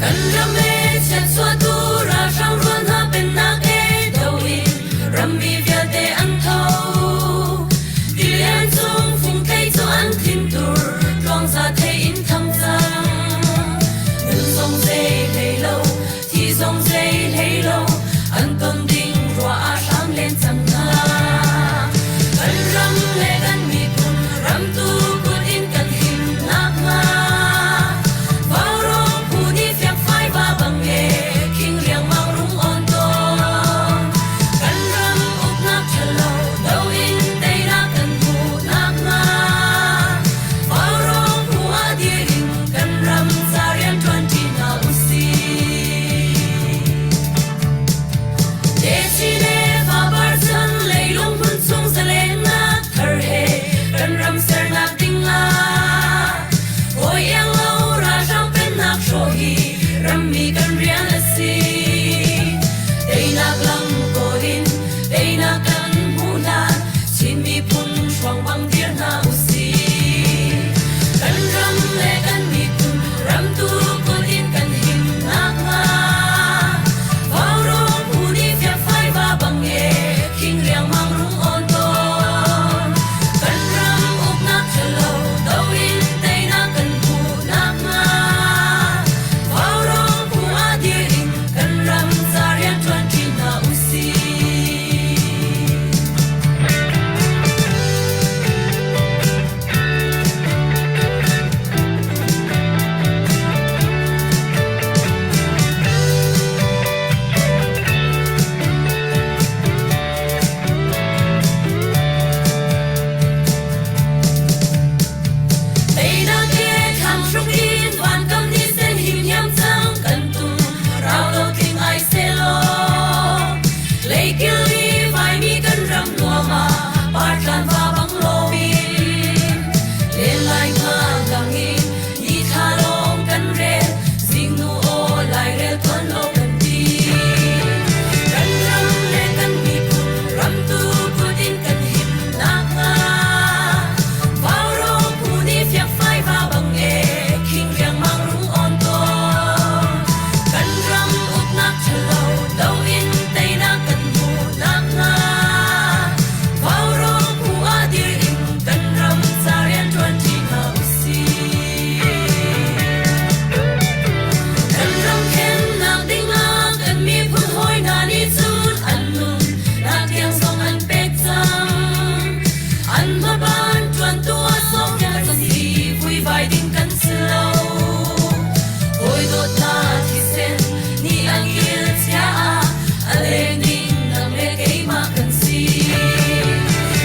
Kan ram e chiatchuahtu ralhrang rual hna pennak e do in rammi vialte an tho. Tilian cung fungthei cu an thintur tluangza thei in thang cang. Nun zong zei hlei lo, thi zong zei hlei lo, an ton ding ruah ah hram len cang hna. Kan ram le kan miphun ramtu kut in kan him nakhnga Vaurawng phu nih fiakfai va bang e khing riangmang rung on tawn. Kan ram uknak ṭhalo do in teinak kan hmuh nakhnga Vaurawng phu ah dir in kan ram ca rian ṭuanṭi hna usih. Techin le fapar chan leilung hmun chung zalennak thar he kan ram sernak ding ah hawi iang lo ralhrang pennak hrawh hi rammi kan rian a si. Teinak lam kawl in teinak kan hmuh hlan Chin miphun hruang bang dir hna usih. Kan ram le kan miphun ramtu kut in kan him nakhnga Vaurawng phu nih fiakfai va bang e khing riangmang rung awn tawn. Kan ram uknak ṭhalo do in teinak kan hmuh nakhnga Vaurawng phu ah dir in kan ram ca rian ṭuanṭi hna usih. Teinak he thlang hruk in vankam ni sen him hiam cang kan tum rau lo tling ai selaw Leikil i vaimi kan ram nuam ah partlan va bang loin len lai nga lang in ni thla lawng kan rel zingnu aw lairel tuan lo kan ti kan ram le kan miphun ramtu kut in kan him nakhnga Vaurawng phu nih fiakfai va bang e khing riangmang rung awn tawn kan ram uknak ṭhalo do in teinak kan hmuh nakhnga Vaurawng phu ah dir in kan ram ca rian ṭuanṭi hna usih. Kan ram khennak dingah kan miphun hawi hna nih cun an nun nak tiang zong an pek cang. An hmaban ṭuantu ah sawmnak a si vuivai ding kan si lo. Hawi dawtnak thisen nih an kil chia ah a leng ding nang le keimah kan si.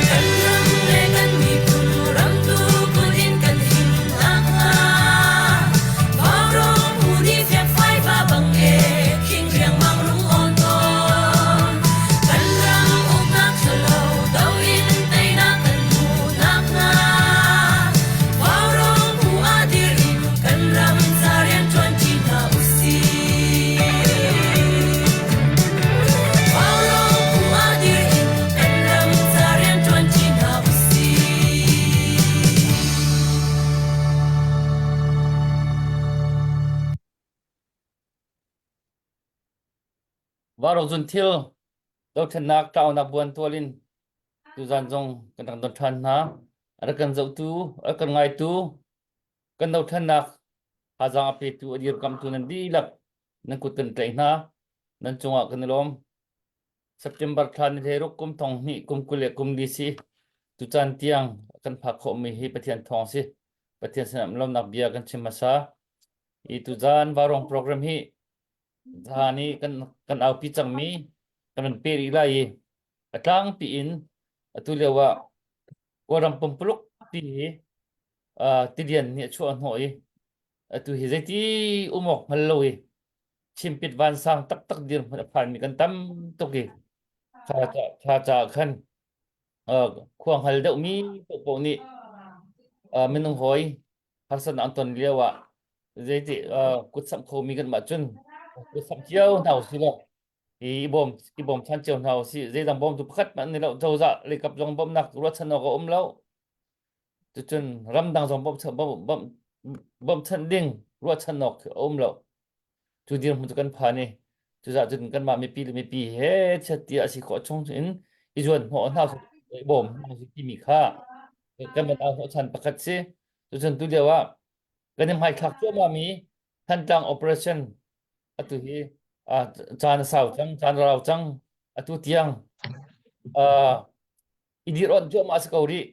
Kan ram le kan miphun ramtu kut in kan him nakhnga Vaurawng phu nih fiakfai va bang e khing riangmang rung awn tawn. Kan ram uknak ṭhalo do in teinak kan hmuh nakhnga Vaurawng phu ah dir in kan ram ca rian ṭuanṭi hna usih. Vaurawng phu ah dir in kan ram ca rian ṭuanṭi hna usih. Vaurawng zun thil dothlennak tlaunak buan tual in tuzan zong kan rak don ṭhan hna. A rak kan zohtu, a rak kan ngaitu, kan dothlennak thazaang a petu, a dirkamtu nan dihlak nan kut kan tlaih hna. Nan cungah kan i lawm. September thla ni hleiruk kum thong hnih kum 20 le kum li si. Tucaan tiang kan phak khawhmi hi Pathian thawng si. Pathian sinah lawmnak bia kan chim hmasa. I tuzaan Vaurawng program hi Zan i kan kan aupi cangmi kan van pe rih lai i a tlangpi in atu lio ah Kawlram pumpuluk ti hi uh, tilian nih a chuah hnawh i Atu hi zeiti um awk hngal lo i chimpit vansang taktak dirhmun a phanmi kan tam tuk i kha caah khan khua hngal deuhmi paohpaoh nih minung hawi harsatnak an ton lio ah zeiti kutsamh khomi kan mah cun kutsamh cio hna usih law i bawm i bawmchan cio hna usih. Zeidang bawmtu pakhat hmanh an ni lo. Cozah leikap zong bawmhnak ruahchan awk a um lo. Cucun ramdang zong bawmhchanh ding ruahchan awk a um lo. Cu dirhmun cu kan phan i cucaah cun kanmah mipi le mipi he chiat tiah a si khawh chung in i zuan hnawh hna i bawm hna usih timi kha kan van au hnawhchan pakhat si. Cucun tu lio ah kan i hmaithlak cuahmahmi Thantlang operation atu hi caan a sau cang, caan a rau cang. Atu tiang i dir awnh cuahmah a si ko rih.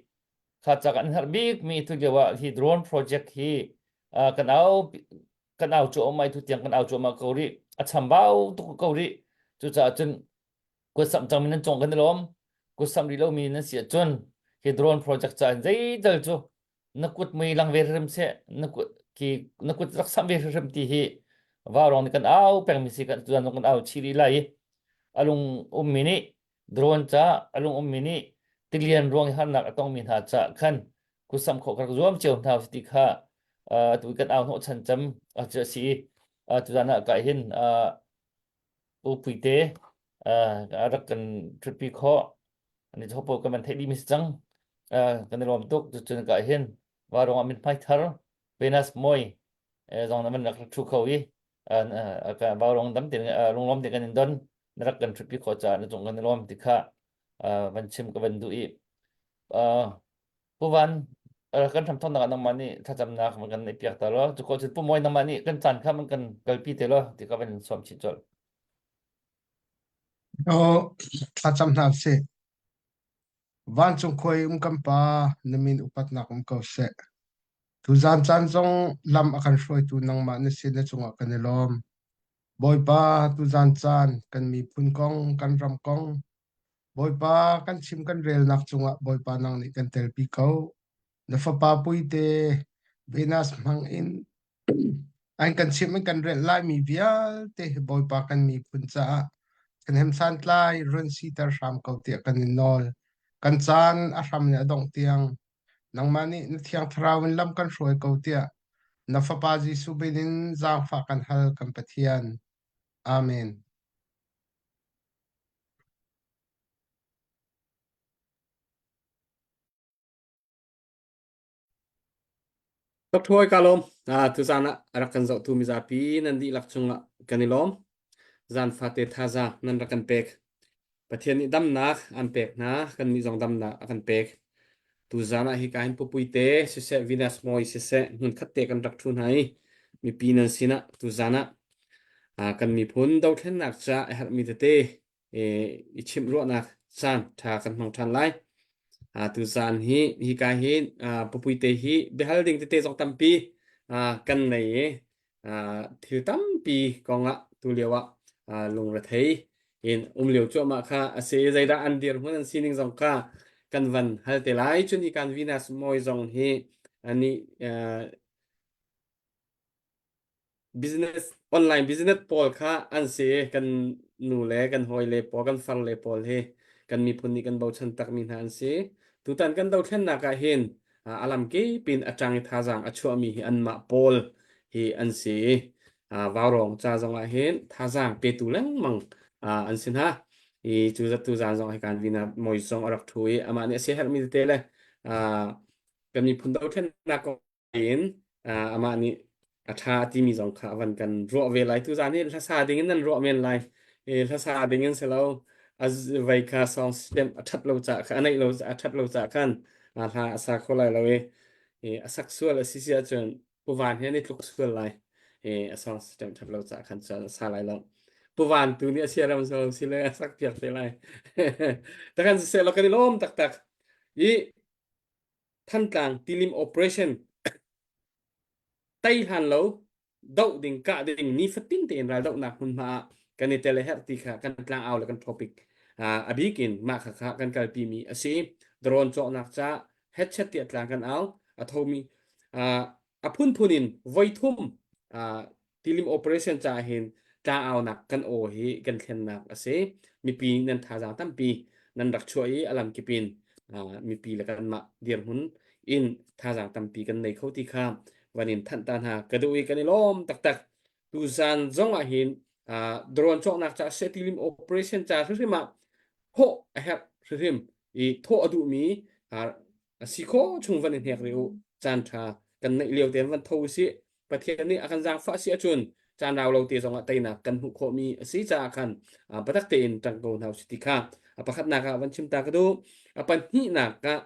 Kha ca kan herh bikmi tu lio ah hi drone project hi kan au kan au cuahmah i tu tiang kan au cuahmah ko rih. A chambau tuk ko rih. Cucaah cun kutsamh cangmi nan cung kan i lawm. Kutsamh rih lomi nan si ahcun hi drone project ca in zeital cu na kut mui lang ve hrim seh na kut ki na kut rak samh ve hrim ti hi vaurawng nih kan au pengmi si kan tuan kan au chih rih lai i alung ummi nih drone ca alung ummi nih tilian ruang i harnak a tongmi hna ca khan kusam khawh ka rak zuam cio hna ti kha atu kan au hnawh chan cam a si i tuzan ah ka hin U Puite a rak kan ṭhutpi khawh. Ani hopo kan van theih dih mi si cang. Kan i lawm tuk. Cucun ka hin Varung ah mithmai thar Venus Moi zong na van rak ṭhu kho i Varung dam tein lunglawm tein kan in don na rak kan ṭhutpi khawh caah na cung kan i lawm ti kha van chim ka van duh i Pu Van, kan hramthawknak ah nangmah nih thlacamnak man kan neih piak ta law, cu ko cun Pu Mawi nangmah nih kan caan kha man kan kalpi te law ti ka van in sawm chih colh. Oh, thlacam hna sih. Vancung khuai um kan pa, na min upatnak um ko seh. Tuzaan caan zong lam a kan hruaitu nangmah na si na cungah kan i lawm. Bawipa, tuzaan caan kan miphun kong, kan ram kong, Bawipa kan chim kan relnak cungah Bawipa nang nih kan telpi ko. Na fapa puite Venus hmang in an kan chimh in kan relh laimi vialte hi Bawipa kan miphun caah ṭhahnem santlai run siter hram ko tiah kan in nawl. Kan caan a hram le a dongh tiang nangmah nih na Thiang Thlarau in lam kan hruai ko tiah na Fapa Jesuh bin in zaangfah kan hal kan Pathian. Amen. Dr. ka lawm. Tuzaan ah a rak kan zohtu mizapi nan dihlak cungah kan i lawm. Zan fate thazaang nan rak kan pek. Pathian nih damnak an pek hna, kannih zong damnak a kan pek. Tuzaan ah hika hin Pupuite siseh, Venus Mawi siseh, hmunkhat te kan rak ṭhu hna i mipi nan sinah tuzaan ah kan miphun dothlennak caah a herhmi tete i chimh ruahnak caan ṭha kan hmang ṭhan lai. Tuzaan hi hika hi Pupuite hi biahal ding tete zong tampi kan nei i thil tampi kongah tulio ah lungrethei in um lio cuahmah kha a si. Zeidah an dirhmun an sining zong kha kan van hal te lai. Cun hi kan Venus Mawi zong hi anih business online business pawl kha an si i kan nu le kan hawile pawl kan farle pawl hi kan miphun nih kan bochan takmi hna an si. Tutan kan dothlennak ah hin a lamkip in a ṭang i thazaang a chuahmi hi anmah pawl hi an si i vaurawng ca zong ah hin thazaang petu lengmang an si hna. I cu tu zan zong hi kan vina moi zong a rak ṭhu i amah nih a siaherhmi tete le kan miphun dothlennak kong in amah nih a ṭha a timi zong kha a van kan ruah ve lai. Tuzaan hi hlasa ding in nan ruah men lai. I hlasa ding in si lo. A vei kha song system a ṭhat lo caah kha a neih lo a ṭhat lo caah khan hla a sa kho lai lo i i a sak sual a si si ahcun Puvan he an i tluk sual lai. I a song system ṭhat lo caah khan cun a sa lai lo. Puvan tu nih a siaram so si le a sak piak te lai. Takan siseh law kan i lawm taktak. I Thantlang tilim operation tei hlan lo doh ding kah ding nifatin tein raldohnak hmunhma ah kan i tel a herh ti kha kan tlangau le kan topic a bik in mah kha kha kan kalpi mi a si. Drone cawknak ca headset tiah tlang kan au a thomi. A phunphun in voithum tilim operation caah hin tlangaunak kan aw hi kan thlennak a si. Mipi nan thazaang tampi nan rak chuah i a lamkip in mipi le kanmah dirhmun in thazaang tampi kan nei kho ti kha van in thanh ta hna ka duh i kan i lawm taktak. Tuzan zong ah hin drone cawknak ca seh tilim operation ca hrimhrim ah thawh a herh hrimhrim i thawh a duhmi a si khawh chung van i hnek rih u. Caan ṭha kan neih lio tein van tho usih. Pathian nih a kan zaangfah si ahcun caan rau lo te zongah teinak kan hmuh khawhmi a si caah khan biatak tein ṭang ko hna usih ti kha a pakhatnak ah van chim ta ka duh. A pahnihnak ah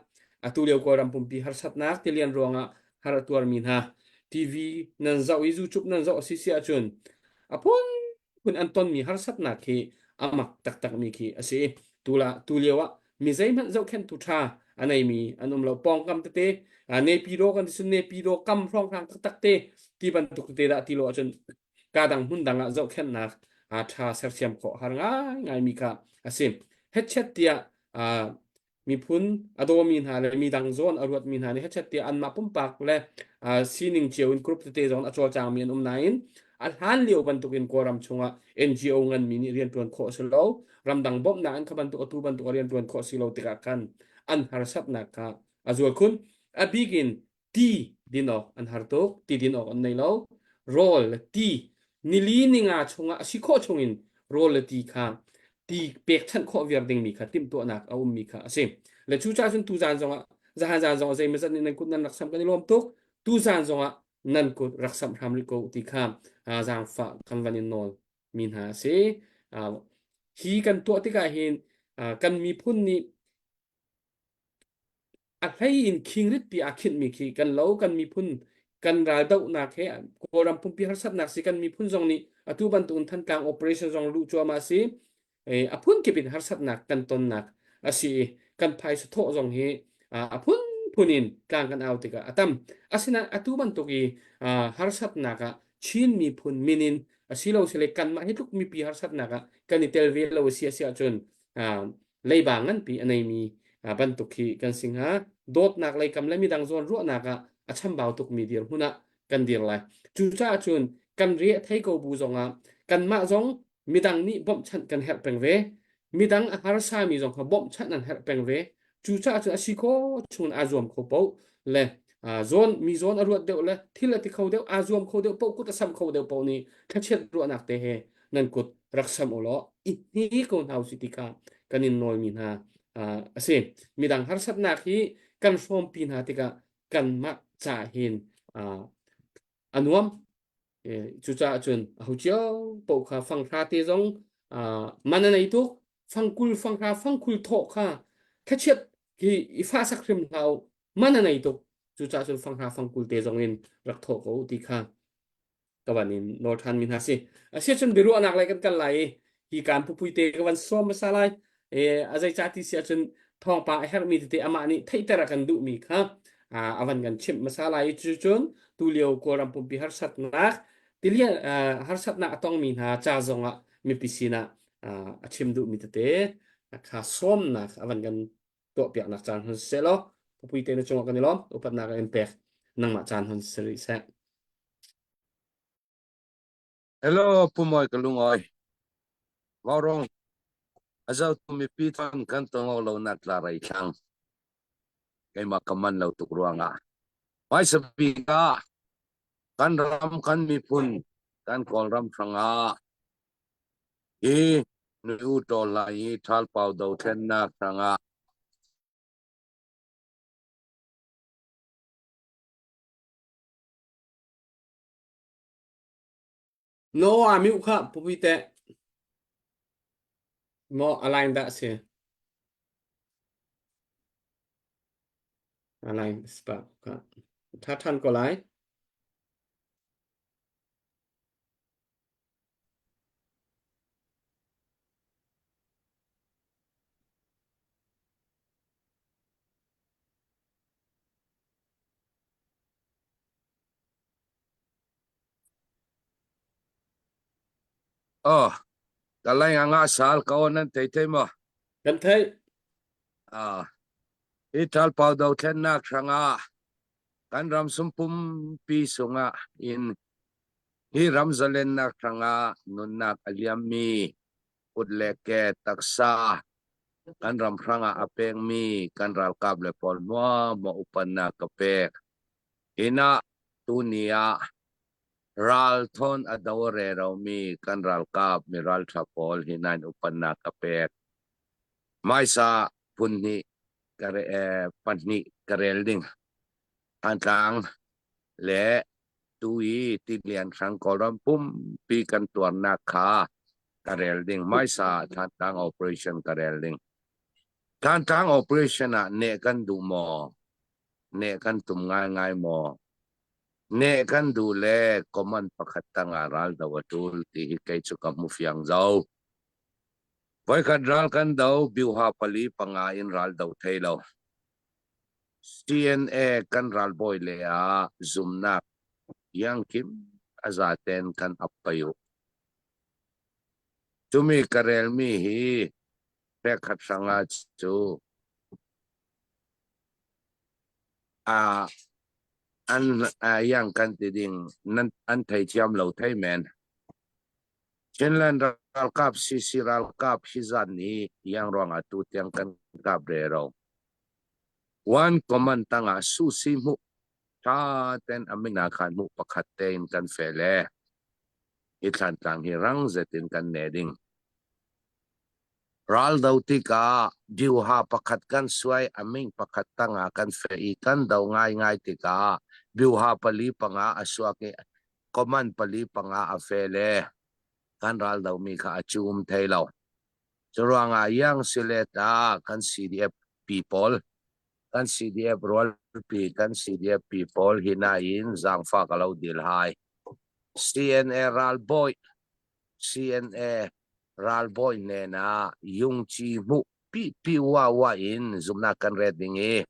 atu lio Kawlram pumpi harsatnak tilian ruangah har a tuarmi hna TV nan zoh i YouTube nan zoh a si si ahcun a phunphun an tonmi harsatnak khi a mak taktakmi khi a si. Tula tu lio ah mi zeihmanh zohkhenhtu ṭha a neimi an um lo. Pawngkam tete Nepidaw kan ti cun Nepidaw kam hrawnghrang taktak te ti bantuk tete dah ti lo ahcun ka dang hmun dang ah zohkhenhnak ṭha sersiam khawh har ngaingaimi kha a si. Hetchet tiah miphun a dawmi hna le midang zawn a ruatmi hna nih hechet tiah anmah pumpak le sining cio in group tete zong a cawlcangmi an um nain a hlan lio bantukin Kawlram chungah NGO nganmi nih rianṭuan khawh a si lo ramdang bawmhnak in kha bantuk atu bantuk a rianṭuan khawh si lo tikah khan an harsatnak kha a zual khun a bik in ti din awk an har tuk ti din awk an nei lo rawl le ti nili ninga chungah a si khawh chungin rawl le ti kha ti pekchanh khawh viar dingmi kha timhtuahnak a ummi kha a si le cu caah cun tuzan zongah zahan zan zongah zeimawzat nih nan kut nan rak samh kan i lawm tuk tuzan zongah nan kut rak samh hram rih ko ti kha zaangfah kan van in nawl mi hna a si hi kan tuah tikah hin kan miphun nih A hlei in khingrit pi aa khinhmi khi kan lo kan miphun kan raldohnak he Kawlram pumpi harsatnak si kan miphun zong nih atu bantukin Thantlang operation zong luh cuahmah si a phunkip in harsatnak kan tonnak a si i kan phaisa thawh zong hi a phunphun in tlang kan au tikah a tam. Asinain atu bantuk i harsatnak ah Chin miphun min in asilo sile kanmah hi tluk mipi harsatnak ah kan i tel ve lo a si a si ahcun leiba nganpi a neimi bantuk khi kan si hnga. Dawtnak leikam le midang zawn ruahnak ah a chambau tukmi dirhmun ah kan dir lai. Cucaah cun kan re a thei ko bu zongah kanmah zong midang nih bawmhchanh kan herh peng ve. Midang a harsami zong kha bawmhchanh an herh peng ve. Cucaah cun a si khawh chung aa zuam kho paoh le zawn mi zawn a ruat deuh le thil a ti kho deuh aa zuam kho deuh paoh kut a samh kho deuh paoh nih thlachiat ruahnak te he nan kut rak sam u law i hni ko hna usih ti kha kan in nawlmi hna a si. Midang harsatnak hi kan hrawmpi hna tikah kanmah ca hin a nuam. Cucaah cun aho cio paoh kha fanghra te zong man a nei tuk. Fangkul fanghra fangkhul thawh kha thlachiat hi i fahsak hrim hlah u. Man a nei tuk. Cucaah cun fanghra fangkul te zong in rak thawh ko u ti kha ka van in nawl ṭhan mi hna si. Asiahcun biaruahnak lei kan kal lai i hi kaan pupui te ka van sawm hmasa lai. E, a zeica ti si ahcun thawngpang a herhmi tete amah nih theihter a kan duhmi kha a van kan chimh hmasa lai i cucun tulio Kawlram pumpi harsatnak tilian harsatnak a tongmi hna ca zongah mipi sinah a chim duhmi tete kha sawmnak a van kan tuahpiaknak caan hun siseh law pupui te na cungah kan i lawm upatnak in pek nangmah caan hun si rih seh. Hello, Pu Mawi ka lungawi. Vaurawng a zotu mipi ton kan tong lo nak tla rei thlang. Keimah ka man lo tuk ruangah. Hmaisa bik ah kan ram kan miphun kan Kawlram hrangah hi nu ṭawl lai i ṭhalpau dothlennak hrangah No a mute kha pupi teh. Maw a line dah si. A line spa kha. Tha than ko lai. Oh, ka lai nga sal ko nan thei thei maw? Kan theih. Ah, hi ṭhalpau dothlennak hrangah. Kan ram sum pumpi sungah in hi ram zalennak hrangah nunnak a liammi kut le ke taksa kan ram hrangah a pengmi kan ralkap le pawl hmuahhmuah upannak ka pek. Hinah tuni ah ral thawn a do reromi kan ralkap mi ralṭha pawl hi nan upannak ka pek. Hmaisa phun hnih ka re, eh, pahnih ka rel ding. Thantlang le tu i tilian hrang Kawlram pumpi kan tuarnak kha ka rel ding. Hmaisa Thantlang operation ka rel ding. Thantlang operation ah neh kan duh maw? Neh kan tum ngaingai maw? Neh kan duh le command pakhat tangah ral do a tul ti hi kei cu ka hmu fiang zo. Voikhat ral kan do, biuha pali panga in ral do thei lo. CNA kan ralbawi le ah zumnak iangkim a zaten kan ap pai u. Cumi ka relmi hi pekhat hrangah cu a an yang kan ti ding nan an theithiam lo thei men. Chinland ralkap CC ralkap hi zat nih yang ruangah tu tiang kan kap rero. One command tangah susi hmuh tha ten amina khan hmuh pakhat tein kan fe le hi thlantlang hi rang zetin kan ne ding. Ral do tikah diuha pakhat kan suai aming pakhat tangah kan fe i kan do ngai ngai tikah biuha pali panga a suak i command pali panga a fe le kan ral domi kha a cum thei lo. Curuangah yang silet ah kan CDF people kan CDF rualpi kan CDF people hi na in zaangfa ka lo dil hai. CNA ralbawi CNA ralbawi nen ah yungci hmuh pi pi wa wa in zumnak kan ret ding i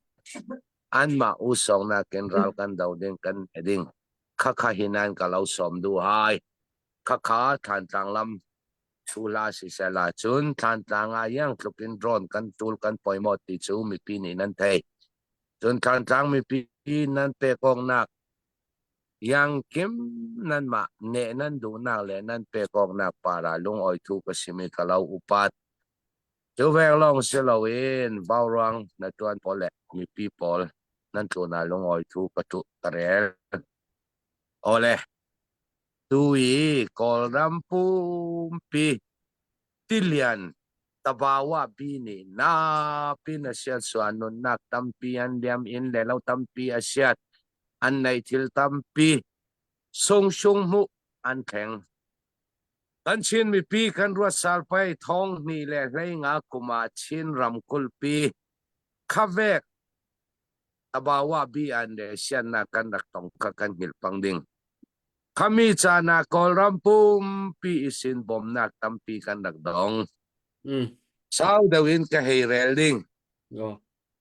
anmah usong nakin ral kan do ding kan ding khakha hinan ka lo sawm du hai khakha Thlantlang lam chula sisela cun Thlantlang ah yang tluk in drone kan tul kan poimawt ti cu mipi nih nan thei cun Thlantlang mipi nan pekawknak yang kim nan mah ne nan duhnak le nan pekawknak para lungawi thu ka simi ka lo upat cu veng lawng si loin vauruang na tuan pawl le mipi pawl nan tlun ah lungawi thu ka tu ka rel. Awle, tu i Kawlram pumpi tilian tabawa bi nih napin a siat suah nunnak tampi an liam in le lo tampi a siat an nei thil tampi sungsung hmuh an thleng. Kan Chin mipi kan ruat salpai thong hnih le hlei nga kum ah Chin ramkulhpi khavek Tabawa bi an le siannak kan rak tong kha kan hngilh pang ding. Khami caan ah Kawlram pumpi isin bawmnak tampi kan rak dong. Sau deuh in ka hei rel ding.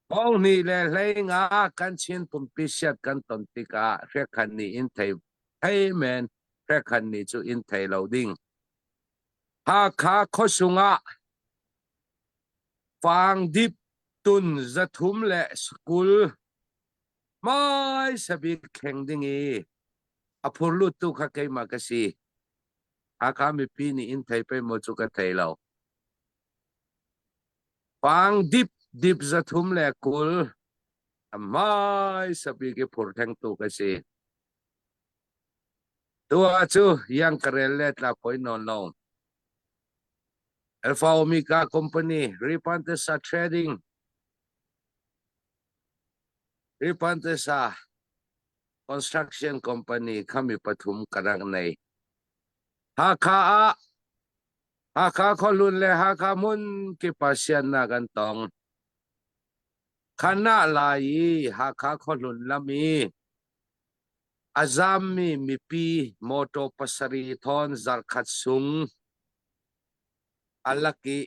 Thong hnih le hlei nga kan Chin pumpi siat kan ton tikah hrekhan nih in thei thei men hrekhan nih cu in thei lo ding. Hakha khuasung ah Fangdip tun 300 le 20 hmaisa bik thleng ding i a phurluttu kha keimah ka si. Hakha mipi nih in thei pei maw cu ka thei lo. Fangdip dip 320 a hmaisa bik i phur thlengtu ka si. Tuah cu yang ka rel le tla koi nawn lo. Alpha Omega Company, Ripantesa Trading, Ripantesa Construction Company khami pathum ka rak nei. Hakha ah Hakha khuahlun le Hakha hmun kip ah siannak an tong. Khana lai i Hakha khuahlun lam i a zammi mipi motor pasarih thawn zarkhat sung a lak i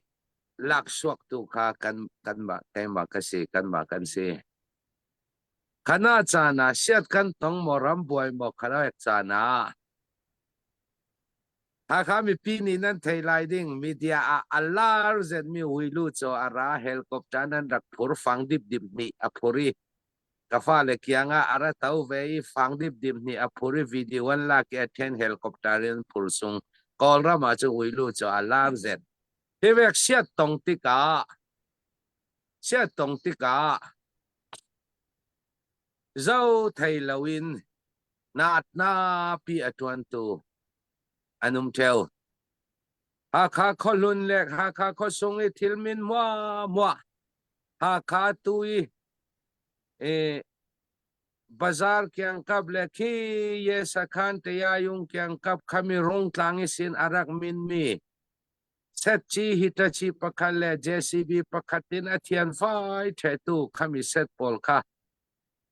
laksuaktu kha kan kanmah keimah ka si kanmah kan si. Khana caan ah siat kan tong maw ram buai maw khana caan ah Hakha mipi nih nan thei lai ding media ah a lar zetmi huilu cu a ra helicopter nan rak phur fang dip dip nih a phur i. Ka fale kiang ah a ra to ve i fang dipdip nih a phur i video an lak i a then helicopter in phur sung. Kawlram ah cun uilu cu a lar zet. Hi vek siat tong tikah siat tong tikah zo thei loin naatna pi a ṭuantu an um ṭheo. Hakha khuahlun le Hakha khuasung i thil min muahmuah Hakha tu i e, bazar kiangkap le khi ye sakhan tayayung kiangkap khami rungtlang i sin a rak min mi setci hitachi pakhat le JCB pakhat in a thian fai ṭhetu khami set pawl kha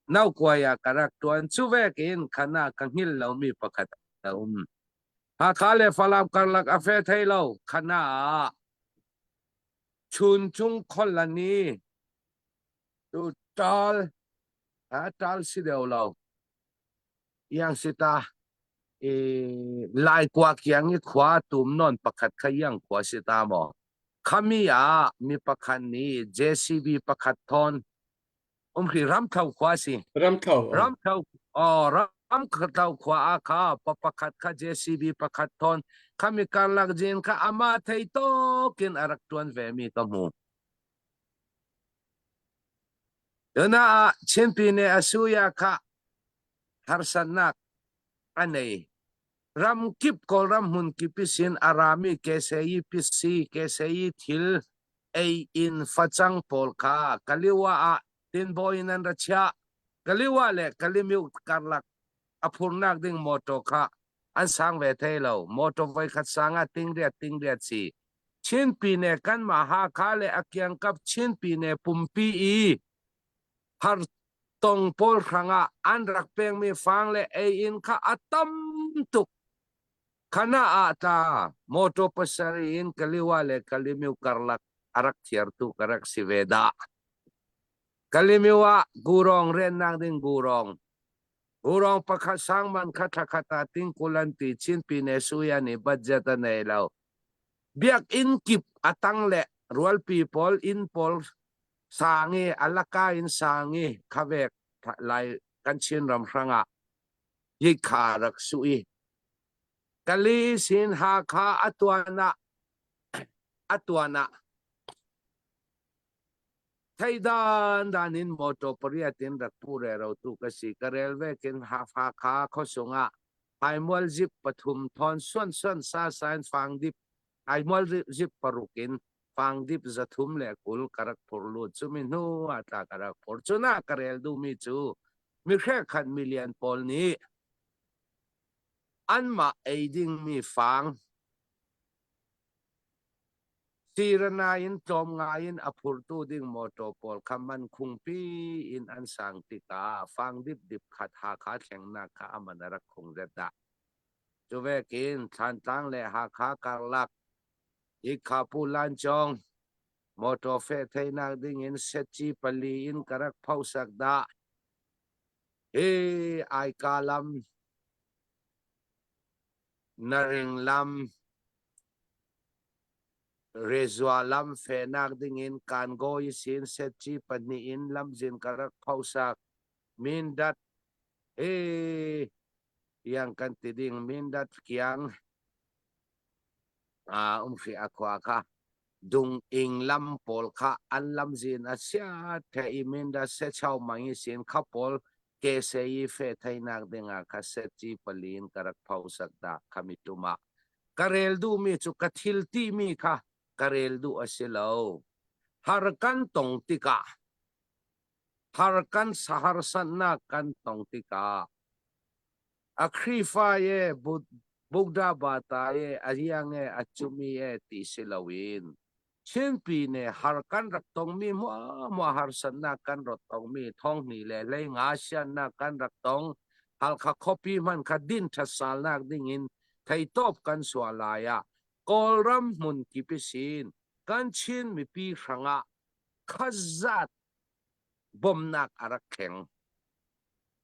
naukuai ah ka rak ṭuan cu vek in khana ka hngil lomi pakhat a um. Hakha le Falam karlak a fe thei lo khana ah Chuncung kholani tu ṭal a ṭal si deuh lo iang si ta i Laikua kiang i khua tum non pakhat kha iang khua si ta maw khami ah mi pakhat nih JCB pakhat thawn umhri ramthlo khua si Ramthlo. Ramthlo oh ramthlo khua ah kha pa pakhat kha JCB pakhat thawn khami karlak jin kha ama thei tokin a rak tuan ve mi ka hmu Tuna ah Chinpi ne asuya kha harsatnak a nei. Ramkip Kawlram hmunkip sin a rami keseyi pisi keseyi thil ei in facang pawl kha Kaliwa ah tinbaw in an ra chiah. Kaliwa le Kalimyu karlak a phurnak ding motor kha an sang ve thei lo. Motor voikhat sang ah tingriat tingriat si. Chin pine kanmah Hakha le a kiangkap Chin pine pumpi i har tong pawl hrangah an rak pengmi fang le ei in kha a tam tuk. Khana ah ta motor pasarih in Kaliwa le Kalimiu karlak a rak thiartu ka rak si ve dah. Kalimiu ah gurong riannak ding gurong. Gurong pakhat sangman kha thlakhat ah tingkul an ti Chin pine suya nih budget a nei lo. Biakinn kip a tang le rualpi pawl inn pawl sang i alaka in sang i khavek lai kan Chin ram hrangah hikha rak su i Kali sin Hakha atuan ah atuan ah theidan dan in motor pariat in rak pu rero tu ka si ka rel ve kin Hakha khuasung ah Haimual zip pathum thawn suan suan sa sain fang dip Haimual zip paruk in fang dip 320 ka rak phur lut cu mi hnu ah tla ka rak phur cuna ka rel duhmi cu mi hrekhat milian pawl nih anmah ei dingmi fang sirana in tlawm ngai in a phurtu ding motor pawl kha man khungpi in an sang tikah fang dip dip khat Hakha thlengnak kha a man a rak khung zet dah. Cu vekin Thlantlang le Hakha karlak Hikha Pu Lancawng motor feh theinak ding in setci pali in ka rak phosak dah. Hi aika lam Naring lam Rezua lam fehnak ding in kan gawi sin setci pahnih in lamzin ka rak phosak. Mindat hi yang kan ti ding Mindat kiang umhri a khua kha dung ing lam pawl kha an lamzin a sia the i minda se chau mang i sin kha pawl ke se i fe theinak dingah kha set ci palin ka rak phosak dah khami tuma ka rel duh mi cu ka thil ti mi kha ka rel duh a si lo har kan tong tikah har kan saharsannak kan tong tikah A Khrihfa ye Buddha bata ye a riang e a cumi e ti si loin Chinpi ne har kan rak tongmi muahmuah harsatnak kan rak tongmi thonghni le hleinga siannak kan rak tong Halkha khuapi hman kha din ṭhatsalnak dingin theitawp kan suah lai ah Kawlram hmun kip i sin kan Chin mipi hrangah khazat bawmnak a rak thleng.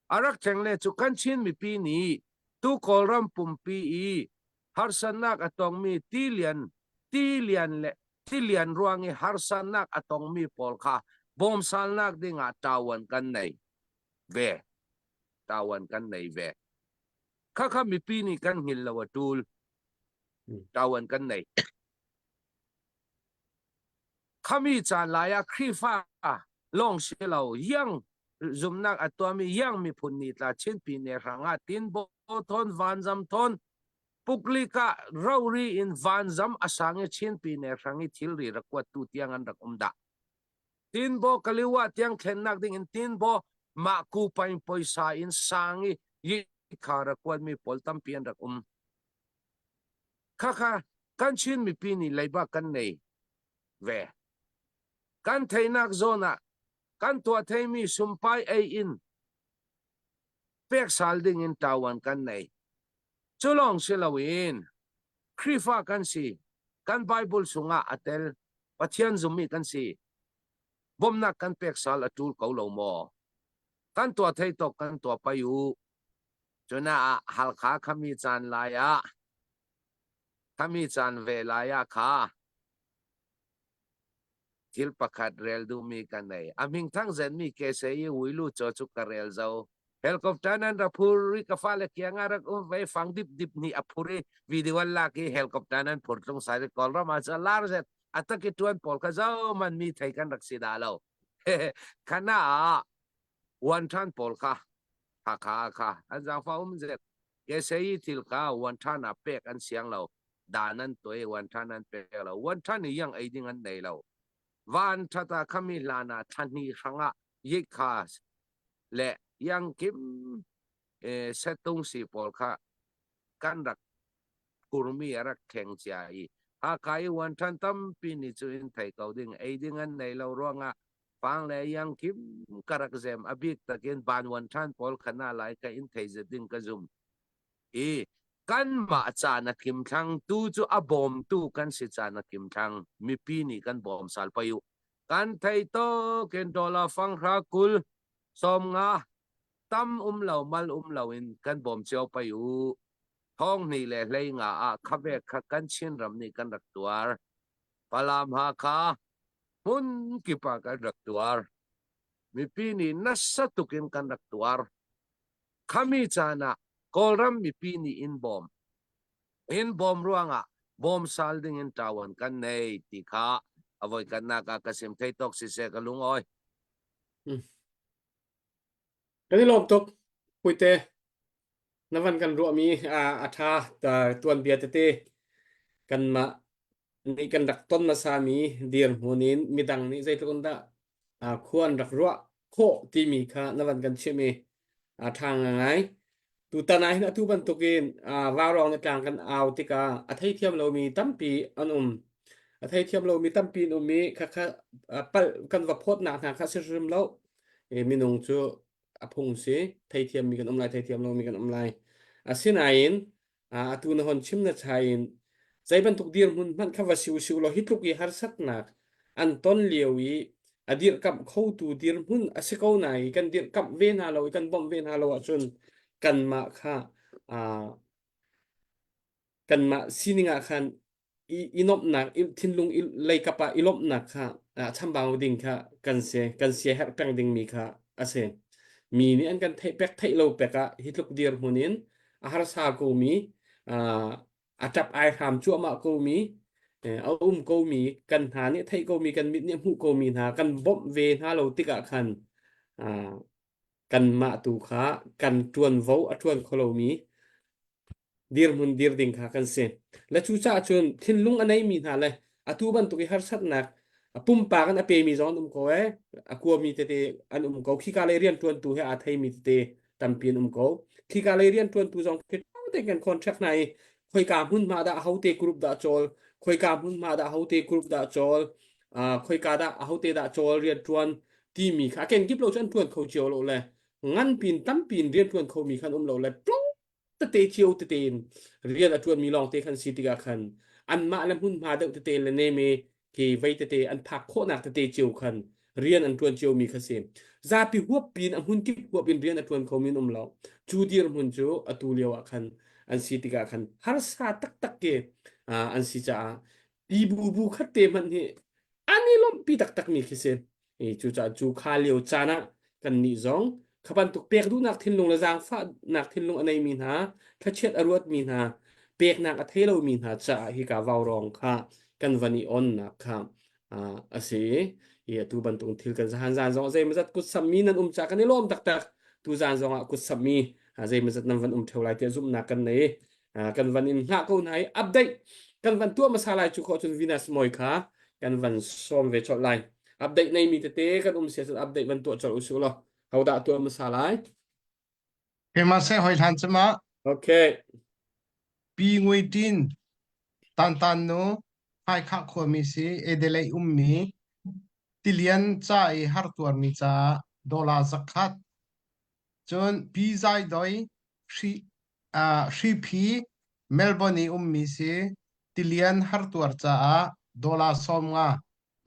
A rak thleng le cu kan Chin mipi nih tu Kawlram pumpi i harsatnak a tongmi tilian tilian le tilian ruang i harsatnak a tongmi pawl kha bawmsalnak dingah ṭawan kan nei. ve. Tawan kan nei ve. Khakha mipi nih kan hngil lo a tul. Tawan kan nei. Khami caan lai ah Khrihfa lawng si lo yang zumnak a tuahmi yang miphun nih tla Chinpi ne hrangah Tinbaw thawn Vanzam thawn Puklika rori in Vanzam a sang i Chinpi ne hrang i thilri rak kuattu tiang an rak um dah. Tinbaw Kaliwa tiang thlennak ding in Tinbaw mah ku pain poisa in sang i yikha rak kuatmi pawl tampi an rak um. Khakha kan Chin mipi nih leiba kan nei ve. Kan theinak zawn ah kan tuah theimi sumpai ei in pek sal ding in tawan kan nei. Cu lawng si loin Khrihfa kan si, kan Bible chungah a tel, Pathian zummi kan si. Bawmhnak kan pek sal a ṭul ko lo maw? Kan tuah thei tawk kan tuah pai u. Cuna ah Halkha khami caan lai ah khami caan ve lai ah kha thil pakhat rel duhmi ka nei. A hmingthang zenmi kese i uilu chaw cu ka rel zo. Helicopter nan ra phur i ka fale kiang ah rak um ve fang dip dip nih a phur i video an lak i helicopter nan phur tlung sai Kawlram ah cun lar zet a taki tuan pawl kha zo man mi thei kan rak si dah lo. Khana ah wan than pawl kha Hakha kha an zaangfah um zet. Kese i thil kha wan than ah pek an siang lo. Dan an tuai wan than an pek lo. Wan than i yang ei ding an nei lo. Van that ah khami hlan ah thla hnih hrang ah yikha le yang kim setung si pawl kha kan rak phurmi a rak thleng cia i Hakha i wan than tampi nih cu in thei ko ding ei ding an nei lo ruangah fang le yang kim ka rak zem a bik takin ban wan than pawl khana lai ka in thei zet ding ka zum i kanmah caan a kim thlang tu cu a bawmtu kan si caan a kim thlang mipi nih kan bawm sal pai u kan thei to ken dollar fang hra kul som nga tam um lo mal um lo in kan bawm cio pai u thong hnih le hlei nga ah khabe kha kan Chin ram nih kan rak tuar Falam Hakha hmun kip ah kan rak tuar mipi nih nasa tukin kan rak tuar khami caan ah Kawlram mipi nih in bawm in bawm ruangah bawm sal ding in tawan kan nei ti kha a voi kannak ah ka sim thei tok siseh ka lungawi. Kan i lawm tuk Puite na van kan ruahmi a ṭha tuanbia tete kanmah nih kan rak ton hmasami dirhmun in midang nih zeitluk in dah khua an rak ruah khawh timi kha na van kan chimh i a ṭha ngai. Tutan ah hin atu bantukin vaurawng na tlang kan au tikah a theithiam lomi tampi an um. A theithiam lomi tampi an um i khakha palh kan va phawtnak hna kha si hrim lo. Minung cu a phung si. Theithiammi kan um lai, theithiam lomi kan um lai. Asinain atu na hon chim na chai in zei bantuk dirhmun hmanh kha va si u si u law hi tluk i harsatnak an ton lio i a dirhkamh khotu dirhmun a si ko na i kan dirhkamh ve hna lo i kan bawmh ve hna lo ahcun kanmah kha kanmah sining ah khan i nuamhnak thinlung leikap ah i lawmhnak kha chambau ding kha kan si kan siaherh peng dingmi kha a si. Mi nih an kan theih pek theih lo pek ah hi tluk dirhmun in a harsa komi a ṭap ai hram cuahmah komi a um komi kan hna nih theih komi kan mit nih hmuh komi hna kan bawmh ve hna lo tikah khan kanmah tu kha kan ṭuanvo a ṭuan kho lomi dirhmun dir ding kha kan si. Le cucaah cun thinlung a neimi hna le atu bantuk i harsatnak pumpak in a pemi zong an um ko ee a kuami tete an um ko khika lei rianṭuantu he aa theimi tete tampi an um ko khika lei rianṭuantu zong khi te kan contract hna i khoika hmunhma dah ahote group dah cawl khoika hmunhma dah ahote group dah cawl khoika dah ahote dah cawl rianṭuan timi kha a kenkip lo cu an ṭuan kho cio lo le ngan pin tampi in rian ṭuan khomi khan um lo le tlawm tete cio tete in rian a ṭuanmi lawngte khan si tikah khan anmah le hmunhma deuh tete le neme khi vei tete an phak khawhnak tete cio khan rian an ṭuan ciomi kha si. Zapi huap pin a hmun kip huap in rian a ṭuan khomi an um lo. Cu dirhmun cu atu lio ah khan an si tikah khan harsa taktak ke an si caah pibu bu khat te hmanh hi an i lawmhpi taktakmi khi si. Cucaah cu kha lio caan ah kannih zong Kha bantuk pek duhnak thinlung le zaangfahnak thinlung a neimi hna, thlachiat a ruatmi hna, peknak a thei lomi hna caah hika vaurawng kha kan van i onnak kha a si. I atu bantuk thil kan zahan zan zong zeimawzat kut sammi nan um ca kan i lawm taktak. Tu zan zong ah kut sammi zeimawzat nan van um theo lai tiah zumhnak kan nei. Kan van in hngah ko hna i update kan van tuah hmasa lai cu khawh cun Venus Moi kha kan van sawm ve colh lai. Update neimi tete kan um sia cun update van tuah colh usih law hodah tuah hmasa lai? Keimah seh hoi hlan cuma. Okay. Pi Ngui Tin Tan Tan nu Haikhah khuami si Adelaide ummi tilian ca i hartuarmi caah dollar zakhat cun Pi Zai Doi hri uh, Hriphi Melbourne i ummi si tilian hartuar caah dollar 50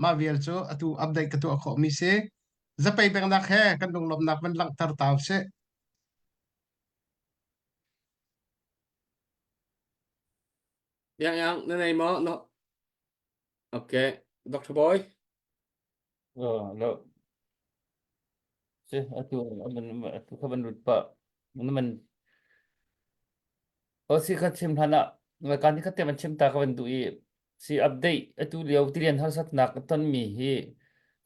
mah vial cu atu update ka tuah khawhmi si. Zapei pengnak he kan lunglawmhnak van langhter ta usih. Yang yang na nei maw? No. Okay. Dr. Boy. Oh, lo. Si, atu atu kha van lut pa. Man O si kha chim hlan ah kan kha te van chim ta ka van duh i si update atu lio tilian harsatnak a tonmi hi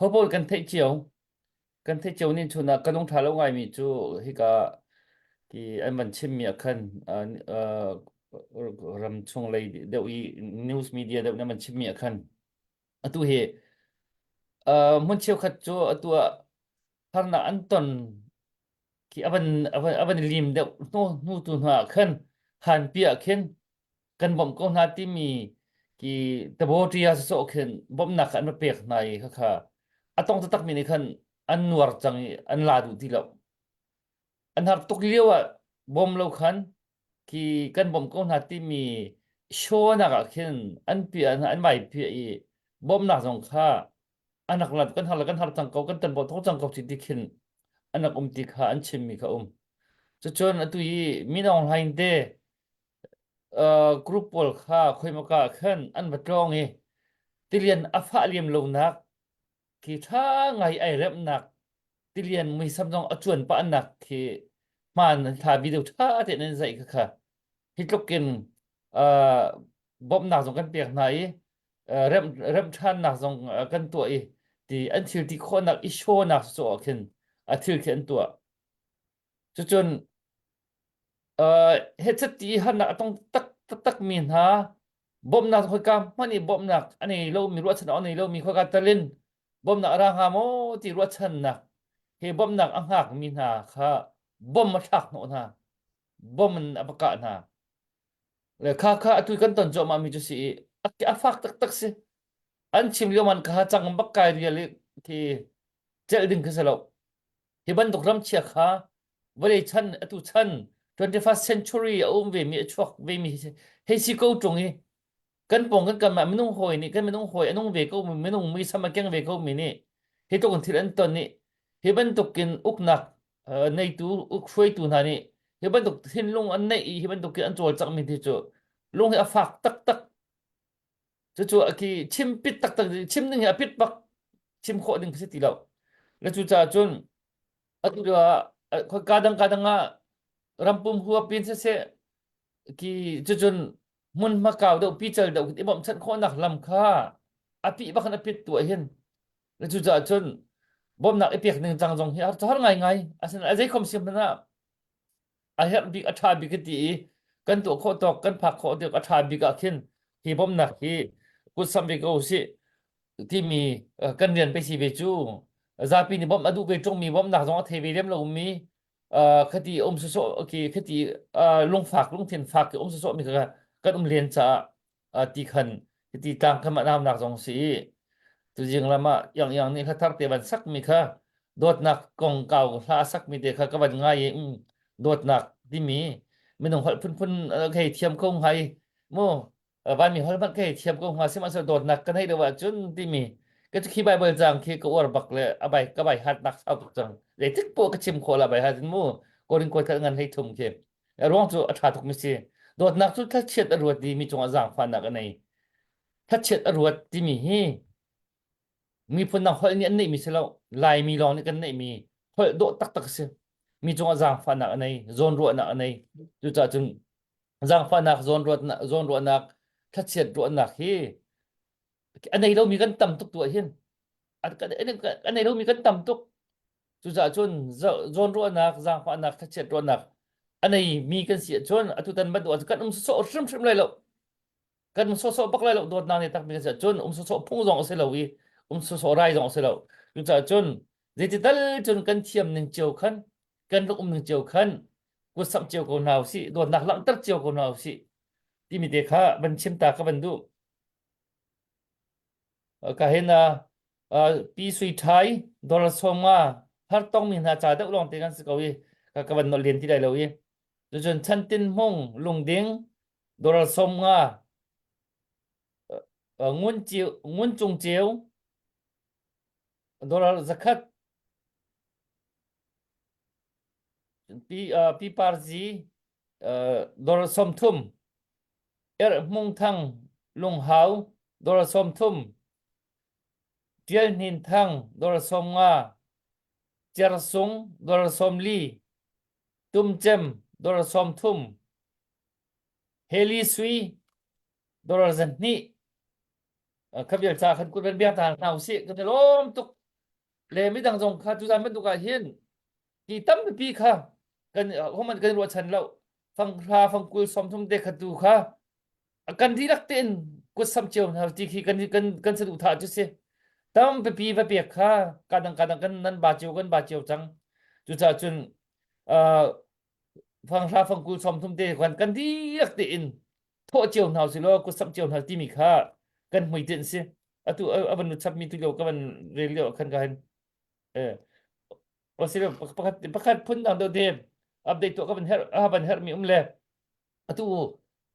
hopawl kan theih cio kan theih cio nin chun ah ka lung ṭha lo ngaimi cu hika ki an van chimmi ah khan ram chung lei deuh i news media deuh nih an van chimmi ah khan atu hi hmun cheukhat cu atu ah harnak an ton khi a van a van a van lim deuh hnu hnu tu hna ah khan han pi ah khin kan bawmh ko hna timi ki tabo ṭia sawsawh khin bawmhnak kha an va pek hna i khakha a tong taktak mi nih khan an nuar cang i an la duh ti lo. An har tuk lio ah bawm lo khan khi kan bawmh ko hna timi show nak ah khin an piah an vai piah i bawmhnak zong kha an rak lat kan har kan har cang ko kan tan bo thong cang ko ti ti khin an rak um ti kha an chimmi kha um. Cucun atu i Min Aung Hlaing te group pawl kha khoimaka ah khan an va tlawng i tilian a fah liam lonak khi ṭha ngai ai remnak tilian muisam zong a cuan pahnak khi hmaan thla video ṭha tein an zaih kha kha hi tluk in bawmhnak zong kan pek hna i rem rem ṭhannak zong kan tuah i ti an thil ti khawhnak i show nak cu ah khin a thil khi an tuah cucun Hechet ti harnak a tong tak taktak mi hna bawmhnak khoika hmanh i bawmhnak a nei lomi ruahchannak a nei lomi khoika talin bawmhnak a ra hnga maw ti ruahchannak he bawmhnak a hngak mi hna kha bom a thlak hnawh hna bom in a va kah hna le kha kha atu kan ton cuahmah mi cu si i a fak taktak si an chim lio man kha cang bak kai rial i khi celh ding khi si lo Hi bantuk ramchia kha vawlei chan atu chan 21st century a um vemi a chuak vemi hei si ko ṭung i kan pawng kan kam ah minung hawi nih kan minung hawi a nung ve ko mi minung muisam a keng ve ko mi nih hi tluk in thil an ton i hi bantuk in uknak neitu uk hruaitu hna nih hi bantuk thinlung an neih i hi bantuk in an cawlcangh mi ti cu lung hi a fak taktak Cucu a ki chim pit taktak chim ding hi a pit bak chim khawh ding si ti lo. Le cucaah cun atu ah ka dang ka dang ah rampum huap in siseh ki cucun hmunhma kau deuh pical deuh i bawmhchanh khawhnak lam kha a pih bak in a pit tu ah hin le cucaah cun bawmhnak i pek ning cang zong hi a har ngai ngai asinain a zei khom si hmanh ah a herh bik a ṭha bik ka ti i kan tuah khawh tawk kan phak khawh tawk a ṭha bik ah khin hi bawmhnak hi kut samh ve ko usih timi kan rian pei si ve cu zapi nih bawmh a duh ve ṭungmi bawmhnak zong a thei ve lem lomi khati um sawsawh khi khati lungfak lungthin fak um sawsawh mi kha kan um len caah ti khan hiti tlang kha naunak zong si i tuzing lam ah yang yang nih hla thar te van sak mi kha dawtnak kong kau hla sak mi te kha ka van ngai i um dawtnak timi minung holh phunphun hei thiam ko ngai mu van mi holh hmanh ka hei thiam ko hnga sihmanhsehlaw dawtnak kan hei lo ahcun timi ka khi Bible cang khi ka uar bak le a bai ka bai hat nak sau tuk cang zeitik poh ka chim khawh la bai hat mu korin kuat khat ngan hei thum khi A ruang cu a ṭha tukmi si. Dawtnak cu thlachiat a ruat i mi cungah zaangfahnak a nei. Thlachiat a ruat timi hi miphun dang holh nih an neihmi si lo. Laimi lawng nih kan neihmi holh dawh taktak a si. Mi cungah zaangfahnak a nei, zawnruahnak a nei. Cucaah cun zaangfahnak, zawnruahnak, zawnruahnak, thlachiat ruahnak hi a nei lomi kan tam tuk tu ah hin a nei lomi kan tam tuk. Cucaah cun zawnruahnak, zaangfahnak, thlachiat ruahnak a neimi kan si ahcun atutan bantuk ahcun kan um sawsawh hrimhrim lai lo. Kan um sawsawh bak lai lo dawtnak nih takmi kan si ahcun um sawsawh phung zong a si lo i um sawsawh rai zong a si lo. Cucaah cun zeiti tal cun kan thiam ning cio khan kan rak um ning cio khan kutsamh cio ko hna usih, dawtnak langhter cio ko hna usih timi te kha van chim ta ka van duh. Ka hin Pi Sui Thai dollar 50 har tongmi hna ca deuh lawng te kan si ko i ka ka van nolh len ti lai lo i cucun Chantin Hmung Lungding dollar 50 ngun ceu ngun cung ceu dollar 100 Pi Pi Par Zi dollar 30 Erh Hmung Thang Lunghau dollar 30 Ṭial Hnin Thang dollar 50 Cer Sung dollar 40 Tum Cem dollar 30 Heli Sui dollar 2 kha vial ca khan kut van biak ta hna usih kan i lawm tuk le midang zong kha tuzan bantuk ah hin ti tampi kha kan homan kan ruahchan lo fanghra fangkul 30 te kha tu kha kan dihlak tein kut sam cio hna ti khi kan kan kan saduhthah cu si tampipi va pek kha kadang kadang kan nan ba cio kan ba cio cang cucaah cun fanghra fangkul 30 te kan kan dihlak tein thawh cio hna usih law kut samh cio hna timi kha kan hmuitinh si atu a van chap mi tu lio ka van rel lio khan ka hin eh osile pakhat pakhat phun dang deuh te update tuah ka van her a van her mi um le atu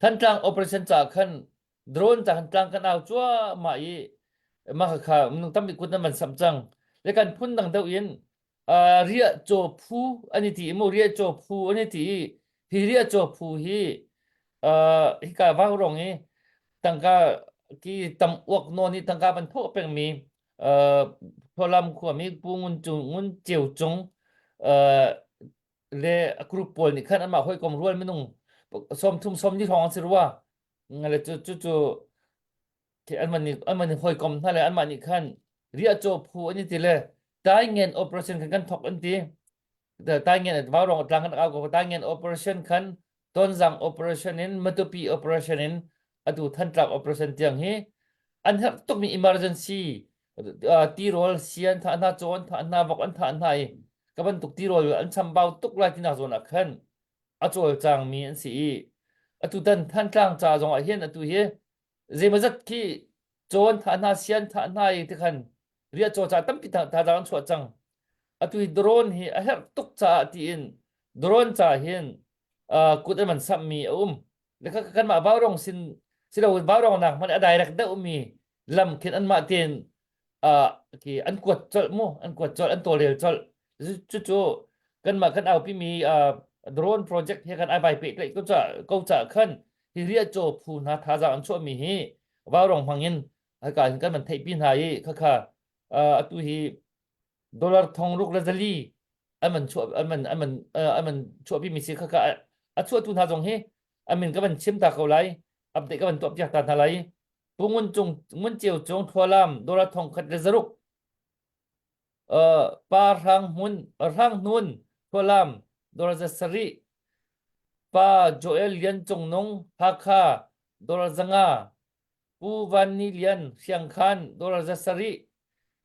Thantlang operation ca khan drone ca khan tlang kan au cuahmah i mah kha minung tampi kut nan van samh cang le kan phun dang deuh in riah caw phu an i ti mu riah caw phu an i ti i hi riah caw phu hi hika vaurong i tangka ki tam uak nawn i tangka van thawh pengmi Thawlam khuami Pu Ngun Cung Ngun Ceu Cung le a group pawl nih khan amah hawikom rual minung 30 sawmli hrawng an si rua le cu cu cu anmah nih anmah nih hawikom hna le anmah nih khan riahcaw phu an i ti le taingen operation khan kan thawk an ti taingen vaurong tlang kan au ko taingen operation khan tonzang operation in matupi operation in atu thantlang operation tiang hi an herh tukmi emergency tirawl sian thah hna caw an thah hna vok an thah hna i ka bantuk tirawl an chambau tuk lai tinak zawn ah khan a cawlcangmi an si i atu tan Thantlang ca zong ah hin atu hi zeimawzat khi cawn thah hna sian thah hna i tikhan riah caw ca tampi thazaang an chuah cang atu hi drone hi a herh tuk caah tiin drone ca hin kut an van samhmi a um le kha kanmah vaurong sin silo vaurong nak hmanh a direct deuh mi lam khin anmah tein khi an kuat colh mu an kuat colh an tawlrel colh cucu kanmah kan aupi mi drone project he kan ai vai pehtlaih ko ca ko ca khan hi riahcaw phu hna thazaang an chuahmi hi vaurong hmang in haka hin kan van theihpi hna i khakha atu hi dollar thong ruk le zali an van chuah an van an van an van chuahpi mi si khakha a chuahtu hna zong hi amin ka van chim ta ko lai update ka van tuah piak ta hna lai Pu Ngun Cung Ngun Ceu Cung Thlualam dollar thong khat le zaruk Pa Hrang Hmun Hrang Hnun Thlualam dollar 700 Pa Joel Lian Cung Nung Hakha dollar 500 Pu Van Ni Lian Hriangkhan dollar 700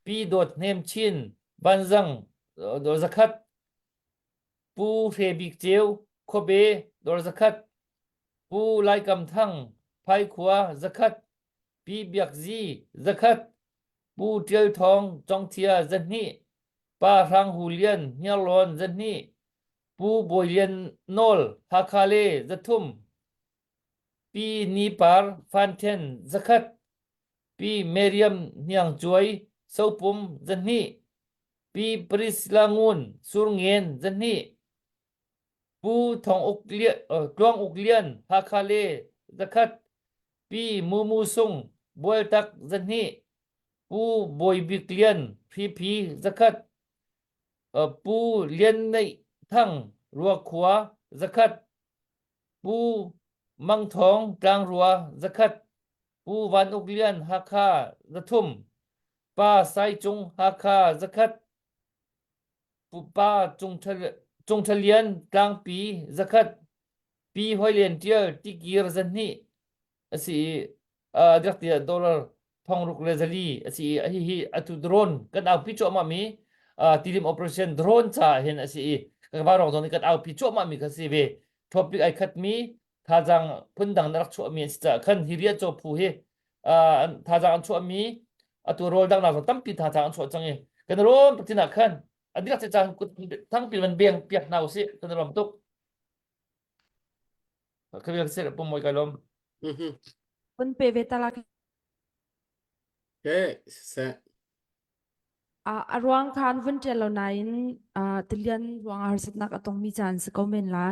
Pi Dawt Hnem Chin Vanzang dollar 100 Pu Hre Bik Ceu Khuabe dollar 100 Pu Lai Kam Thang Phaikhua 100 Pi Biak Zi 100 Pu Ṭial Thawng Congthia 200 Pa Hrang Hu Lian Hniarlawn 200 Pu Bawi Lian Nawl Hakha le 300 Pi Ni Par Fan Ṭhen 100 Pi Meriam Hniang Cuai Sopum 200 Pi Priscilla Ngun Surngen 200 Pu Thawng Uk Lian, Tluang Uk Lian, Hakha le 100, Pi Mu Mu Sung, Bualtak 200, Pu Bawi Bik Lian, Hriphi 100, Pu Lian Neih Thang Ruakhua zakhat, Pu Mang Thawng Tlangrua zakhat, Pu Van Uk Lian Hakha 300, Pa Sai Cung Hakha zakhat, Pu Pa Cung Ṭha Lian Tlangpi zakhat, Pi Hoi Lian Ṭial Tikir 200 a si i direct tiah dollar thongruk le zali a si i hihi atu drone kan aupi cuahmah mi tilim operation drone ca hin a si i kan varong zong nih kan aupi cuahmah mi kha si ve topic ai khat mi thazang phundang na rak chuah mi an si caah khan hi ria caw phu hi thazang an chuah mi atu rawl dang nak zong tampi thazang an chuah cang i kan rom tuk tin ah khan a direct ca thangpi man beng piak hna usih kan rom tuk Ka biak seh pum moi kai lom. Mhm. Kun pe ve ta la Okay, siseh. A ruang kha an vun ṭial lo nain tilian ruangah harsatnak a tongmi ca an si ko men la.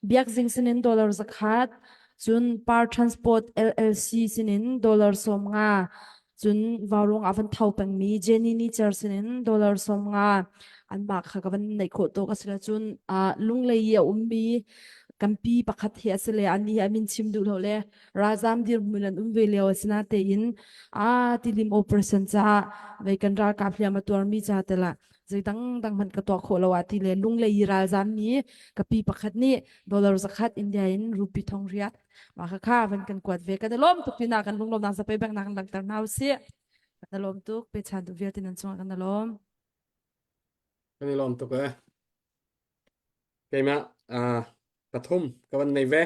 Biakzing sinin dollar 100, cun Par Transport LLC sinin dollar 50, cun vauruang ah van tho pengmi Jenny Nicer sinin dollar 50 anmah kha ka van neih khawh tuk a si le cun Lunglei i a ummi kan pi pakhat hi a si le ani hi a min chim duh lo le ralzam dirhmun an um ve lio a si natein a tilim operation caah vei kan ralkap hliam a tuarmi ca telah zei dang dang hmanh ka tuah khawh lo ah ti le lunglei i ralzam mi ka pi pakhat nih dollar 100 India in rupee thong riat mah kha kha van kan kuat ve kan i lawm tuk tina kan lunglawmnak zapei bek nak langhter hna usih kan i lawm tuk pechan tu vialte nan cungah kan i lawm Kan i lawm tuk eh. Keimah uh, pathum ka van nei ve.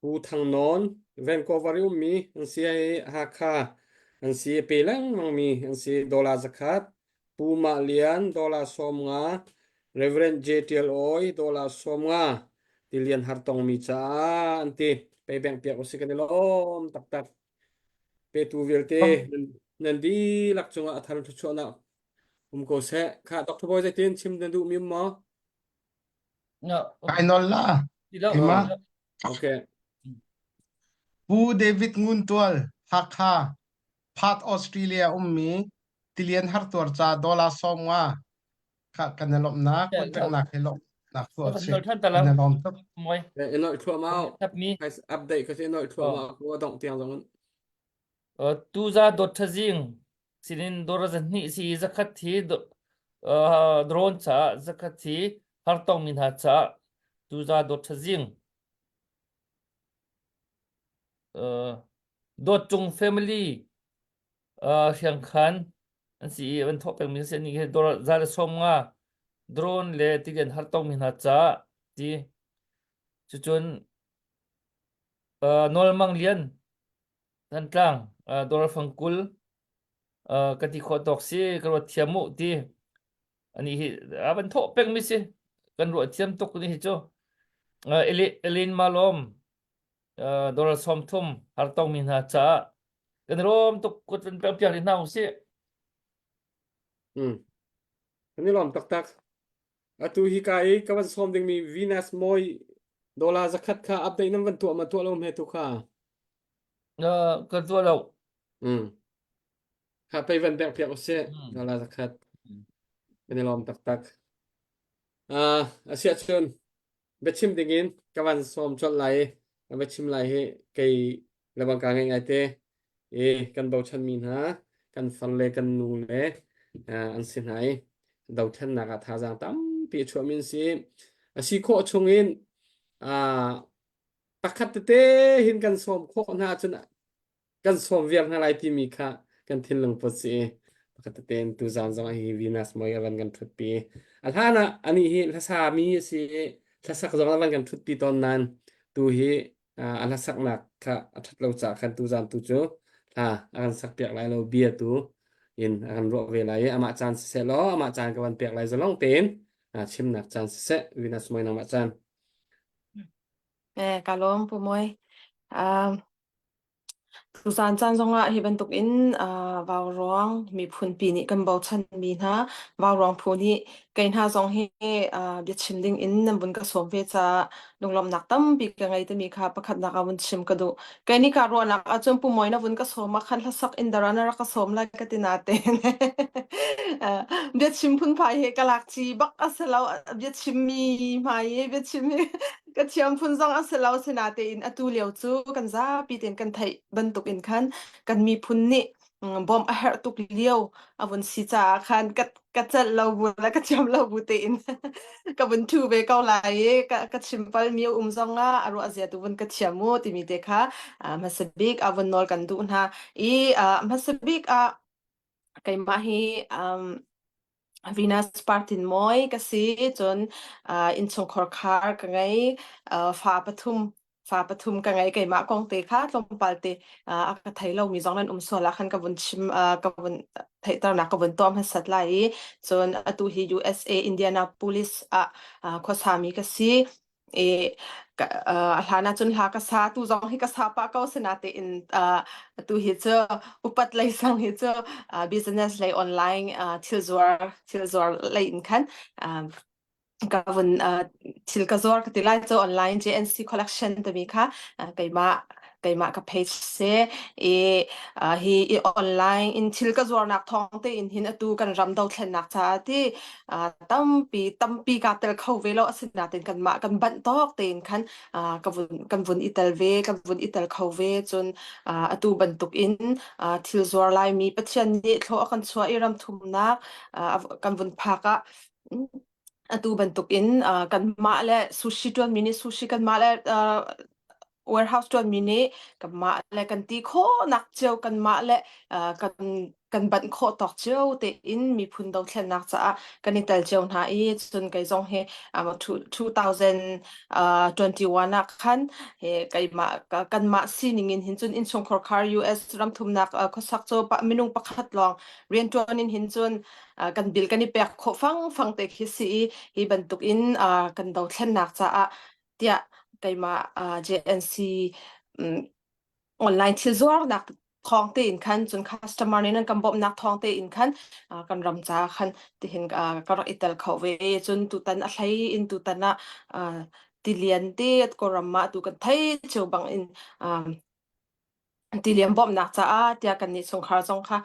Pu Thang Nawn, Vancouver i ummi an si i Hakha an si pe lengmang mi an si dollar 100. Pu Mah Lian dollar 50, Reverend J Tial Awi dollar 50 tilian har tongmi caah an ti. Pei bank piak usih kan i lawm taktak. Petu vialte nan, nan dihlak cungah a thar thluachuahnak um ko seh. Kha Dr. Bawi zeitin chim na duhmi um maw? No. Kai nol la. Keimah. Okay. Pu David Ngun Tual, Hakha, Perth, Australia ummi tilian hartuar ca dollar 50 kha kan i lawmhnak kutpeknak hi lawmhnak tuah a si. Kan i lawm tuk. I nolh thluahmah. Update ka si nolh thluahmah ko dongh tiang zong in. Tuza dot thazing sinin dora zahnih si zakhat hi drone ca zakhat hi hartong mi hna ca tuza dot thazing dot cung family hriangkhan an si i an thawh pengmi an si ni hi za le 50 drone le tilian hartong mi hna ca ti cucun Nawl Mang Lian Thantlang dollar fang 20 ka ti khawh tawk si ka ruat thiam mu ti ani hi a van thawh pengmi si kan ruah thiam tuk ni hi cu Elin Malom dollar 30 hartong mi hna caah kan rom tuk kut van pek piak hna usih Hmm. Kan i lawm taktak. Atu hi ka i ka van sawm dingmi Venus Moi dollar 100 kha update nan van tuah ma tuah lo hme tu kha. Ka tuah lo. Hmm. Kha pei van bek piak usih. Dollar 100. Kan i lawm taktak. Uh, asiah cun biachim dingin ka van sawm colh lai i ka biachim lai hi kei le bang ka ngei ngai te i kan bochanmi hna kan far le kan nu le an si hna i dothlennak ah thazaang tampi a chuahmi an si a si khawh chungin pakhat tete hin kan sawm khawh hna ahcun kan sawm viar hna lai timi kha kan thinlung put si i pakhat tete in tuzaan zong hi Venus moi a van kan ṭhutpi. A hlan ah anih hi hlasa mi a si i hlasak zong a van kan ṭhutpi tawn nain tu hi a hlasaknak kha a ṭhat lo caah khan tuzaan tu cu hla a kan sakpiak lai lo bia tu in a kan ruah ve lai i amah caan siseh law amah caan ka van pek lai zalong tein chimnak caan siseh Venus moi nangmah caan. Eh, ka lawm Pu Moi. Um, Tuzaan caan zongah hi bantukin uh, vauruang miphunpi nih kan bochanmi hna vauruang phu nih kei hna zong hi uh, biachim ding in nan vun ka sawm ve caah lunglawmhnak tampi ka ngei timi kha pakhatnak ah vun chim ka duh. Kei nih kaa ruahnak ahcun Pu Mawi na vun ka sawm ah khan hlasak in dara na rak ka sawm lai ka ti natein uh, biachim phunphai hi ka lak ci bak a si lo biachimmi hmai i biachim hi ka thiam phun zong a si lo sinatein atu lio cu kan zapi tein kan theih bantuk in khan kan miphun nih mm, bawmh a herh tuk lio a vun si caah khan ka ka celh lo bu le ka thiam lo bu tein ka vun thu ve ko lai i ka ka chim pal mi a um zong ah a ruah zia tu vun ka thiam mu timi te kha ah, hmasa bik a vun nawl kan duh hna i ah, hmasa bik ah keimah hi um, Venus Partin Mawi ka si cun uh, innchungkhar khar ka ngei uh, fa pathum fa pathum ka ngei keimah kong te kha tlawmpal te uh, a ka thei lomi zong nan um sual ah khan ka vun chim uh, ka vun theihternak ka vun tuah hmasat lai i cun atu hi USA Indianapolis ah uh, khuasami ka si i ka, uh, a hlan ahcun hla ka sa tu zong hi ka sa pah ko sinatein uh, atu hi cu upat lei sang hi cu uh, business lei online uh, thil zuar thil zuar lei in khan um, ka vun uh, thil ka zuar ka ti lai cu online JNC collection timi kha uh, keimah keimah ka page se i uh, hi i online in thil ka zuarnak thawng te in hin atu kan ram dothlennak caah ti tampi tampi kaa tel kho ve lo asinain kanmah kan banh tawk tein khan ka vun kan vun i tel ve kan vun i tel kho ve cun atu bantuk in thil zuar laimi Pathian nih thlaw a kan chuah i ram thumnak kan vun phak ah atu bantuk in kanmah le sushi ṭuanmi nih sushi kanmah le warehouse ṭuanmi nih kanmah le kan ti khawhnak cio kanmah le kan kan banh khawh tawk cio tein miphun dothlennak caah kan i tel cio hna i cun kei zong hi 2021 ah khan keimah kanmah sining in hin cun innchungkhar khar US ramthumnak khuasak cu minung pakhat lawng rianṭuan in hin cun kan bil kan i pek khawh fang fang te khi si i hi bantuk in kan dothlennak caah tiah keimah JNC online thil zuarnak thawng tein khan cun customer nih nan kan bawmhnak thawng tein khan kan ram ca khan tihin ka rak i tel kho ve cun tutan a hlei in tutan ah tilian te Kawlram ah tu kan thei cio bang in tilian bawmhnak caah tiah kannih chungkhar zong kha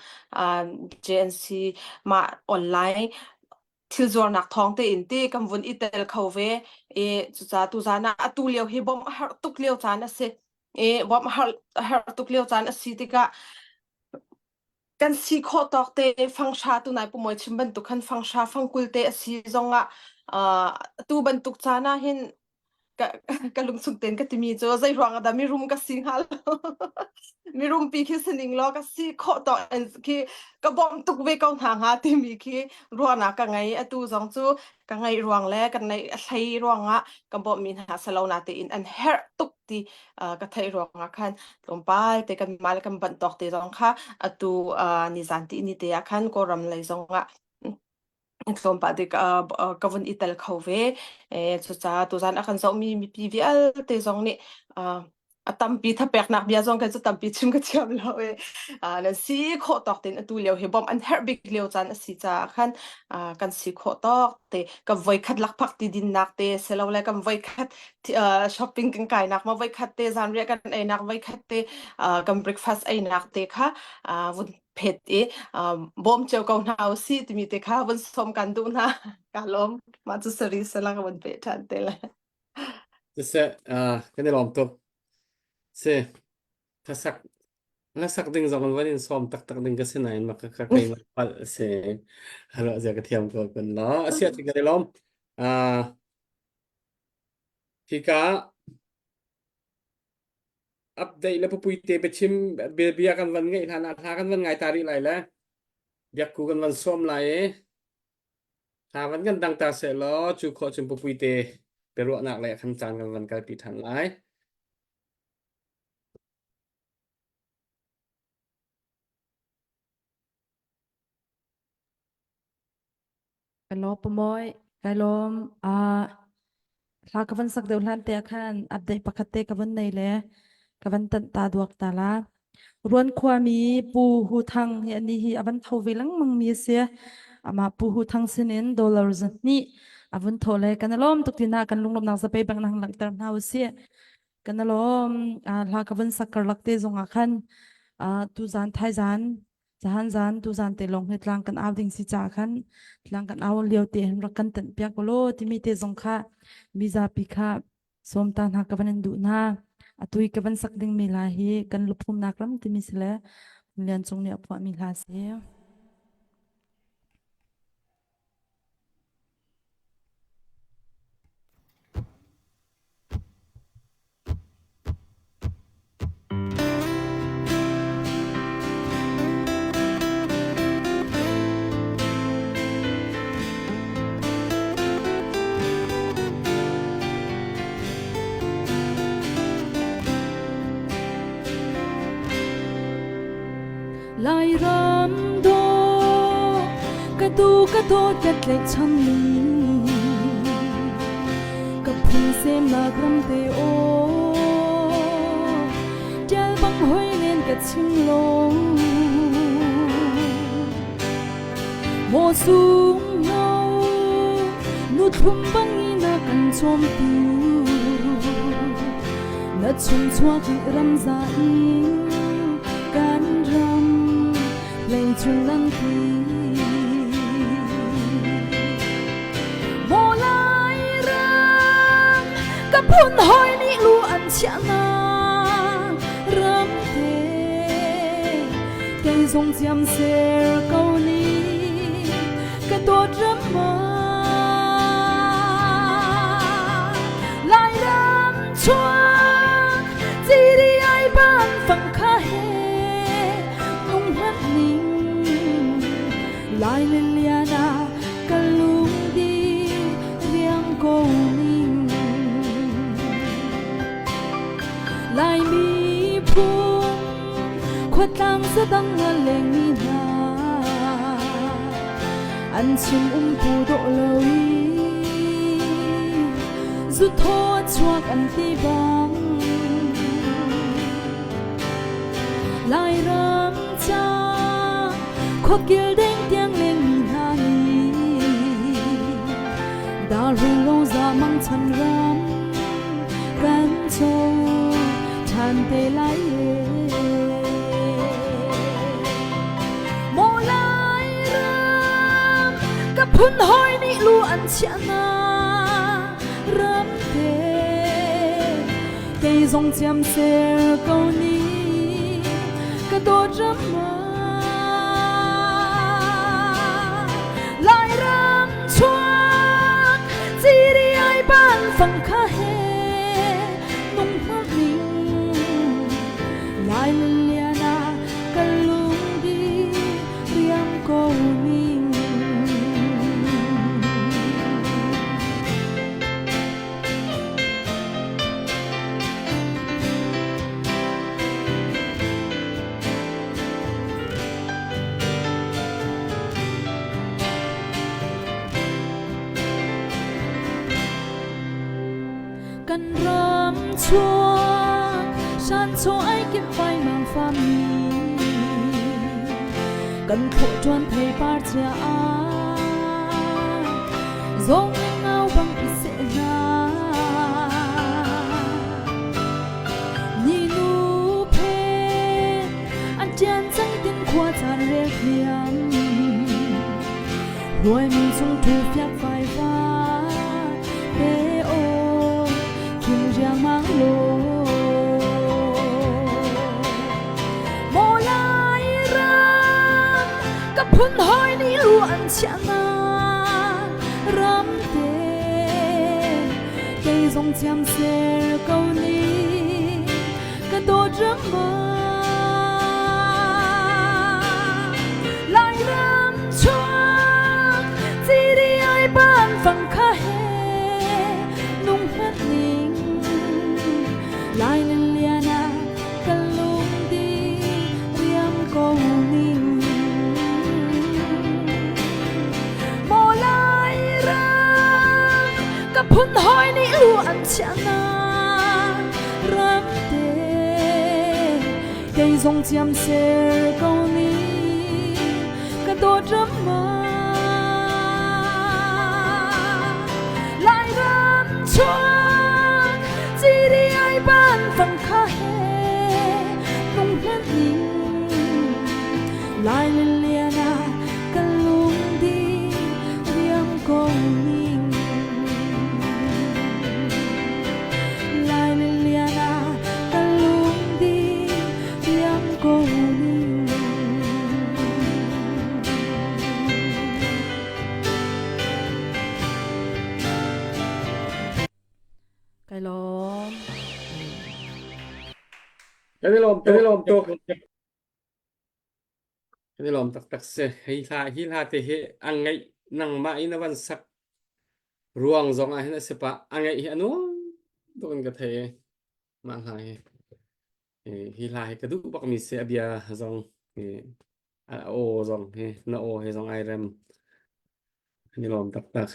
JNC mah online thil zuarnak thawng tein ti kan vun i tel kho ve i cucaah tuzaan ah atu lio hi bawmh a herh tuk lio caan a si i bawmh a herh tuk lio caan a si tikah kan si khawh tawk te fanghra tunai pumawi chim bantuk khan fanghra fangkul te a si zongah uh, tu bantuk caan ah hin ka ka lungchung ten ka timi cu zei ruang ah dah mirum ka si hnga lo mirum pi khi sining law ka si khawh tawk in khi ka bawmh tuk ve ko hna hnga timi khi ruahnak ka ngei atu zong cu ka ngeih ruang le ka neih a hlei ruangah ka bawmhmi hna salo na tein an herh tuk ti ka theih ruangah khan tlawmpal te kan mah le kan banh tawk te zong kha atu nizan ti ni te ah khan Kawlram lei zongah tlawmpal te ka vun i tel kho ve. Cucaah tuzan a kan zohmi mipi vialte zong nih a tampi thapeknak bia zong kan cu tampi chim ka thiam lo i nan si khawh tawk tein atu lio hi bawmh an herh bik lio caan a si caah khan kan si khawh tawk te kan voikhat lakphak ti dinnak te silole kan voikhat shopping kan kainak ma voikhat te zanriah kan einak voikhat te kan breakfast einak te kha vun phet i bawm cio ko hna usih timi te kha vun sawm kan duh hna. Ka lawm. Mah cu sari salang vun pe ṭhan te le. Siseh, kan i lawm tuk. Si, hlasak hlasak ding zong in van in sawm taktak ding ka si nain mak ka keimah palh a si. Halo zia ka thiam ko kun law. A sia kan i lawm. Uh, hika update le pupui te biachim bia kan van ngeih hlan ah hla kan van ngai ta rih lai le biakku kan van sawm lai i hla van kan dang ta seh law cu khawh cun pupui te biaruahnak le khan caan kan van kalpi than lai. Ka lawm pamoy. Kai lawm. Ah hla ka van sak deuh hlan te ah khan update pakhat te ka van nei le ka van tanh ta duak ta la. Ruan khuami Pu Hu Thang hi ani hi a van tho ve lengmang mi a si. Amah Pu Hu Thang sinin dollar 200 a vun tho le kan alawm tuk tina kan lunglawmhnak zapei bang nang langhter hna u sih. Kan alawm hla ka vun sak karlak te zongah khan tuzan thaizan Zahan zan tuzan te lawng hi tlang kan au ding si ca khan tlang kan au lio te hin rak kan tanh piak law timi te zong kha mizapi kha sawm ta hna ka van in duh hna. Atu i ka van sak ding mi hla hi kan luphumnak ram timi si le Lian Cung nih a phuahmi hla si. Lairam dawh ka tu ka dawt ka tlaihchan mi Ka phung semnak ram te aw Tial bang hoi len ka chim lo Maw sung no nu thlum bang ina kan chom tu Na chung chuak i ram za in kan ram leicung lampi Maw Lairam ka phun hawi nih lu an chiahnak ram te kei zong ciam ser ko ni ka dawt ram ma Lairam chuak ciri ai ban fang kha he nung hlat ning Lai le lian ah ka lungdi riang ko ning. Laimi phung khuatlang zadang a lengmi hna an chim um pu dawh lo i zuthaw a chuak an ti bang Lairam ca khuakil deng tiang lengmi hna nih darhung lo za mang chan ram kan co ṭhan te lai e. Maw Lairam ka phun hawi nih lu an chiahnak ram te Kei zong ciam ser ko ni ka dawt ram Lairam chuak ciri ai ban fang kha he nung hmang ning Lai lian ah ka lung di riam ko ning. Kan ram chuak shan cho ai kip vai mang fa mi kan thlawh ṭuan thei par chia zong ngau bang i seh hna ni nu phen an ṭian cang tin khua caan rel thiam Ruai mi cung thu fiak fai va te o kim riang mang lo Maw lai ram ka phun hoi nih lu an chiahnak ram te kei zong chiam ser ko ni ka dawt ram ma Lairam chuak ciri ai ban fang kha he nung hlat ning Lai lian ah ka lung di riam ko ning Maw Lairam ka phun hawi nih lu an chiahnak ram te. Kei zong ciam ser ko ni ka dawt ram Lairam chuak ciri ai ban fang kha he nung hlan ning Lai lian ah ka lung di riam ko ning Lai lian ah ka lung di riam ko ning Kai lawm. Kan i lawm tuk. lawm tuk. Kan i lawm taktak si. Hi hla hi hla te hi a ngaih nangmah in a van sak ruang zong ah hin a si pah. A ngaih hi a nuam tuk in ka thei i mah hla hi. Hi hla hi ka duh bak mi si a bia zong hi a aw zong hi na aw he zong ai rem. Kan i lawm taktak.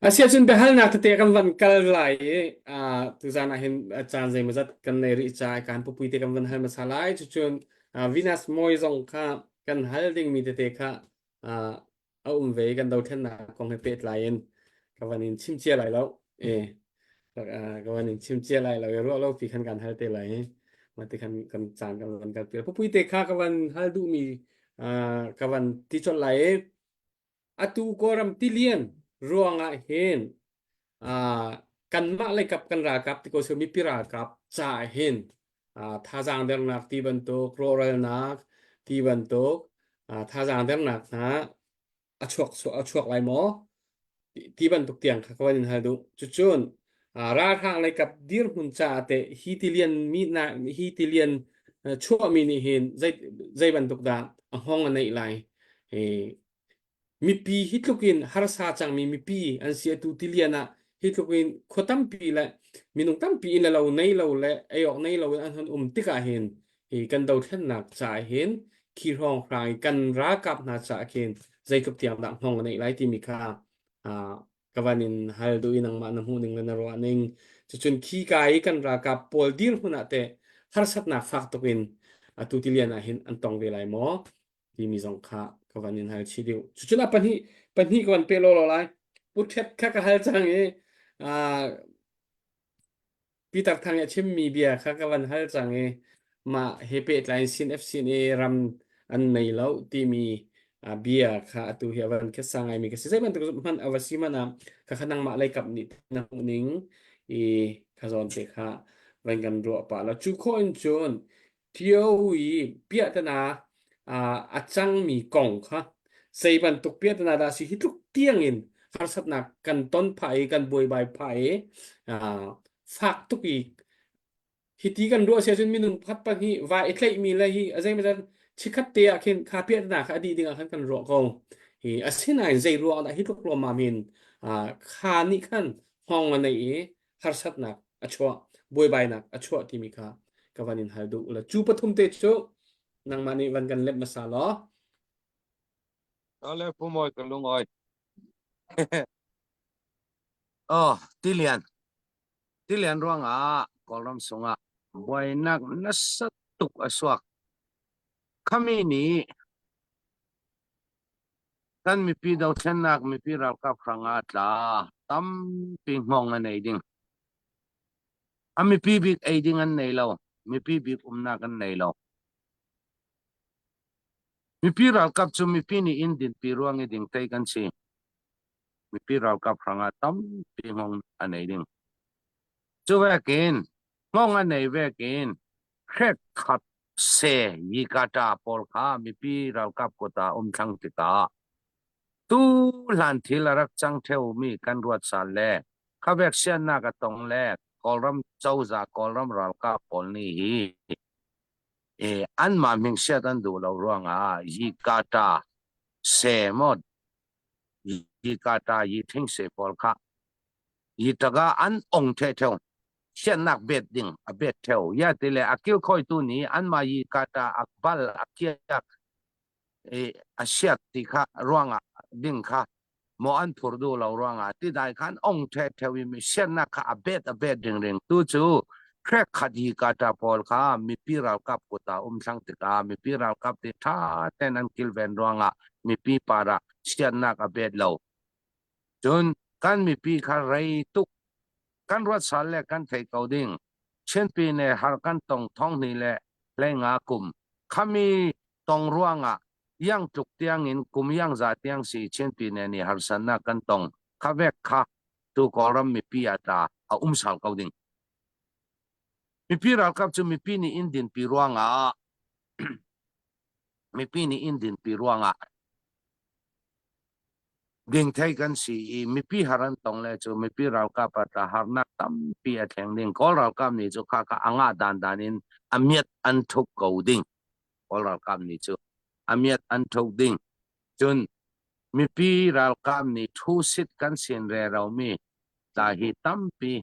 Asiahcun biahalnak tete kan van kal lai i uh, tuzan ah hin caan zeimawzat kan nei rih caah kan pupui te kan van hal hmasa lai. Cucun uh, Venus Moi zong kha kan hal dingmi tete kha uh, a um ve i kan dothlennak kong he pehtlai in ka van in chim cia lai lo. E, ka van in chim cia lai lo i ruah lo pi khan kan hal te lai i mah ti khan kan caan kan van kal pi. Pupui te kha ka van hal duhmi uh, ka van ti colh lai i Atu Kawlram tilian ruangah hin uh, kanmah leikap kan ralkap ti ko seh mipi ralkap caah hin uh, thazaang dernak ti bantuk rawhralnak ti bantuk uh, thazaang dernak hna a chuak a chuak lai maw ti bantuk tiang kha ka van in hal duh cucun uh, ralhrang leikap dirhmun caah teh hi tilian mi na hi tilian chuahmi nih hin zei zei bantuk dah a hngong a neih lai hi Mipi hi tluk in harsa cangmi mipi an si atu tilian ah hi tluk in khua tampi le minung tampi inn le lo nei lo le ei awk nei lo in an hon um tikah hin hi kan dothlennak caah hin khi hrawnghrang i kan ralkap hna caah khin zeitluk tiang dah hngong a neih lai timi kha ah, ka van in hal duh i nangmah na hmuh ning le na ruah ning cucun khi ka i kan ralkap pawl dirhmun ah teh harsatnak fak tuk in atu tilian ah hin an tong ve lai maw timi zong kha ka van in hal chih deuh. Cucun a pahnih pahnih ka van pe law law lai. Puthet kha ka hal cang i uh, Peter Thang i a chimmi bia kha ka van hal cang i mah he pehtlai in sin FCNA ram an nei lo timi uh, bia kha atu hi a van khesa ngaimi ka si. Zei bantuk hmanh a va si hmanh ah kha kha nangmah lei kap nih na hmuh ning i kha zawn te kha van kan ruah pah la. Cu khawh in cun Ṭio i piahtana a cangmi kong kha zei bantuk piahtana dah a si hi tluk tiangin harsatnak kan ton phah i kan buaibai phah i fak tuk i hiti kan ruah si ahcun minung pakhat pahnih va i tlaihmi le hi a zeimawzat chikkhat te ah khin kha piahtana kha a dih ding ah khan kan ruah ko. Hi asinain zei ruang dah hi tluk lawmmam in kha nih khan hngawng a neih i harsatnak a chuah buaibainak a chuah timi kha ka van in hal duh la cu pathum te cu nangmah nih van kan lep hmasa law Ale pumoi ka lungoi. Oh, tilian. Tilian ruangah Kawlram sungah buainak nasa tuk a suak. Khami nih Kan mipi dothlennak mipi ralkap hrangah tla tampi hngawng an ei ding. A mipi bik ei ding an nei lo. Mipi bik umnak an nei lo. Mipi ralkap cu mipi nih inn dinpi ruang i ding tei kan si. Mipi ralkap hrangah tampi hngawng an ei ding. Cu vekin hngawng an ei vekin hrek khat se yikata pawl kha mipi ralkap kut ah um thlang tikah tu hlan thil a rak cang theumi kan ruat sal le khavek siannak a tong le Kawlram cozah Kawlram ralkap pawl nih hi e anmah hmingsiat an duh lo ruangah yikata se maw yikata yi thing se pawl kha yitaga an ong the theu siannak bet ding a bet theo ya ti le a kilkhawitu nih anmah yi kata a bal a kiak i a siat ti kha ruangah ding kha maw an phur duh lo ruangah ti dai khan ong the theo i mi siannak kha a bet a bet ring ring tu cu. Hrek khat hi kata pawl kha mipi ralkap kut ah um thlang tikah mipi ralkap nih ṭha tein an kilven ruangah mipi par ah chiatnak a bet lo. Cun kan mipi kha rei tuk kan ruat sal le kan thei ko ding. Chinpi ne har kan tong thong hnih le hleinga kum khami tong ruangah yang tluk tiang in kum yang za tiang si Chinpi ne nih harsannak kan tong kha vek kha tu Kawlram mipi ah tla a um sal ko ding. Mipi ralkap cu mipi nih inn dinpi ruangah mipi nih inn dinpi ruangah dingthei kan si i mipi har an tong le cu mipi ralkap ah tla harnak tampi a thleng ding. Kawl ralkap nih cu kha kha a ngah dan dan in a miat an thup ko ding. Kawl ralkap nih cu a miat an thup ding. Cun mipi ralkap nih thu-sit kan sin reromi tla hi tampi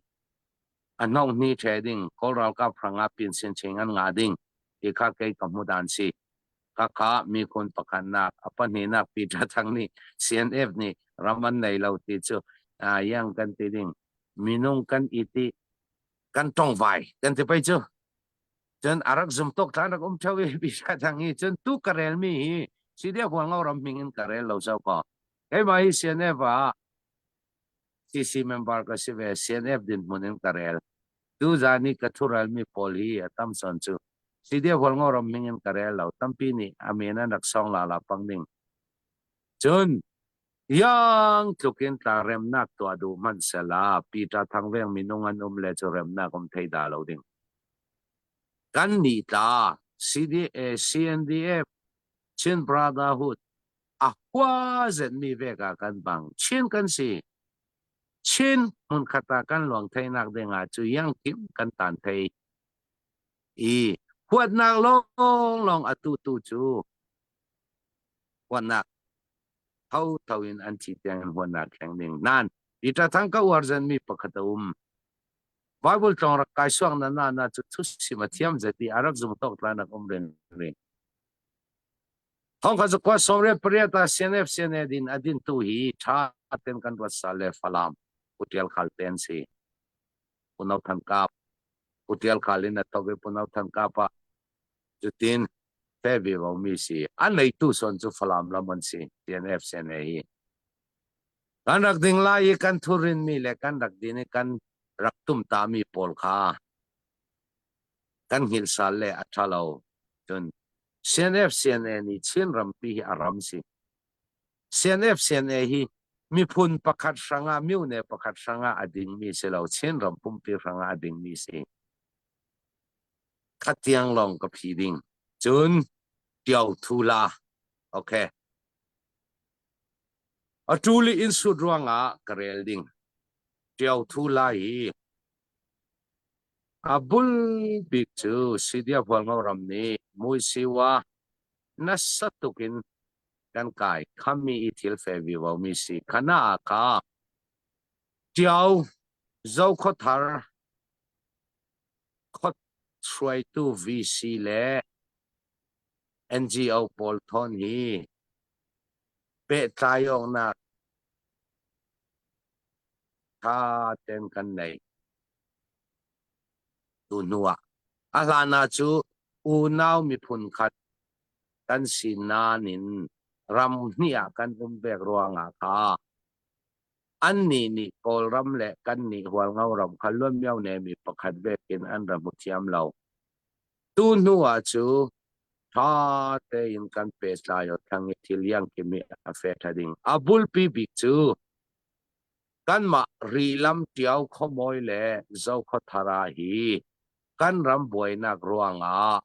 a hnohni ṭhe ding Kawl ralkap hrangah pinsin ching an ngah ding ti kha kei ka hmu dan si. Khakha miphun pakhatnak a pahnihnak Peter Thang nih CNF nih ram an nei lo ti cu yang kan ti ding minung kan i ti kan tongvai kan ti pei cu cun a rak zum tuk tlan rak um theo i Peter Thang hi cun tu ka rel mi hi CDF Hualngo ram hming in ka rel lo zo ko keimah hi CNF ah CC member ka si ve CNF dinhmun in ka rel tu zan i ka thural mi pawl hi a tam son cu CDF Hualngo ram hming in ka rel lo tampi nih a men an rak song la la pang ding cun yang tluk in tla remnak tuah duh hmanh sela Peter Thangveng minung an um le cu remnak um thei da lo ding kan nih tla CDA CNDF Chin Brotherhood a hua zetmi vek ah kan bang Chin kan si Chin hmunkhat ah kan luang theinak ding ah cu yang kim kan tan thei i huatnak lawng lawng atu tu cu huatnak tho tho in an thi tiang in huatnak thleng ding nan Peter Thang ka uar zen mi pakhat a um Bible tlong rak kai suak na na na cu thu sim a thiam zeti a rak zum tok tla nak um ren ring Thong kha cu khua 18 ah CNF CNA din a din tu hi tha ten kan ruat sa le Falam Putial khal ten si Punau Than Kap Putial khal in a thok i Punau Than Kap ah cutin fe ve vo mi si a nei tu son cu Falam lam an si CNF CNA hi kan rak ding lai i kan thurin mi le kan rak din i kan rak tum ta mi pawl kha kan hngilh sal le a ṭha lo. Cun CNF CNA nih Chin rampi hi a ram si. CNF CNA hi miphun pakhat hrangah myone pakhat hrangah a dingmi si lo Chin ram pumpi hrangah a dingmi si. Khat tiang lawng ka phi ding. Cun Tio Thu La. Okay. A tuli in sut ruangah ka rel ding. Tio Thu La hi A bul bik cu Sidia Hualngo ram nih Muisiwa nasa tuk in kan kai khami i thil fe vivo mi si khana ah ka Ṭio Zokhawthar khot hruaitu VC le NGO pawl thawn hi pehtlai awknak ṭha tein kan nei. Tu hnu ah a hlan ah cu unau miphun khat kan si nain ram hnih ah kan um bek ruangah kha annih nih Kawlram le kannih Hualngo ram kha luanmio nemi pakhat vekin an ra hmu thiam lo. Tu hnu ah cu ṭha tein kan pehtlai o thlang i thil iangkim i a fe ṭha ding. A bulpi bik cu Kanmah Rilam Ṭio khuamawi le Zokhawthar ah hi kan ram buainak ruangah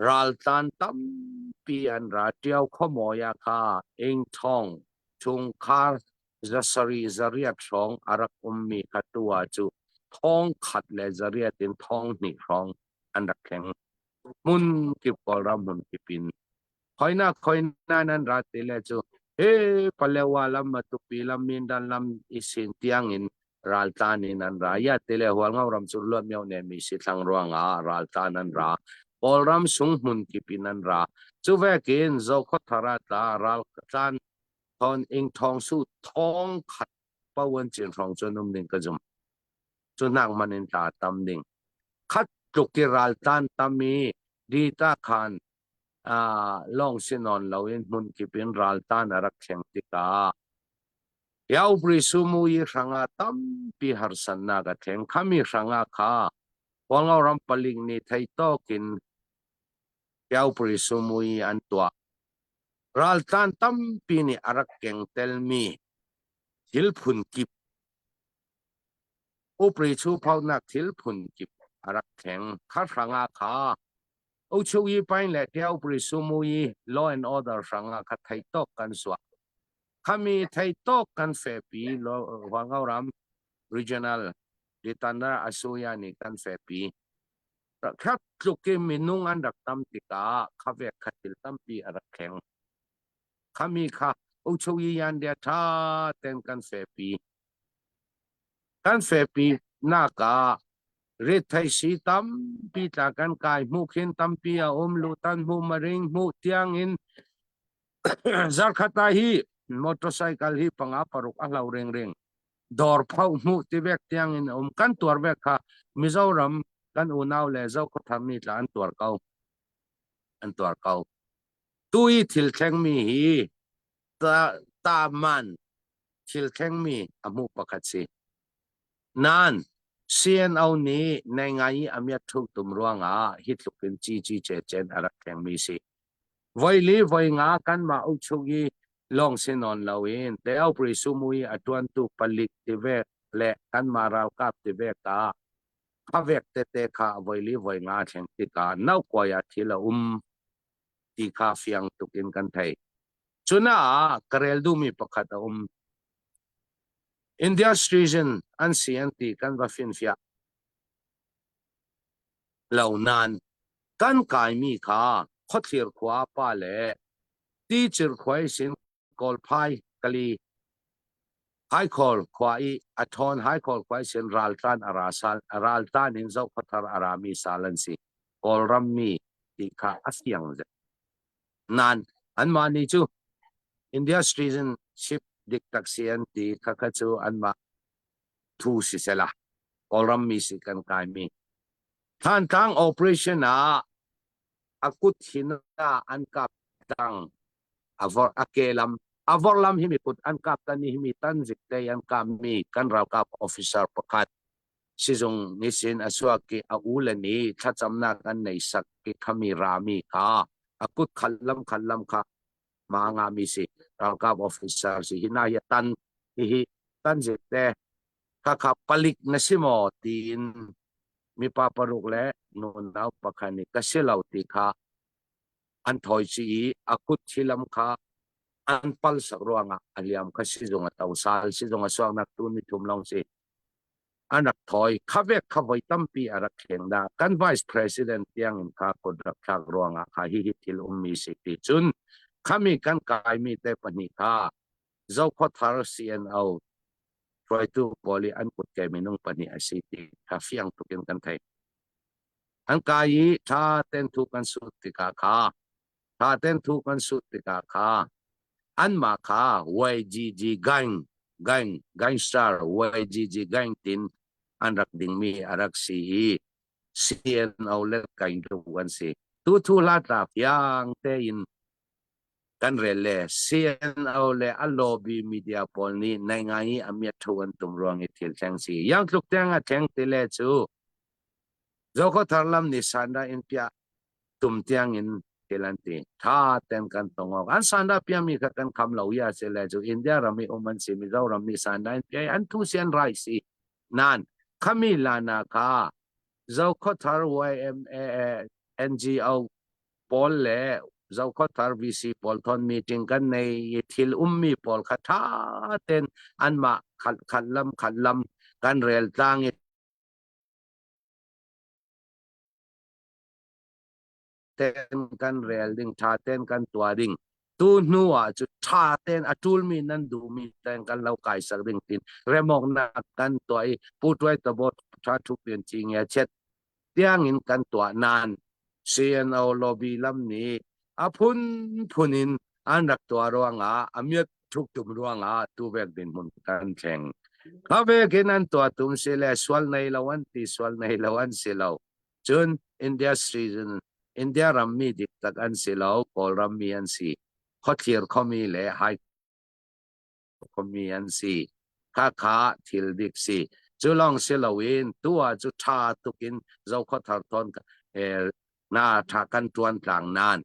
raltlan tampi an ra. Ṭio khuamawi ah kha Ingthong chungkhar zasarih zariat hrawng a rak ummi kha tu ah cu thong khat le zariat in thong hnih hrawng an rak thleng. Hmun kip Kawlram hmun kip in Khoina khoina nan ra ti le cu he Palewa lam Matupi lam Mindan lam i sin tiang in raltlan in an ra ya ti le Hualngo ram cu luat mio ne mi si thlang ruangah raltlan an ra Kawlram sung hmun kip in an ra cu vekin Zokhawthar ah tla raltlan thon ing thong su thong khat pawan cin hrawng cu num ding ka zum cu hnak man in tla tam ding. Khat tluk i raltan tam i dita khan lawng si nawn loin hmunkip in raltan a rak thleng tikah Yaubri sumu i hrangah tampi harsannak a thleng. Khami hrangah kha Hualngo ram palik nih thei tawkin Yaubri sumu i an tuah. Raltlan tampi nih a rak keng telmi thil phunkip upri chuphaunak thil phunkip a rak thleng. Kha hrangah kha Uchuyi pain le Tiaupri sumui law and order hrangah kha thei tawk kan suah. Khami thei tawk kan fepi Hualngo ram regional Ditanar Asuya nih kan fepi. Khat tluk i minung an rak tam tikah khavek kha thil tampi a rak thleng. Khami kha Uchuyi yan dia tha ten kan fepi. Kan fepi nak ah Rethei si tampi tla kan kai hmuh khin tampi a um lutan hmuh maring hmuh tiang in zarkhat ah hi motorcycle hi panga paruk a hlo ring ring dawr phau hmuh ti vek tiang in um kan tuar vek kha Mizoram kan unau le Zokhawthar mi tla an tuar ko an tuar ko tu i thil thleng mi hi ta ta man thil thleng mi a hmuh pakhat si Nain, CNO nih nai i a miat ṭhuk tum ruangah hi tluk in cici cecen a rak thlengmi si. Voi li voi nga kanmah ukchuk i lawng si nawn loin Teopri Sumui a ṭuantu palik tivek le kanmah ralkap tivek ah khavek tete kha voi li voi nga thleng tikah naukuai ah thil a um ti kha fiang tuk in kan thei. Cunaah ka rel duhmi pakhat a um. India citizen an si an ti kan va finfiah lo nain kan kaimi kha Khuathlir khua pa le Ticir khua i sin Kawlphai kali Haikhawl khua i a ṭhawn Haikhawl khua i sin raltlan a ra sal raltlan in Zokhawthar a rami sal an si. Kawlram mi ti kha a fiang zet. Nain anmah nih cu India citizenship dik tak si an ti khakha cu anmah thu si sela Kawlram mi si kan kaimi. Thantlang operation ah a kut hin ah an kap tang a vor a ke lam a vor lam hi mi kut an kap tan hi mi tan zik te an kap mi kan ralkap officer pakhat Sizung nisin a chuak i a ule nih thlacamnak an nei sak i khami rami kha a kut khat lam khat lam kha ma ngami si ralkap officer si hi na hi tan hi hi tan zit te kha kha palik na si maw tiin mipa paruk le nunau pakhat nih ka si lo ti kha an thawi chi i a kut thilam kha an pal sak ruangah a liam kha sizung a to sal sizung a suaknak tu ni thum long si an rak thawi. Kha vek kha voi tampi a rak thleng dah. Kan vice president tiang in kha kut rak thlak ruangah kha hihi thil ummi si ti cun khami kan kaimi te pahnih kha Zokhawthar CNO hruaitu pawl i an kutke minung pahnih a si ti kha fiang tuk in kan thei. An kai i tha ten thu kan sut tikah kha tha ten thu kan sut tikah kha anmah kha YGG gang gang gangster YGG gang tin an rak dingmi a rak si i CNO le kain tu an si. Tu thu hla tla fiang tein kan rel le CNO le a lobby media pawl nih nai ngai i a miat thu an tum ruang i thil thleng si. Yang tluk tiang a thleng ti le cu Zokhawthar lam nih sanda in piah tum tiang in thil an ti. Tha ten kan tong awk. An sanda piami kha kan kham lo ya se le cu India ram i um an si Mizoram nih sanda in piai an thu si an rai si. Nan khami lana kha Zokhawthar YMA NGO pawl le Zokhawthar VC pawl thon meeting kan nei i thil ummi pawl kha tha ten anmah khat khat lam khat lam kan rel tlang i ten kan rel ding tha ten kan tuah ding tu hnu ah cu tha ten a tul mi nan duh mi ten kan lo kai sak ding tin remok na kan tuah i pu tuai tabo tha thu pian chi nge chet tiang in kan tuah nan CNO lobby lam nih a phun phun in an rak tuah ruangah a miat thuk tum ruangah tu vek din mun kan thleng kha vekin an tuah tum si le sual nei lo an ti sual nei lo an si lo. Cun India citizen, India rammi diktak an si lo, Kawlram mi an si. Khuathlir khuami le hai khuami an si. Khakha thil dik si. Cu lawng si loin tu ah cu ṭha tuk in Zokhawthar thawn eh, na ṭha kan ṭuan tlang nain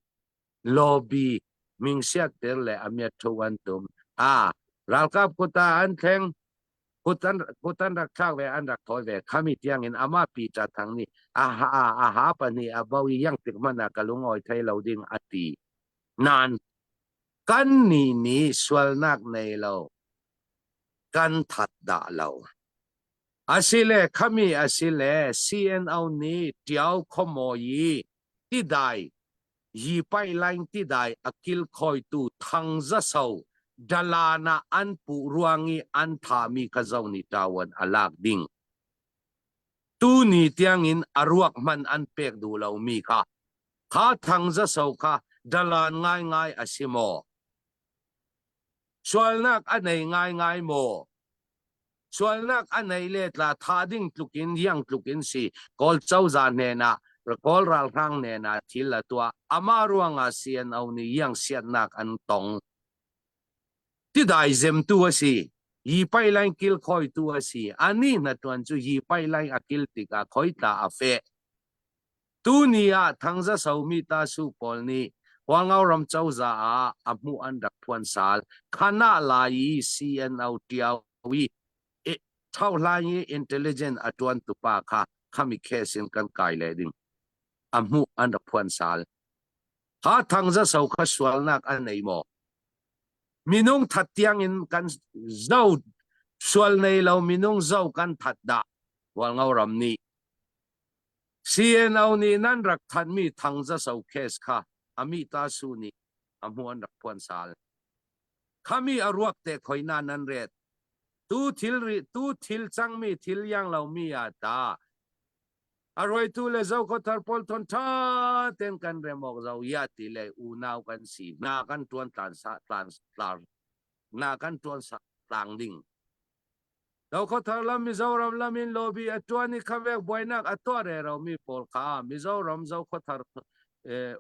lobby mingsiatter le amiat thu an tum. A ralkap kuta an thleng kut an kut an rak thlak ve an rak thawi ve khami tiang in ama pi cha thang nih a ha a ha pahnih a bo i yang tik hmanh ah ka lungawi thei lo ding a ti nan kan ni nih sualnak nei lo kan that dah lo asile khami asile CNO nih tiao khomawi tidai Yi Pai Laing tidai a kilkhawitu Thang Za So dalan ah an puh ruang i an thahmi kha zo nih ṭawan a lak ding. Tuni tiangin a ruak hmanh an pek duh lomi kha kha Thang Za So kha dalan ngaingai a si maw? Sualnak a nei ngaingai maw? Sualnak a nei le tla thah ding tluk in iang tluk in si Kawl cozah hnen ah Kawl ralhrang hnen ah thil a tuah. Amah ruangah CNO nih iang siatnak an tong. Tidai zemtu a si. Yi pai lain kilkhawitu a si. Anih hna ṭuan cu yi pai lain a kil tikah khoitla a feh. Tuni ah Thangza somi tasu pawl nih Hualngo ram cozah ah a hmuh an rak phuan sal. Khanah lai i CNO ṭiao i ṭhohlan i intelligent a ṭuan tupa kha khami case in kan kai le ding. A hmuh an rak phuan sal. Kha Thangza so kha sualnak an nei maw? Minung that tiang in kan zo sual nei lo minung zo kan that dah Hualngo ram nih CNO nih nan rak thanhmi Thangzaso case kha Amita Su nih a hmuh an rak phuan sal. Khami a ruak te khoi na nan ret. Tu thil ri tu thil cangmi thil yang lomi ah ta a ruaitu le Zokhothar pawl thon tha ten kan rem awk zo ya ti le unau kan si na kan tuan tlan sa tlan tlar na kan tuan sa tlang ding Dokhothar lam Mizoram lam in lobby a tuan i khavek buainak a tuah reromi pawl kha Mizoram Zokhothar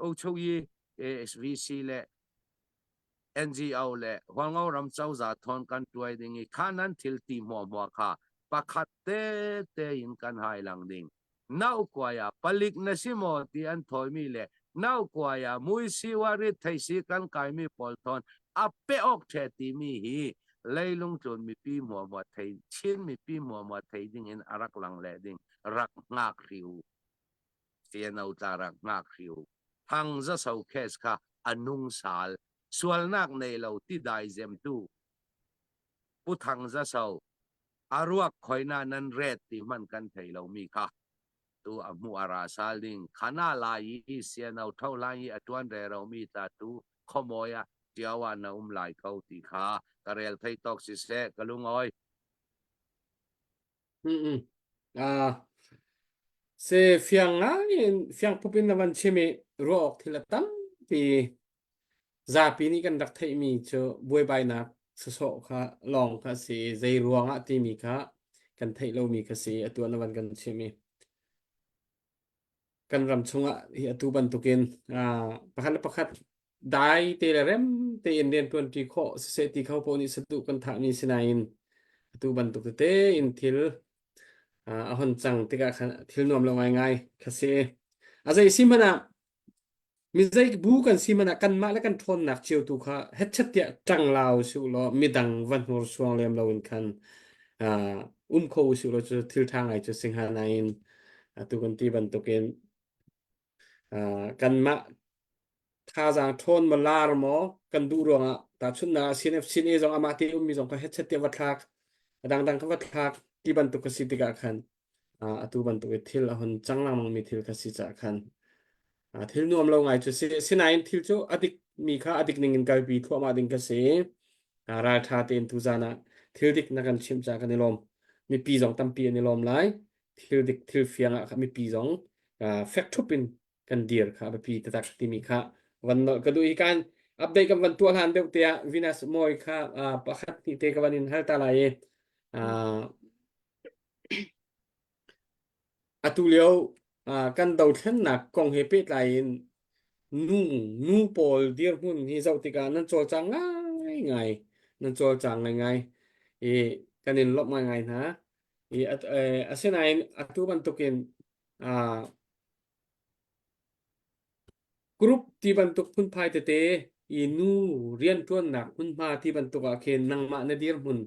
Uchuyi SVC le NGO le Hualngo ram cozah thawn kan tuai ding i kha nan thil ti hmuahhmuah kha pakhat te te in kan hai lang ding. Naukuai ah palik na si maw ti an thawimi le naukuai ah muisi warit theisi kan kaimi pawl thawn a pe awk ṭhe timi hi leilung tlun mipi hmuahhmuah thei Chin mipi hmuahhmuah thei ding in a rak lang le ding rak hngak hri u. CNO tla rak hngak hri u. Thang za so case kha a nung sal sualnak nei lo ti dai zemtu Pu Thang Za So a ruak khoina nan ret ti hmanh kan thei lomi kha tu a hmuh a ra sal ding khana lai i siano tho lai i a tuan reromi ta tu khomawi ah tiao ah na um lai ko ti kha ka rel thei tawk siseh ka lungawi Mm ah se fiang ngai in fiang pup in na van chim i ruah awk thil a tampi Zapi nih kan rak theihmi cu buaibainak sawsawh kha lawng kha a si i zei ruangah timi kha kan theih lomi kha si i atu ah na van kan chimh i kan ram chungah hi atu bantukin pakhat le pakhat dai te le rem tein rianṭuanṭi khawh siseh ti kho paoh nih saduh kan thahmi si nain atu bantuk tete in thil a hon cang tikah khan thil nuam lo ngaingai kha si. A zei si hmanh ah Mi zei bu kan si hmanh ah kanmah le kan ṭhawnnak cio tu kha hetchet tiah ṭang la usih law midang va hnursuang lem loin khan uh, um kho usih law cu thil ṭha ngai cu si hnga nain atu kan ti bantukin uh, kanmah thazaang ṭhawn maw lar maw kan duh ruangah tahchunhnak ah CNF CNA zong amah te ummi zong kha hetchet tiah va thlak a dangdang kha va thlak ti bantuk ka si tikah khan uh, atu bantuk i thil a hun cang lengmang mi thil kha si caah khan uh, thil nuam lo ngai cu si sinain thil cu a dik mi kha a dik ning in kalpi thluahmah ding ka si uh, ralṭha tein tuzan ah thil dik na kan chimh caah kan i lawm mipi zong tampi an i lawm lai thil dik thil fiang ah mipi zong uh, fek ṭhup in kan dir kha a biapi taktak timi kha van nolh ka duh i kan update kan van tuah hlan deuh te ah Venus Moi kha uh, pakhat hnih te ka van in hal ta lai i uh, Atu lio. Kan dothlennak kong he pehtlai in nu nu pawl dirhmun hi zoh tikah nan cawlcang ngaingai nan cawlcang ngaingai i kan in lawmh ngaingai hna. I asinain atu bantukin Group ti bantuk phunphai tete i nu rianṭuannak hmunhma ti bantuk ah khin nangmah na dirhmun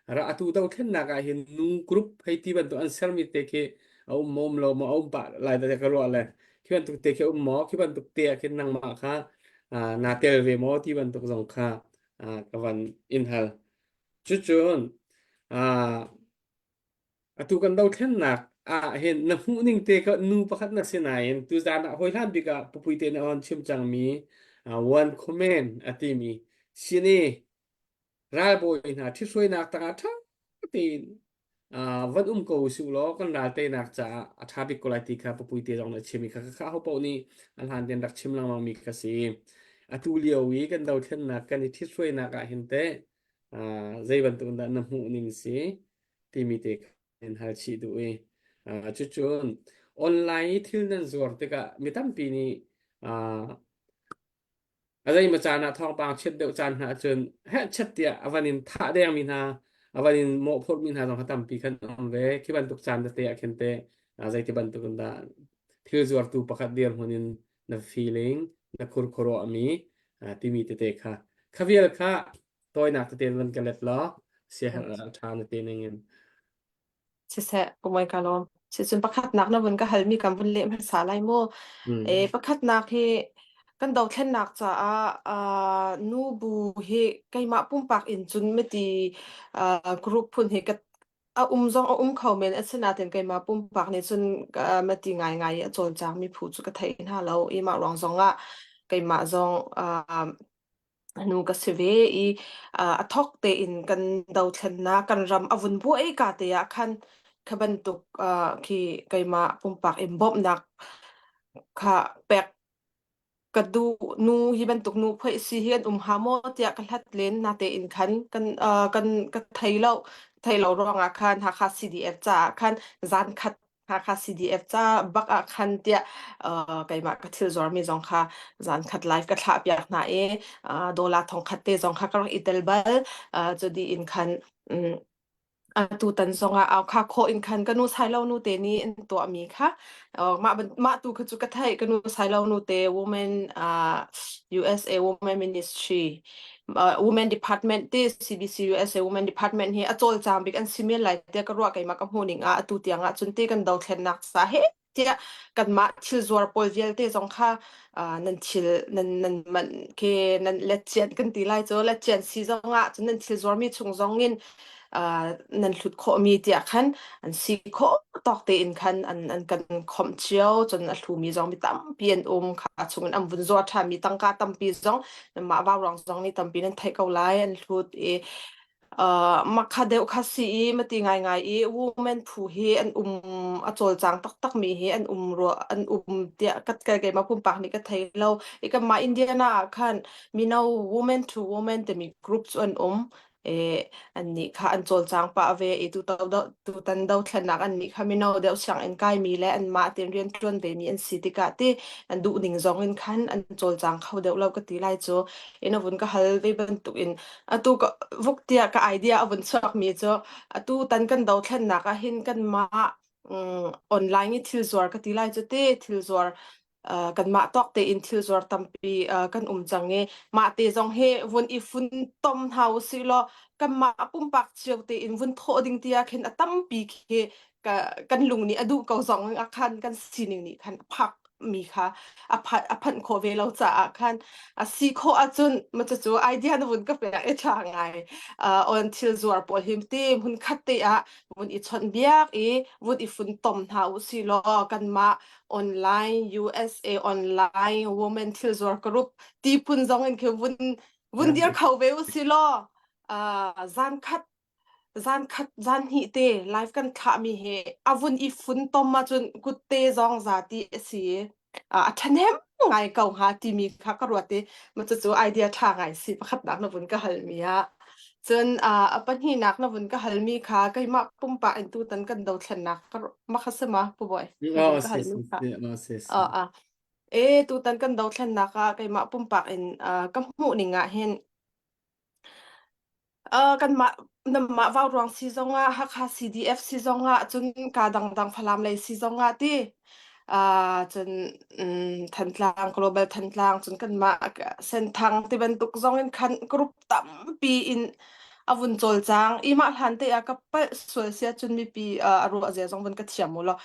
ra atu dothlennak ah hin nu group hei ti bantuk an sermi te khi a um maw um lo maw a um pah lai te ka ruah le khi bantuk te khi a um maw khi bantuk te ah khin nangmah kha naa tel ve maw ti bantuk zong kha ka van in hal. Cucun Atu kan dothlennak ah hin na hmuh ning te kha nu pakhat na si nain tuzaan ah hawihlan bik ah pupui te nih a hon chim cangmi uh, one command a timi sine ralbawi hna ṭhithruainak tangah ṭha tein uh, van um ko usih law kan ral teinak caah a ṭha bik ko lai ti kha pupui te zong nih a chim i kha kha ho paoh nih a hlan tein rak chim lengmang mi kha si. Atu lio i kan dothlennak kan i ṭhithruainak ah hin teh uh, zei bantuk dah na hmuh ning si timi te in hal chih duh i uh, cucun online i thil nan zuar tikah mi tampi nih uh, a zeimaw caan ah thawngpang chiat deuh caan hna ahcun heh chat tiah a van in thah dengmi hna a van in mawhphurhmi hna zong kha tampi khan um ve khi bantuk caan tete ah khin te zeiti bantuk in dah thil zuartu pakhat dirhmun in na feeling na khurkhuruahmi timi tete kha kha vial kha tawinak tete van ka let law siaherh a ṭha na ti ning in. Siseh, umai ka lawm. Sicun pakhatnak na vun ka halmi kan vun leh hmasa lai mu. Mm. E, pakhatnak hi kan dothlennak caah uh, nu bu hi keimah pumpak in cun miti uh, group phun hi ka a um zong a um kho men asinain keimah pumpak nih cun uh, mati ngaingai i a cawlcangmi phu cu ka thei hna lo i mah ruang zong ah keimah zong uh, nu ka si ve i a thawk tein kan dothlennak kan ram a vun buai ka te ah khan kha bantuk khi keimah pumpak in bawmhnak kha pek ka duh nu hi bantuk nu phoih si hi an um hnga maw tiah ka hlat len natein khan kan kan ka thei lo thei lo ruangah khan Hakha CDF caah khan zan khat Hakha CDF ca bak ah khan tiah uh, keimah ka thil zuarmi zong kha zan khat live ka thlah piak hna i uh, dollar thong khat te zong kha ka rak i tel bal uh, cu in khan um, atu tan zong ah au kha khawh in khan ka nu sailo nu te nih an tuahmi kha uh, mah mah tu kha cu ka theih ka nu sailo nu te women uh, USA Women Ministry uh, Women Department te CBC USA Women Department hi a cawlcang bik an si men lai tiah ka ruah keimah ka hmuh ning ah atu tiang ah cun te kan dothlennak sa he tiah kanmah thil zuar pawl vialte zong kha uh, nan thil nan nan man ke nan letcian kan ti lai cu letcian si zong ah cun nan thil zuarmi chung zong in uh, nan hlut khawhmi tiah khan an si khawh tawk tein khan an an kan khomh cio cun a hlumi zong mi tampi an um kha chungin an vun zuar ṭhanmi tangka tampi zong mah vauruang zong nih tampi nan theih ko lai an hlut i uh, makha deuh kha si i mati ngaingai i women phu hi an um a cawlcang taktak mi hi an um ru an um tiah kat ka keimah pumpak nih ka thei lo i kanmah Indiana ah khan mino women to women timi group cu an um E annih kha an cawlcang pah ve i tutan dothlennak annih kha mino deuh sianginn kaimi le anmah tein rianṭuan vemi an si tikah ti an duhning zong in khan an cawlcang kho deuh lo ka ti lai cu. In a vun ka hal ve bantukin atu ka vuk tiah ka idea a vun chuakmi cu atu tan kan dothlennak ah hin kanmah mm, online i thil zuar ka ti lai cu ti thil zuar uh, kanmah tawk tein thil zuar tampi uh, kan um cang i mah te zong hi vun i fun tom hna usih law kanmah pumpak cio tein vun thawh ding ti ah khin a tampi khi ka, kan lung nih a duh ko zong ah khan kan sining nih khan a phak mi kha a phanh a phanh khawh ve lo caah khan a si khawh ahcun ma cu idea na vun ka pek i ṭha ngai uh, on thil zuar pawl hi te hmun khat te ah vun i chawnh biak i vun i fun tom hna u si law kanmah online USA online women thil zuar group ti phun zong in khi vun vun dir kho ve u si law uh, zan khat zan khat zan hnih te live kan thlah mi he avun i fun tom ma cun kut te zong za ti asi a ṭhahnem ngai ko hnga timi kha ka ruat i ma cu idea ṭha ngai si pakhat nak na vun ka hal mi ah. Cun uh, a pahnihnak na vun ka halmi kha keimah pumpak in tutan kan dothlennak ka ma kha si ma Pu Bawi na vun Oh, ka si halmi si kha. si, oh, si si. Uh, uh. E tutan kan dothlennak ah keimah pumpak in uh, ka hmuh ning ah hin Uh, kanmah nanmah vauruang si zongah Hakha CDF si zongah cun ka dangdang Falam lei si zongah ti uh, cun um, Thantlang Global Thantlang cun kanmah Senthang ti bantuk zong in khan group tampi in a vun cawlcang i mah hlan te ah ka palh sual sia cun mipi uh, a ruah zia zong vun ka thiam u law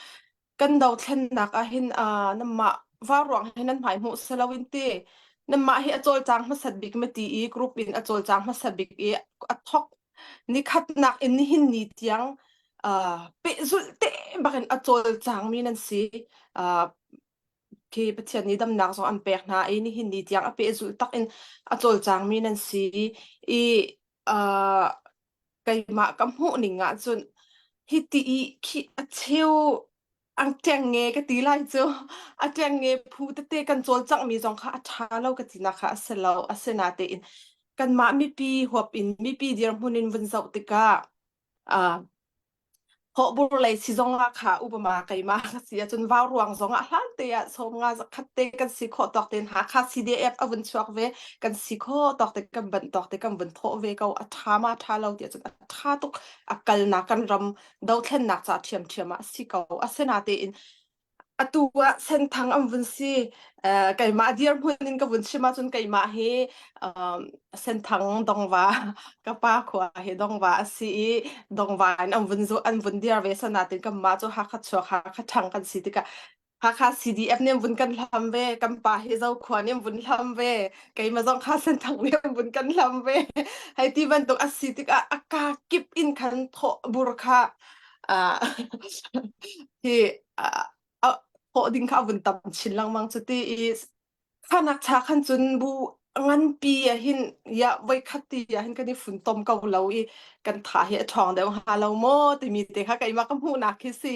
kan dothlennak ah hin uh, nanmah vauruang hi nan hmai hmuh si loin ti nanmah hi a cawlcang hmasat bik ma ti i group in a cawlcang hmasa bik i a thok nikhatnak in nihin ni tiang uh, pehzulh te bakin a cawlcang mi nan si uh, khi Pathian nih damnak zong an pek hna i nihin ni tiang a pehzulh tak in a cawlcang mi nan si i uh, keimah ka hmuh ning ah cun hiti i khi a cheu ang ṭengnge ka ti lai cu a ṭengnge phu tete kan cawlcanghmi zong kha a ṭha lo ka tinak kha a si lo asinatein kanmah mipi huap in mipi dirhmun in vun zoh tikah ah Hawhbur lei si zong ah kha upama keimah ka si ahcun vauruang zong ah hlan te ah sawmnga zakhat te kan si khawh tawk tein Hakha CDF a vun chuak ve kan si khawh tawk te kan banh tawk te kan vun thawh ve ko a ṭha ma ṭha lo ti ahcun a ṭha tuk a kalnak kan ram dothlennak ca ṭhiamṭhiam ah a si ko asinatein Atu ah Senthang an vun si. Uh, keimah dirhmun in ka vun chim ahcun keimah hi um, Senthang Dongva ka pa khua hi Dongva a si i Dongva in an vun zu an vun dir ve sanatin kanmah cu Hakha chuak Hakha ṭhang kan si tikah Hakha CDF nih an vun kan hlam ve kan pa hi Zokhua nih an vun hlam ve keimah zong kha Senthang nih an vun kan hlam ve hei ti bantuk a si tikah a ka kip in khan thawh bur kha uh, hi thawh ding kha a vun tam chin lengmang cu ti i khanak cha khan cun bu nganpi ah hin ya voi khat ti ah hin kan i funtom ko lo i kan tha hi a ṭhawng deuh hnga lo maw timi te kha keimah ka hmuhnak khi si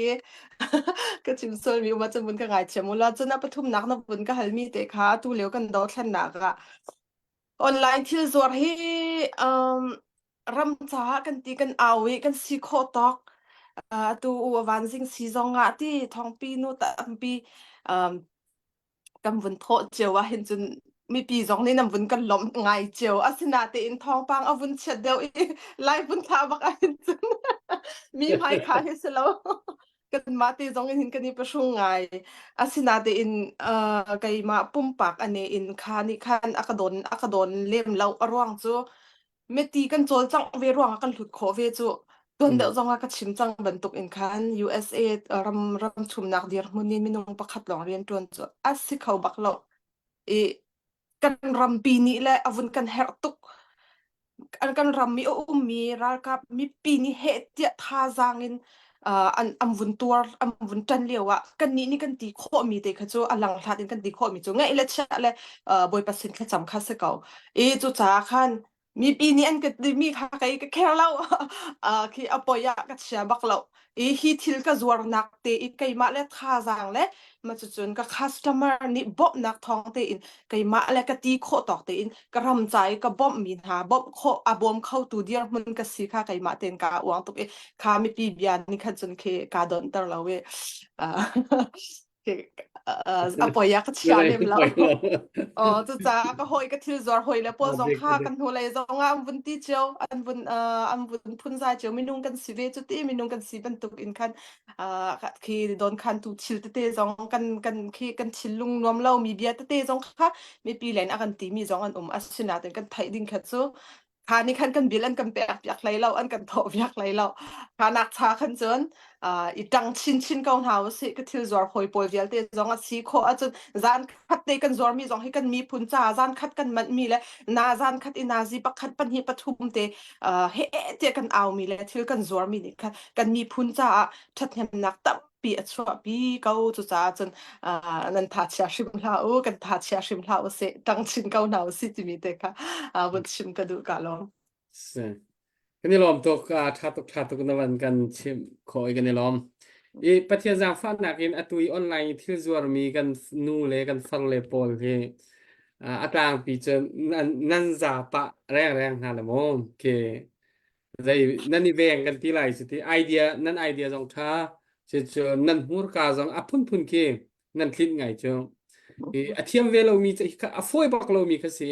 ka chim sualmi uma cun vun ka ngaithiam u la cun a pathumnak na vun ka halmi te kha tu lio kan dothlennak ah Online thil zuar hi um, ram caah kan ti kan au i kan si khawh tawk. Uh, atu u a vanzing si zong ah ti thawngpi nu tampi um, kan vun thawh cio ah hin cun mipi zong nih nan vun kan lawmh ngai cio. Asinatein thawngpang a vun chiat deuh i lai vun thlah bak ah hin cun mi hmai kha hi si lo. Kanmah te zong in hin kan i pahrung ngai. Asinatein uh, keimah pumpak ane in kha nih khan a ka don a ka don lem lo a ruang cu meti kan cawlcangh ve ruang ah kan hlut khawh ve cu tuan deuh zong ah ka chim cang bantuk in khan USA ram ram chumnak dirhmun in minung pakhat lawng rian ṭuan cu a si kho bak lo i kan rampi nih le a vun kan herh tuk an kan ram i a ummi ralkap mipi nih heh tiah thazaang in uh, an an vun tuar an vun ṭan lio ah kannih nih kan ti khawhmi te kha cu a langhlat in kan ti khawhmi cu ngeih le chiah le uh, Bawipa sin thlacam kha si ko i cucaah khan mipi nih an ka timi kha kei ka care lo uh, khi a poi ah ka chia bak lo i hi thil ka zuarnak te i keimah le thazaang le ma cucun ka customer nih bawmhnak thawng tein keimah le ka ti khawh tawk tein ka ram ca i ka bawmhmi hna bawmh khawh a bawm khotu dirhmun ka si kha keimah tein kaa uang tuk i kha mipi bia nih khan cun khi kaa donter lo i a poi ah ka chia lem lo. Oh, cucaah ka hawi ka thil zuar hawi le pawl zong kha kan hnulei zong ah an vun ti cio, an vun an vun phunzai cio minung kan si ve cu ti minung kan si bantuk in khan khi don khan tu thil tete zong kan kan khi kan thinlung nuam lo mi bia tete zong kha mipi len a kan ti mi zong an um asinain kan theih ding kha cu Kha nih khan kan bil an kan pek piak hlei lo, an kan thawh piak hlei lo. Kha nak cha khan cun uh, i ṭang chinchin ko hna usih ka thil zuar hawi pawl vialte zong a si khawh ahcun zan khat te kan zuarmi zong hi kan miphun ca zan khat kan manhmi le na zan khat i nazi pakhat pahnih pathum te uh, he tiah kan aumi le thil kan zuarmi nih khan kan miphun caah ṭhathnemnak tam pi a chuahpi ko cucaah cun uh, nan tha chia hrim hlah u kan tha chia hrim hlah u sih tang chin ko hna u sih timi te kha uh, vun chim ka duh ka lawm Si. Kan i lawm tuk tha tuk tha tuk na van kan chim khawh i kan i lawm. I Pathian zaangfahnak in atu i online i thil zuarmi kan nu le kan far le pawl hi a tlangpi cu nan, nan za pah rengreng hna le maw? Ke. Zei nan i veng kan ti lai cu ti idea nan idea zong ṭha cu nan hmurka zong a phunphun khi nan tlinh ngai cu. I a thiam ve lomi cu a fawi bak lomi kha si.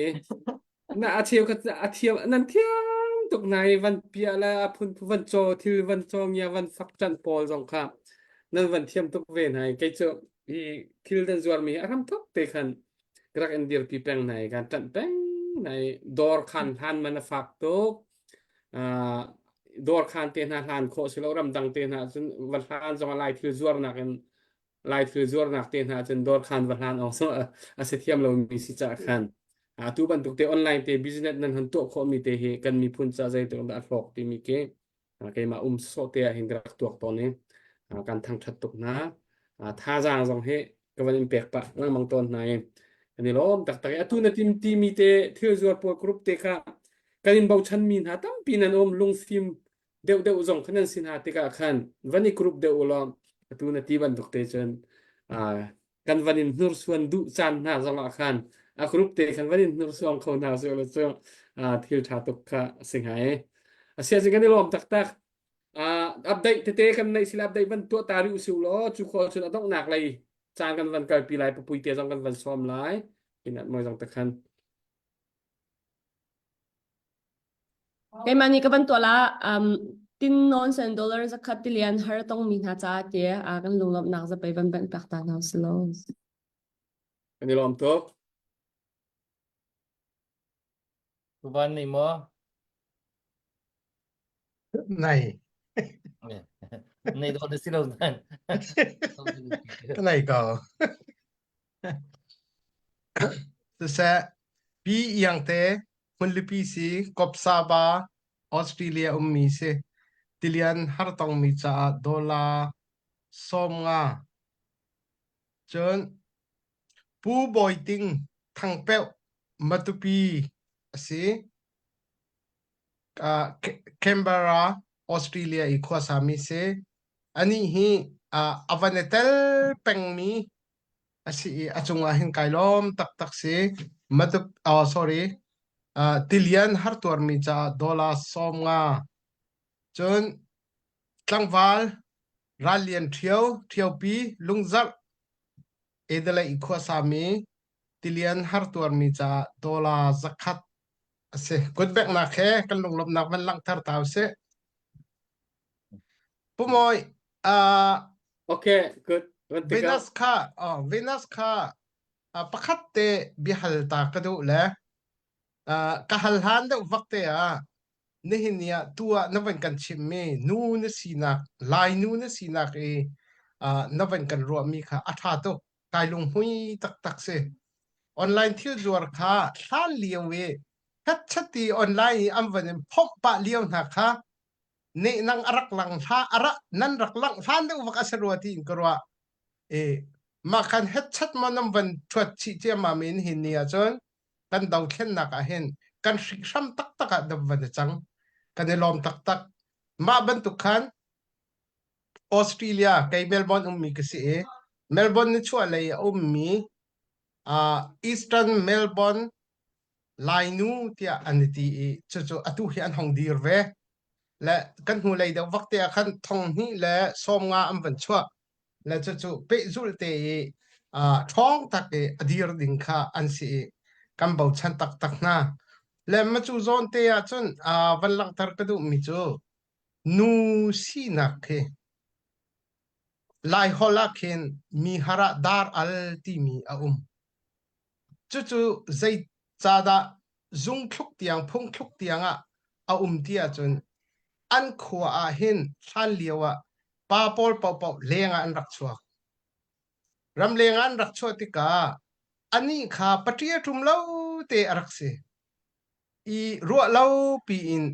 Na a cheu kha a thiam nan thiam tuk na i van piah le a phun van caw thil van caw ngia van fak ṭan pawl zong kha nan van thiam tuk ve hna i kei cu hi thil nan zuarmi hi a hram thok te khan ka rak in dirpi peng hna i kan ṭanh peng hna i dawr khan hlan man a fak tuk. Uh, dawr khan te hna hlan khawh si lo ramdang te hna cun va hlan zong a lai thil zuarnak in lai thil zuarnak te hna cun dawr khan va hlan awk zong a si thiam lomi si caah khan atu bantuk te online te business nan han tuah khawhmi te hi kan miphun ca zeitluk dah a hlawk timi khi keimah um sawh te ah hin ka rak tuak tawn i kan thangṭhat tuk hna. Thazaang zong hi ka van in pek pah lengmang tawn hna i kan i lawm taktak i atu na tim timi te thil zuar pawl group te kha kan in bochanmi hna tampi nan um lungfim deuh deuh zong kha nan si hna tikah khan van i group deuh ulaw atu na ti bantuk te cun kan van in hnursuan duh caan hna zongah khan a group te khan van in hnursuang kho hna su la cu thil ṭha tuk kha a si hnga i a sia cun kan i lawm taktak update tete kan neih sila update van tuah ta rih usih law cu khawh cun a donghnak lei caan kan van kalpi lai papui te zong kan van sawm lai pinat moi zong te khan Keimah nih ka van tuah la um, tin non sen dollar zakhat tilian har tong mi hna ca te a kan lunglawmhnak zapei van banh pek ta hna usilo. Kan i lawm tuk. Tuban nei maw? Nei. Nei dawh na si lo nan. Ka nei ko. Siseh, Pi Iangte, Hmunlipi si, Kopsaba, Australia ummi si. Tilian hartongmi caah dollar 50. Cun Pu Bawi Ting Thangpeuh Matupi a si. Uh, Canberra, Australia i khuasami si. Anih hi uh, a van i tel pengmi a si i a cungah hin kai lawm taktak si. Matup, oh, sorry, uh, tilian hartuarmi caah dollar 50. Cun tlangval Rallian Ṭhio, Ṭhiopi, Lungzarh, Adelaide i khuasami tilian hartuarmi caah dollar 100 a si. Kutbeknak he kan lunglawmhnak van langhter ta usih. Pu Mawi, uh, Okay, good. Van tik Venus kha, oh, Venus kha uh, pakhat te biahal ta ka duh le uh, ka hal hlan deuh vak te ah nihin ni ah tu ah na van kan chimmi nu na sinak Lai nu na sinak i uh, na van kan ruahmi kha a ṭha tuk. Kai lunghmui taktak si. Online thil zuar kha hlan lio i hetchat i online i an van in phomh pah lio hna kha nehnang a rak lang hla a rak nan rak langh hlan deuh vak a si rua tiin ka ruah. E mah khan hetchat ma nan van thuat chih ciammam in hin ni ahcun kan dothlennak ah hin kan hrihhram taktak ah dam van i cang. Kan i lawm taktak. Mah bantuk khan Australia kei Melbourne ummi ka si i Melbourne nichuahlei a ummi uh, Eastern Melbourne Lainu tiah an i ti i cucu atu hi an hong dir ve. Le kan hnulei deuh vak te ah khan thong hnih le 50 an van chuah. Le cucu pehzulh te i uh, ṭhawng tak i a dir ding kha an si i kan bochan taktak hna. Le macu zawn te ah cun uh, van langhter ka duhmi cu Nu sinak khi Laiholh ah khin mi har ah dar al timi a um. Cucu zeicahdah zungthluk tiang phungthluk tiang ah a um ti ahcun an khua ah hin hlan lio ah pa pawl paohpaoh leng ah an rak chuak. Ramleng ah an rak chuah tikah anih kha paṭia ṭum lo te a rak si. I ruah lo piin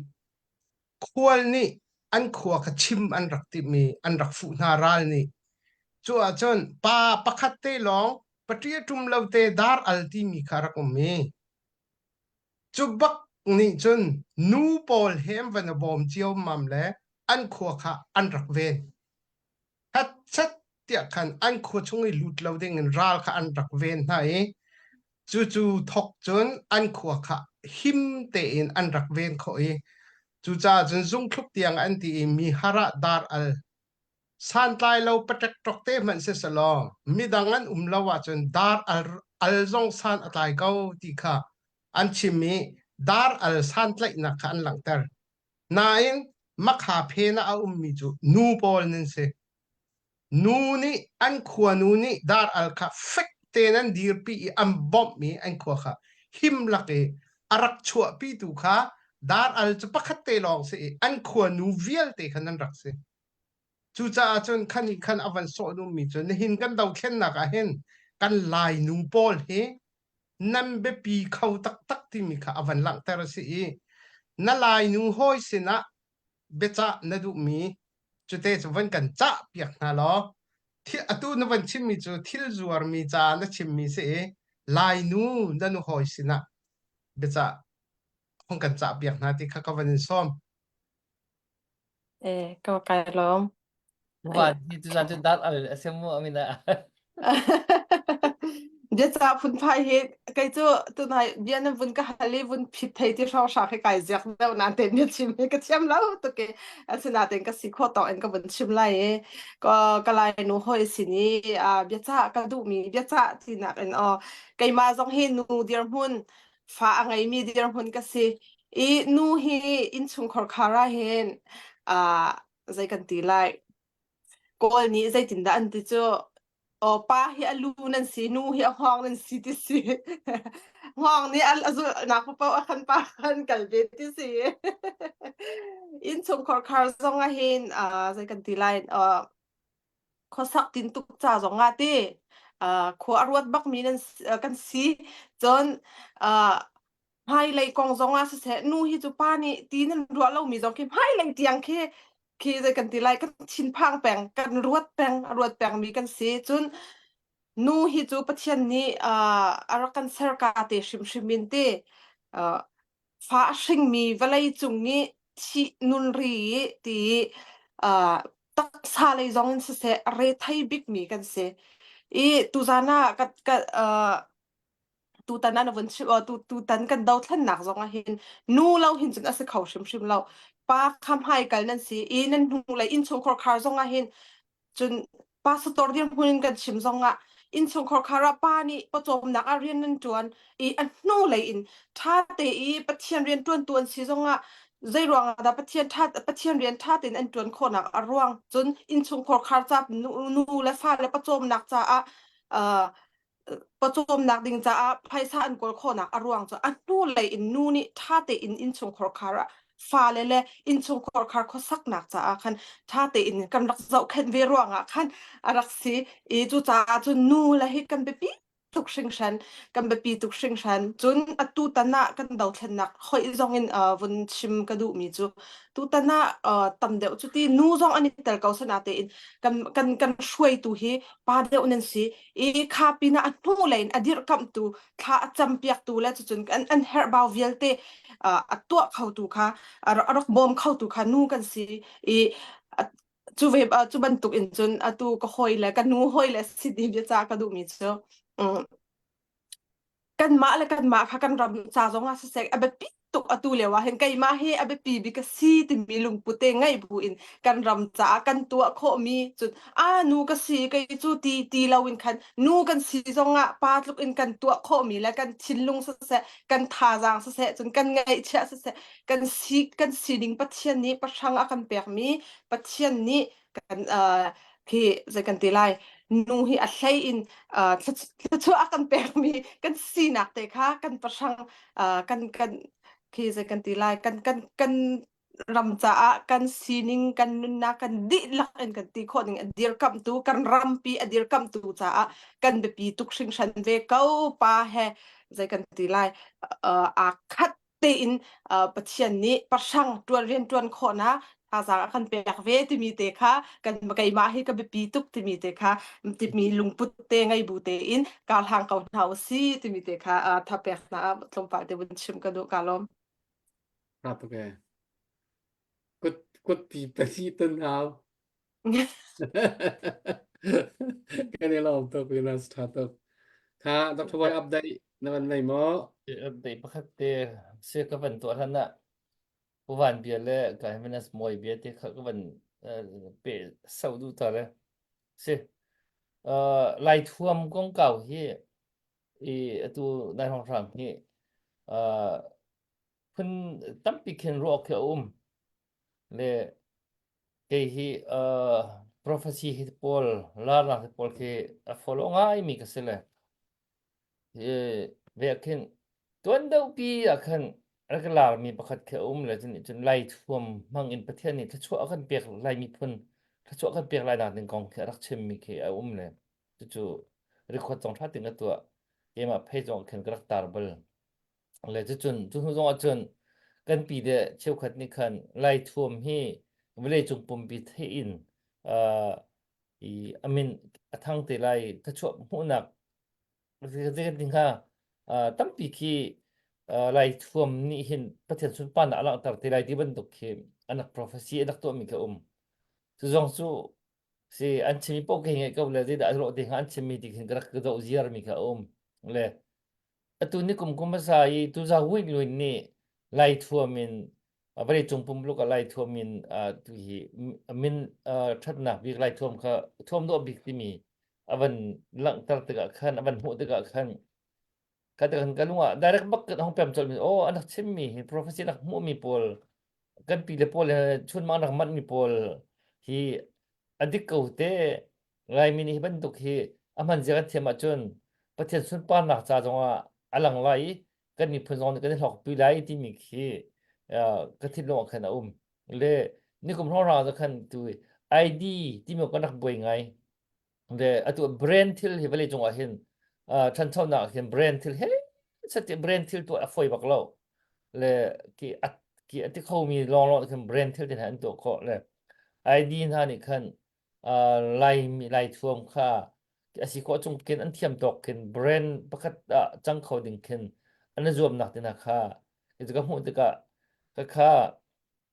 Khual nih an khua kha chim an rak timh i an rak fuh hna ral nih. Cu ahcun pa pakhat te lawng paṭia ṭum lo te dar al timi kha a rak um i cu bak nih cun nu pawl he an van i bawm ciammam le an khua kha an rak ven. Hetchet tiah khan an khua chung i lut lo ding in ral kha an rak ven hna i cucu thawk cun an khua kha him tein an rak ven khawh i. Cucaah cun zungthluk tiang an ti i mi har ah dar al santlai lo paṭek ṭok te hmanh si selaw midang an um lo ahcun dar al, al zong san a tlai ko ti kha an chim i dar al santlaihnak kha an langhter. Nain makha phen ah a ummi cu nu pawl nan si. Nu nih an khuanu nih dar al kha fek tein an dirpi i an bawmh i an khua kha him lak i a rak chuahpitu kha dar al cu pakhat te lawng si i an khuanu vialte khan an rak si. Cucaah cun khan nih khan a van sawh duhmi cu nihin kan dothlennak ah hin kan Lainu pawl hi nan biapi kho taktak timi kha a van langhter a si i na Lainu hawi sinah biacah na duhmi cute cu van kan cah piak hna law thil atu na van chimmi cu thil zuarmi ca na chimmi si i Lainu na nu hawi sinah biacah hung kan cah piak hna ti kha ka van in sawm. Eh, ka kai lawm. Wan hi tuzan cu dar al a si mu amina. Biaca phunphai hi kei cu tunai bia nan vun ka hal i vun phit thei ti hrawng hrang hi kai ziak deuh na te bia chim hi ka thiam lo tuk i asinain ka si khawh tawk in ka vun chim lai i ka ka lai nu hoi sin i biaca ka duhmi biaca tinak in aw keimah zong hi nu dirhmun fa a ngeimi dirhmun ka si i nu hi innchungkhar khar ah hin zei kan ti lai Kawl nih zeitindah an ti cu aw pa hi a lu nan si nu hi a hngawng nan si ti si hngawng nih a zulhnak paoh a khan pa khan kal ve ti si innchungkhar khar zong ah hin zei kan ti lai khuasak tin tuk ca zong ah ti khua a ruat bakmi nan kan si cun hmailei kong zong ah siseh nu hi cu pa nih ti nan ruah lomi zong khi hmailei tiang khi khi zei kan ti lai kan thinphang peng kan ruat peng a ruat pengmi kan si cun nu hi cu Pathian nih a rak kan ser ka te hrimhrim in ti fa a hringmi vawlei cung i thih nun ri i ti taksa lei zong in siseh a rethei bikmi kan si i tuzan ah ka ka tutan ah na vun chim tu tutan kan dothlennak zong ah hin nu lo hin cun a si kho hrimhrim lo pa kha hmai kal nan si i nan hnu lei innchungkhar khar zong ah hin cun pastor dirhmun in kan chim zong ah innchungkhar khar ah pa nih pawcawmnak ah rian nan ṭuan i a hnu lei in ṭha te i Pathian rian ṭuantu an si zong ah zei ruang ah dah Pathian ṭha Pathian rian ṭha tein an ṭuan khawhnak a ruang cun innchungkhar khar ca nu, nu le fa le pawcawmnak caah uh, pawcawmnak ding caah phaisa an kawl khawhnak a ruang cu a hnu lei in nu nih ṭha tein innchungkhar khar ah fale le innchungkhar khar khuasaknak caah khan ṭha tein kan rak zohkhenh ve ruangah khan a rak si i cucaah cun nu le hi kan biapi tuk hringhran kan biapi tuk hringhran cun atu tan ah kan dothlennak hoih zong in uh, vun chim ka duhmi cu tutan ah uh, tam deuh cu ti nu zong an i tel ko sana tein kan kan kan hruaitu hi pa deuh nan si i kha pinah a hnu lei in a dirhkamhtu thla a campiaktu le cucun an, an herhbau vialte uh, a tuah khotu kha a rak bawm khotu kha nu kan si i cu ve cu bantuk in cun atu ka hawi le ka nu hawi le si di bia ca ka duhmi cu um, kanmah le kanmah kha kan ram ca zong ah siseh a biapi tuk atu lio ah hin keimah hi a biapi bik ka si timi lungput te ngeih bu in kan ram caah kan tuah khawhmi cun a nu ka si kei cu ti ti lo in khan nu kan si zong ah pa tluk in kan tuah khawhmi le kan thinlung siseh kan thazaang siseh cun kan ngaihchiah siseh kan si kan sining Pathian nih pahrang a kan pekmi Pathian nih kan uh, khi zei kan ti lai nu hi a hlei in uh, thluachuah a kan pekmi kan sinak te kha kan pahrang uh, kan kan khi zei kan ti lai kan kan kan ram caah kan sining kan nunnak kan dihlak in kan ti khawh ning a dirkamhtu kan rampi a dirkamhtu caah kan biapi tuk hringhran ve ko pa he zei kan ti lai uh, aa khat tein Pathian nih pahrang ṭuan rian ṭuan khawhnak thazaang a kan pek ve timi te kha kan keimah hi ka biapi tuk timi te kha timi lungput te ngei bu tein ka hlang ko hna u si timi te kha thapek hna tlawmpal te vun chim ka duh ka lawm. Tha tuk ee. Kut kut pi pasi tan hau. Kan i lawm tuk Venus tha tuk. Kha Dr. Boy update na van nei maw? Update pakhat te se ka van tuah hlan ah. Pu Van bia le ka Hemenas Mawi bia te kha ka van pe sau duh ta le. Si. Uh, Lai thuam kongkau hi i atu nai hrawng hram hi uh, phun tampi khin ruak khi a um. Le kei hi uh, prophecy hi pawl larnak hi pawl khi a follow ngai mi ka si le. Ve ah khin tuan deuhpi ah khan rak i larmi pakhat khi a um le cun cun Lai thuam hmang in Pathian nih thluachuah a kan pek Lai miphun thluachuah a kan pek lai nak ding kong khi a rak chimmi khi a um le cucu record zong ṭha tein ka tuah keimah phei zong khin ka rak tar bal le cucun cu hnu zong ahcun kan pi le cheukhat nih khan Lai thuam hi vawleicung pumpi theih in uh, i a min a thang te lai thluachuah hmuhnak Zei kan ti hnga? Tampi khi Lai thuam nih hin Pathian sunparnak a langhter te lai ti bantuk khi an rak prophecy an rak tuahmi khi a um. Cu zong cu si an chimmi paoh khi ngaih ko le zeidah a lawh te hnga an chimmi ti khin ka rak ka zoh ziarmi kha a um. Le atu ni kum kum hmasa i tuza Win Lwin nih Lai thuam in vawleicung pumpuluk ah Lai thuam in tu hi min ṭhatnak bik Lai thuam kha thuam dawh bik timi a van langhter tikah khan a van hmuh tikah khan ka kan ka lung ah direct bak kan hong pem colh mi oh an rak chimmi hi prophecy rak hmuhmi pawl kan pi le pawl he chunmang rak manh mi pawl hi a dik ko te Laimi nih hi bantuk hi a hman zia kan thiam ahcun Pathian sunparnak ca zongah a lang lai i kan miphun zong nih kan i hlawkpi lai timi khi ka thinlung ah khan a um. Le nikum hrawnghrang ah khan tu ID timi kan rak buai ngai. Le atu brand thil hi vawlei cung ah hin ṭhanchonak ah hin brand thil he sati brand thil tuah a fawi bak lo. Le ki a ki a ti khomi lawnglawng khin brand thil te hna an tuah khawh le ID hna nih khan Laimi Laithuam kha a si khawh chung khin an thiam tawk khin brand pakhat ah cang kho ding khin an i zuamnak te hna kha cu ka hmuh tikah ka kha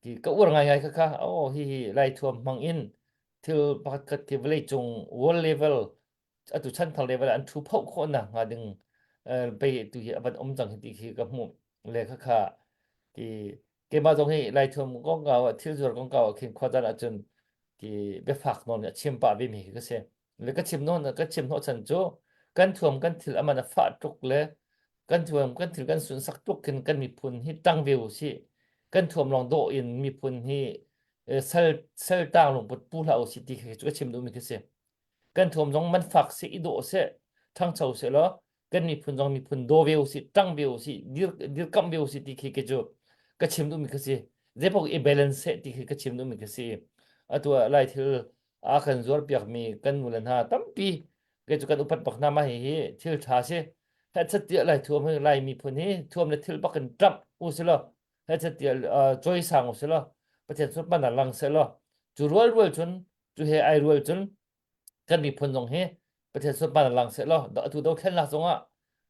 ki ka uar ngaingai kha kha oh hi hi Laithuam hmang in thil pakhat khat khi vawleicung world level atu chanthar level an thu phoh khawh nak hnga ding pei tu hi a van um cang hi ti khi ka hmuh le kha kha ti keimah zong hi Laithuam kongkau ah thil zuar kongkau ah khin khua caan ahcun ti biafak nawn a chim pah ve mi khi ka si le ka chim nawn ka chim hnawh chan cu kan thuam kan thil aman a fah tuk le kan thuam kan thil kan sunsak tuk khin kan miphun hi tang ve u si kan thuam lawng dawh in miphun hi sal sal tang lungput pu hlah u si ti khi cu ka chim duh mi khi si kan thuam zong man fak seh i dawh seh ṭhangcho seh law kan miphun zong miphun daw ve usih ṭang ve usih dir dirkamh ve usih ti khi ke cu ka chim duhmi kha si zeipaoh i balance seh ti khi ka chim duhmi kha si atu ah lai thil a kan zuar piakmi kan nu le hna tampi ke cu kan upat bak hna ma hi hi thil ṭha si hechat tiah lai thuam hi lai miphun hi thuam le thil bak in ṭamh u si law hechat tiah cawisang u si law Pathian sunparnak lang seh law cu rual rual cun cu he ai rual cun kan miphun zong hi Pathian sunparnak lang seh law atu dothlennak zongah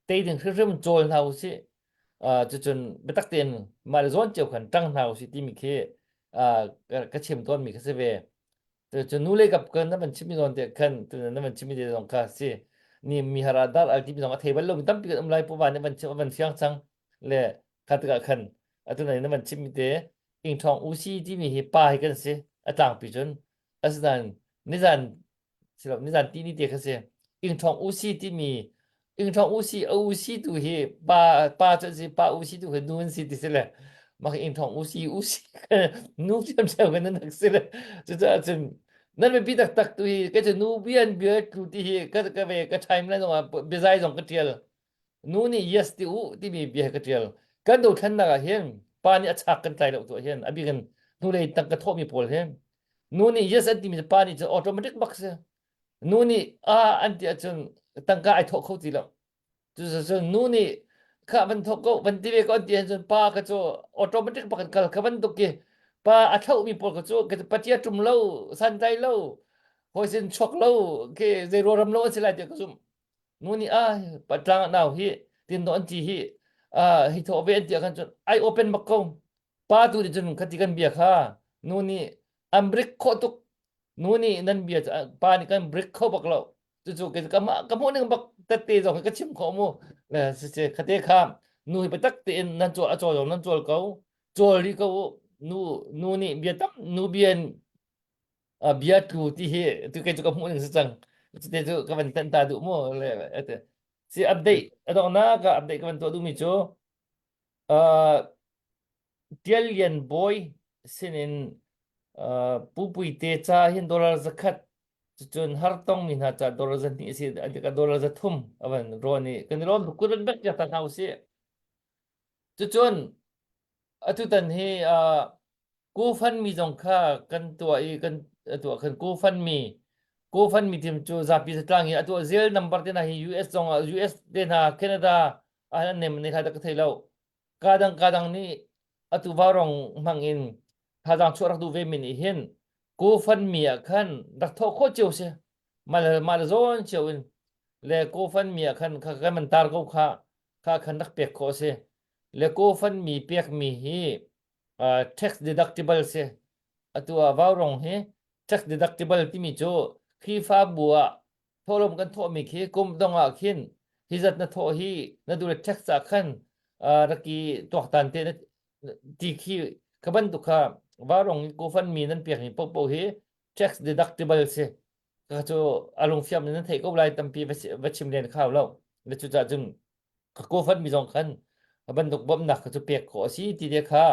tei ding hrimhrim cawl hna usih cucun biatak tein mah le zawn cio khan ṭang hna usih timi khi ka chim tawnmi kha si ve. Cun nu le kap kan na van chimmi zawn te khan na van chimmi te zong kha si ni mi har ah dar al timi zong a thei bal lomi tampi kan um lai puva nih van chim a van fiang cang le kha tikah khan atu na van chimmi te ingṭhawng usi timi hi pa hi kan si a tlangpi cun asinain nizan silo nizan ti ni te kha si ingṭhawng usi timi ingṭhawng usi a usi tu hi pa pa cu si pa usi tu hi nu an si ti si le mah ingṭhawng usi usi nu ṭhiamṭhiam kan nan si le cucaah cun nan biapi taktak tu hi ka cu nu bian bia tlu ti hi ka ka ve ka time lai zongah biazai zong ka ṭial Nu nih yes ti u timi bia ka ṭial. Kan dothlennak ah hin pa nih a chak kan tlai lo tu ah hin a bik in hnulei tang ka thawhmi pawl hi nu nih yes an timi pa nih cun automatic bak si. Nu nih ah an ti ahcun tangka ai thawh kho ti lo. Cucun nu nih kha van thawk ko van ti ve ko an ti ahcun pa ka cu automatic bak in kal ka bantuk ki pa a thlauhmi pawl ka cu patia ṭum lo santlai lo hawi sin chuak lo ke zei ruaram lo an si lai tiah ka zumh. Nu nih ah patlang nau hi tin do an ti hi hi thaw ve an ti khan cun ai open bak ko pa tu nih cun khati kan bia kha nu nih an break khawh tuk nu nih nan bia pa nih kan break kho bak lo cucu ke ka ka hmuh ning bak tette zong ka chim khawh mu le si si khate kha nu hi biatak tein nan cawl a cawl zong nan cawl ko cawl ri ko u. Nu nu nih bia tam nu bia bia tlu ti hi tu kei cu ka hmuh ning si cang. Cute cu ka van tan ta duh mu le si update adongnak ka update ka van tuah duhmi cu uh, Tial Lian Bawi sinin uh, Pu Puite ca hin dollar zakhat cucun hartong mi hna ca dollar zahnih a si a dollar zathum a van rawn i kan i lawm tuk kut bek ta hna usih. Cucun atutan hi uh, GoFundMe zong kha kan tuah i kan tuah khan GoFundMe GoFundMe tim cu zapi zatlang i a tuah zel number te hna hi US zong ah US te hna Canada ah an nem ne kha ka thei lo. Ka dang ka dang nih atu vaurong hmang in thazaang chuah rak duh ve mi nih hin GoFundMe ah khan rak thawh khawh cio si. Mah le mah le zawn cio in le GoFundMe ah khan kha kan man tar ko kha kha khan rak pek khawh si. Le GoFundMe pek mi hi uh, tax deductible si. Atu ah vaurong hi tax deductible timi cu Khrihfabu ah thawhlawm kan thawhmi khi kum dong ah khin hi zat na thawh hi na duh le tax ah khan uh, rak i tuaktan te na ti khi ka bantuk kha vaurong GoFundMe nan pekmi paohpaoh hi tax deductible si. Ka cu a lungfiam in nan theih ko lai tampi va chim len khau lo. Le cucaah cun ka GoFundMe zong khan bantuk bawmhnak kha cu pek khawh a si ti te kha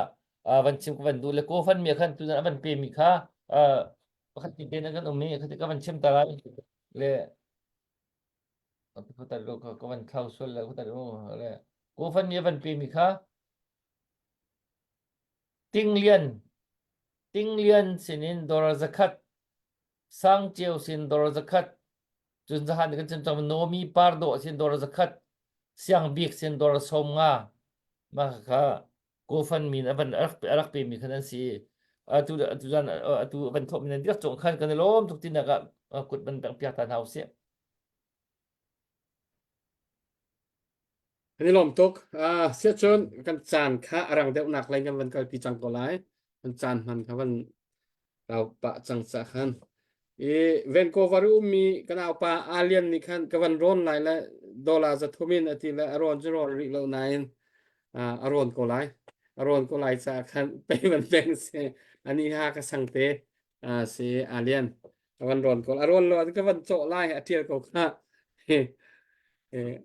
van chim ka van duh le GoFundMe khan tu a van pe mi kha pakhat ti te na kan um i kha ka van chim ta lai le ka van thlau sual le le GoFundMe a van pe mi kha Tinglian Tinglian sinin dollar zakhat Sangceu sin dollar zakhat cun zahan kan chim cang Nomi Pardo sin dollar zakhat Siang Bik sin dollar 50 mah kha GoFundMe a van a rak pe mi khan an si atu atu zan atu van thawh mi nan diak cung khan kan i lawm tuk tinak ah kut ban bang piak ta hna usih Kan i lawm tuk. Uh, siahcun kan caan kha a rang deuhnak lei kan van kalpi cang ko lai. Kan caan hman kha van rau pah cang ca khan. I Vancouver i ummi kan aupa Alien nih khan ka van rawn lai le dollar zathum in a ti le a rawn cu rawn rih lo nain uh, a rawn ko lai. A rawn ko lai caah khan pei van peng si. Ani ha ka sang te uh, si Alien. A van rawn ko. A rawn lo ka van cawh lai a tial ko kha. Eh,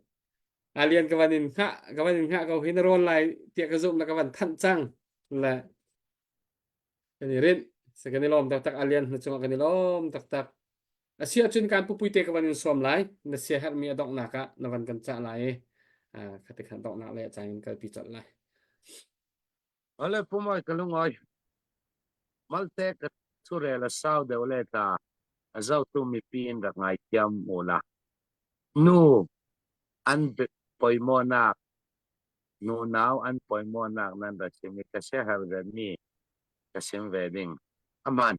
Alian ka van in hngah ka van in hngah ko hi na rawn lai tiah ka zumh na ka van thanh cang le kan i rinh se kan i lawm taktak Alian na cungah kan i lawm taktak a si ahcun kan pupui te ka van in sawm lai na sia herhmi a donghnak ah na van kan cah lai i khati khan donghnak le cang in kalpi colh lai Ale pumai ka lungoi malte ka thurel a sau deuh le ta a zotu mipi in rak ngai thiam u la Nu an poimawnak nunau an poimawnak nan ra chim i ka siaherh vemi ka sim ve ding. Aman.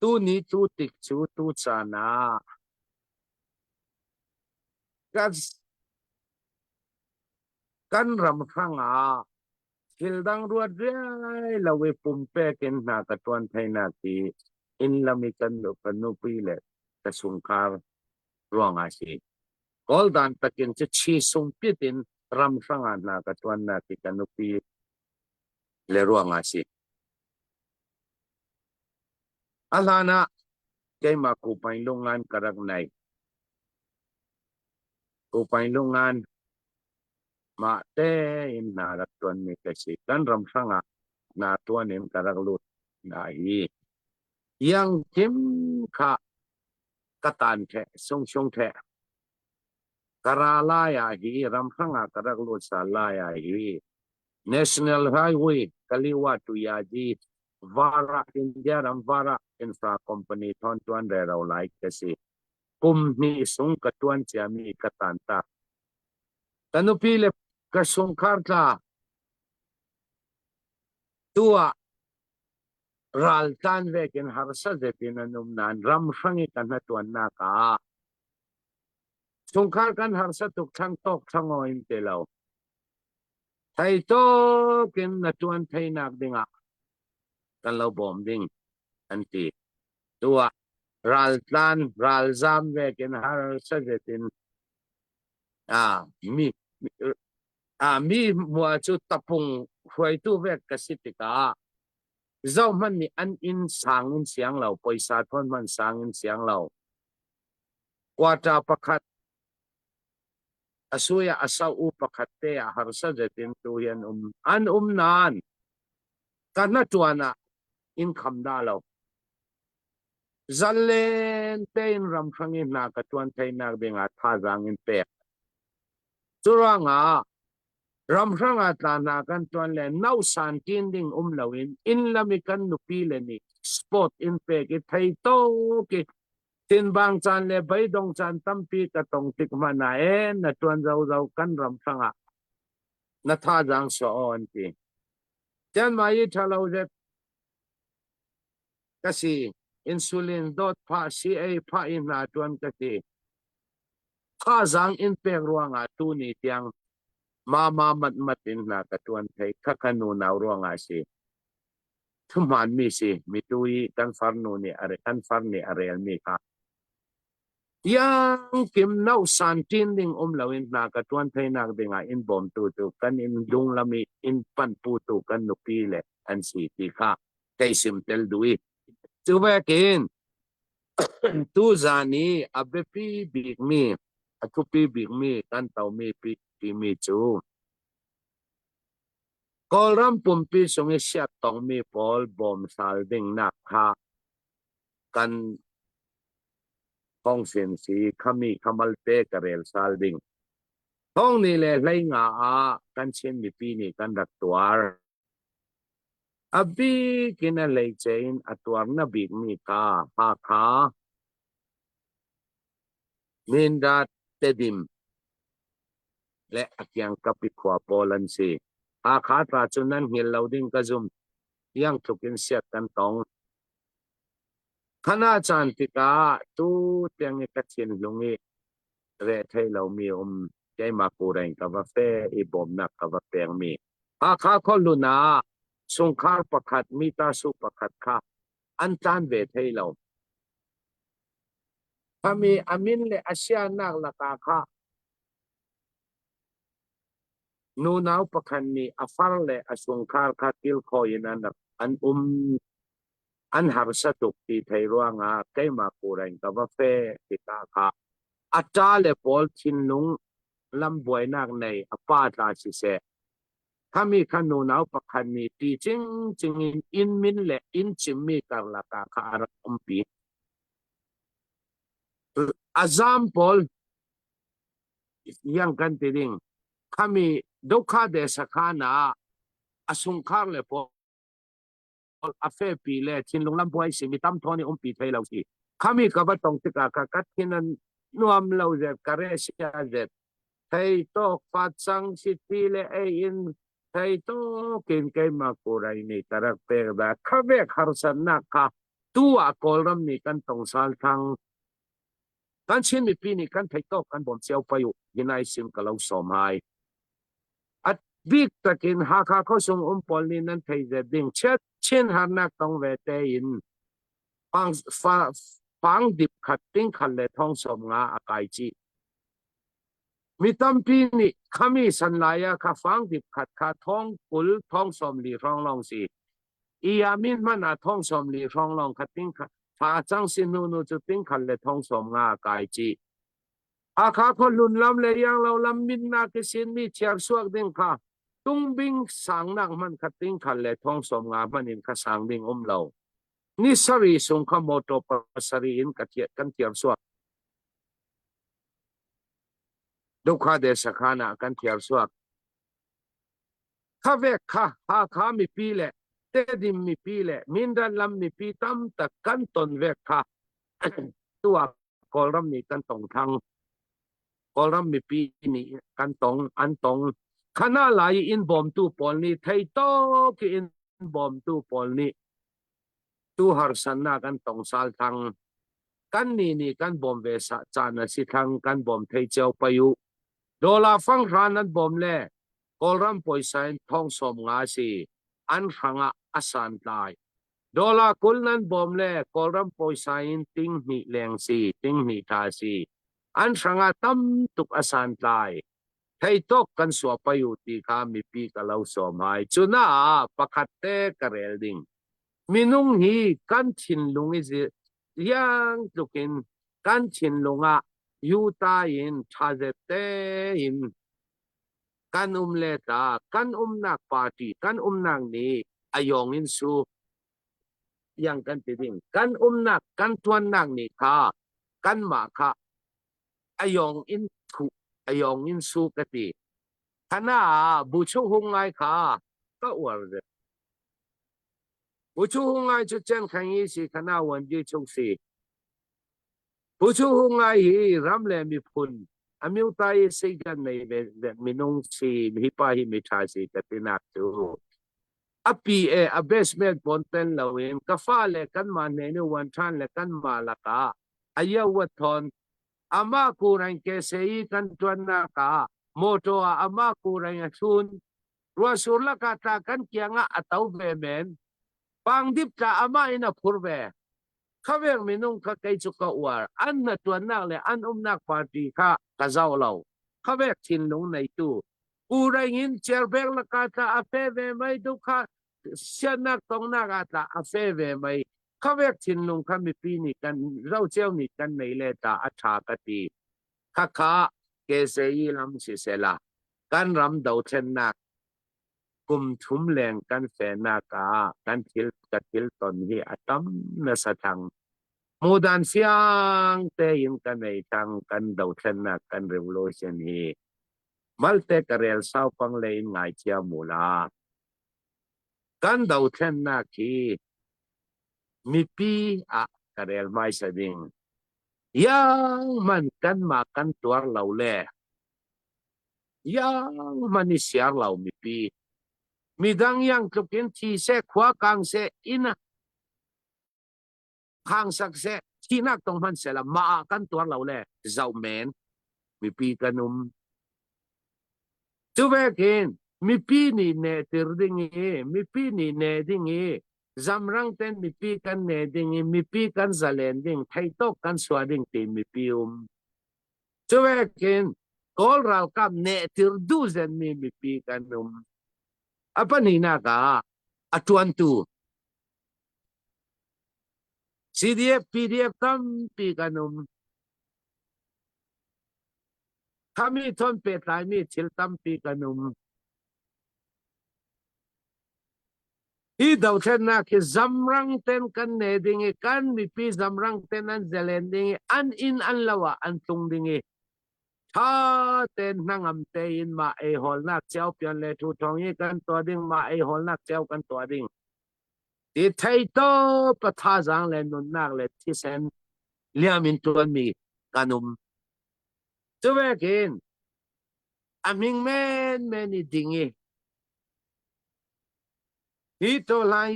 Tuni tu tik cu tu caan ah kan kan ram hrangah Thil dang ruat riai lo i pumpek in hna ka ṭuan theinak hi inn lam i kan ka nupi le ka chungkhar ruangah a si. Kawl dan takin cu chi sungpit in ram hrangah hna ka ṭuannak hi ka nupi le ruangah a si. A hlan ah keimah Kupaing lungan ka rak nei. Kupaing lungan Mah tein hna rak ṭuanmi ka si. Kan ram hrangah hna ṭuan in ka rak lut hna hi iang thim kha ka tan ṭheh, sungsung ṭheh. Ka ra lai ah hi ram hrangah ka rak lut sal lai ah hi National Highway Kaliwa to Yaji Vara India ram Vara Infra Company thon ṭuan rero lai ka si. Kum hnih sung ka ṭuan ciami ka tan tak. Ka nupi le ka chungkhar tla tu ah raltlan vekin harsa zetin an um nain ram hrang i ka hnatuannak ah chungkhar kan harsa tuk thlang tawk thlangaw in ti lo. Thei tawk in na tuan theinak dingah kan lo bawm ding an ti. Tu ah raltlan ralzam vekin harsa zetin ah mi. A mi mua cu tapung hruaitu vek ka si tikah zohhmanh nih an inn sang in siang lo, poisa thawn hmanh sang in siang lo. Quarter pakhat a sui ah a sau u pakhat te ah harsa zet in tu hi an um. An um nain ka hna ah in kham dah lo. Zalen tein ramhrang i hna ka ṭuan theinak dingah thazaang in pek. Curuangah ramhrang ah tla hna kan ṭuan le nausan ṭin ding um loin inn lam i kan nupi le nih sport in pek i thei tuk i tinbang caan le beidong caan tampi ka tong tik hmanh ah ee na ṭuan zozo kan ramhrang ah na thazaang sawh aw an ti. Tianmai i ṭhalo zet ka si. Insulin dawt phah si ei phah i hna ṭuan ka si. Thazaang in pek ruangah tuni tiang mama matmat in hna ka ṭuan thei kha ka nunau ruangah si. Thuhmaan mi si mitu i kan farnu nih a kan far nih a relmi kha. Tiang kim no san ṭin ding um loin hna ka ṭuan theinak dingah in bawmtu cu kan in lunglam i in panhputu kan nupi le an si ti kha kei sim tel duh i cu vekin Tuzaan i a biapi bikmi, a thupi bikmi kan tomi timi cu Kawlram pumpi chung i siat tongmi pawl bawmsal dingnak kha kan thongsin si khami khamal te ka rel sal ding. Thongni le hleinga ah kan Chin mipi nih kan rak tuar. A bik in a hleice in a tuarna bikmi kha Hakha, Mindat, Tedim le a kiangkap i khua pawl an si. Hakha tla cu nan hngilh lo ding ka zum. Iang tluk in siat kan tong. Khana caan tikah tu tiang i ka thinlung i reh thei lomi um keimah kureng ka va fe i bawmnak ka va pekmi Hakha khuahlun ah chungkhar pakhat mitasu pakhat kha an tlan ve thei lo. Khami a min le a sianak lakah kha nunau pakhat nih a far le a chungkhar kha kilkhawi in an an um an harsa tuk ti thei ruangah keimah kureng ka va fe tikah kha a ṭa le pawl thinlung lam buainak nei a pa tla siseh khami kha nunau pakhat nih ti cingcing in inn min le inn cimmi karlak ah kha a rak umpi. A zam pawl yang kan ti ding khami dokha de sakhan ah a sungkhar le pawl a fepi le thinlung lam buai si mi tam thawni umpi thei lo si khami ka va tong tikah ka ka thin an nuam lo zet ka re sia zet thei tok fa cang si ti le ei in thei tok in keima kurai ni tarak pek da khavek harsannak kha tu ah kawlram nih kan tong sal thang kan Chin mipi nih kan thei tok kan bawm cio payu hinai sim ka lo som hai A bik takin Hakha khuasung um pawl nih nan thei ve ding chin harnak tong ve tein fang, fa, fang dip khat ting khat le thong som nga a kai chih. Mi tampi nih khami sanlai ah kha fang dip khat kha thong kul thong som li hrawng lawng si. Iya min hmanh ah thong som li hrawng lawng kha ting khat fa cang si hnu nu cu ting khat le thong som nga a kai chih. Hakha khuahlun lam le Ianglo lam minnak i sinmi thiarsuak ding kha tungbing sangnak hmanh kha tingkhal le thong 50 hmanh in kha sang ding um lo. Ni sarih sung kha motor pasarih in ka kan thiarsuak. Dukha de sakhan ah kan thiarsuak. Kha vek kha Hakha mipi le Tedim mipi le Mindat lam mipi tam tak kan ton vek kha tu ah Kawlram nih kan tong thang. Kawlram mipi nih kan tong, an tong. Khana lai in bawmtu pawl nih thei tawk in bawmtu pawl nih tu harsannak an tong sal thang. Kan nih nih kan bawm ve sa caan a si thang kan bawm thei cio payu. Dollar fang hran an bawm le Kawlram puaisa in thong 50 si an hrangah a santlai. Dollar 20 nan bawm le Kawlram puaisa in ting hnih leng si, ting hnih tha si. An hrangah tam tuk a santlai. Theitok kan sua pai u ti kha mipi ka lo sawm hai. Cuna ah pakhat te ka rel ding. Minung hi kan thinlung i liang tlukin kan thinlung ah yuta in ṭhazet tein kan um le ta kan umnak party kan umnak nih a yong in su yang kan ti ding kan umnak kan tuannak nih kha kanmah kha a yong in thu a yong in su ka ti khana bu chu hung ngai kha ka uar ve bu chu hung ngai chu chen khang yi si khana wan ji chung si bu chu hung ngai hi ram le miphun amyuta i seigan nei ve minung si hi pa hi mi tha si ka tinak chu a pi e a basement pon tel loin ka fa le kan ma ne ni wan than le kan ma laka a wa thon ama kurang ke se i kan tuannak ah motor ah ama kurang a thun ruasur laka tla kan kianga a to ve men pangdip tla ama in a phur ve khavek minung kha kei chu ka uar an na tuannak le an umnak party kha ka zau lo khavek thinlung nei tu kurang in cherbek laka tla a fe ve mai du kha siannak tongnak ah tla a fe ve mai khavek thinlung kha mipi nih kan roceo nih kan nei le ta a tha ka ti khakha KCE lam sisela kan ram dothlennak kum thum leng kan fenak ah kan thil ka thil ton hi a tam nasa thang mudan siang tein kan nei thang kan dothlennak kan revolution hi malte ka rel sau pang le in ngai chia mula Kan dothlennak hi mipi ah ka rel hmaisa ding. Yang man kanmah kan tuar lo le yang man i siar lo mipi. Midang yang tluk in thi seh khua kang seh inn khang sak seh thihnak tong hmanh sehla mah ah kan tuar lo le zoh men mipi kan um cu vekin mipi nih ne tir ding i mipi nih ne ding i zamrang ten mipi kan ne ding i mipi kan zalen ding theitok kan sua ding ti mipi um cu vekin kawl ralkap ne tir du zen mi mipi kan um a pahnihnak ah a tuantu CDF, PDF tampi kan um. Khami thon pehtlaimi thil tampi kan um. Hi dothlennak hi zamrang ten kan ne ding i kan mipi zamrang ten an zelen ding i an inn an lo ah an tlung ding i tha ten hnangam tein mah ei hawlnak cio pian le thu thong i kan tuah ding mah ei hawlnak cio kan tuah ding. Ti theitawp a thazaang le nunnak le thisen liam in ṭuanmi kan um. Cu vekin a hming menmen i ding i hi tawhlai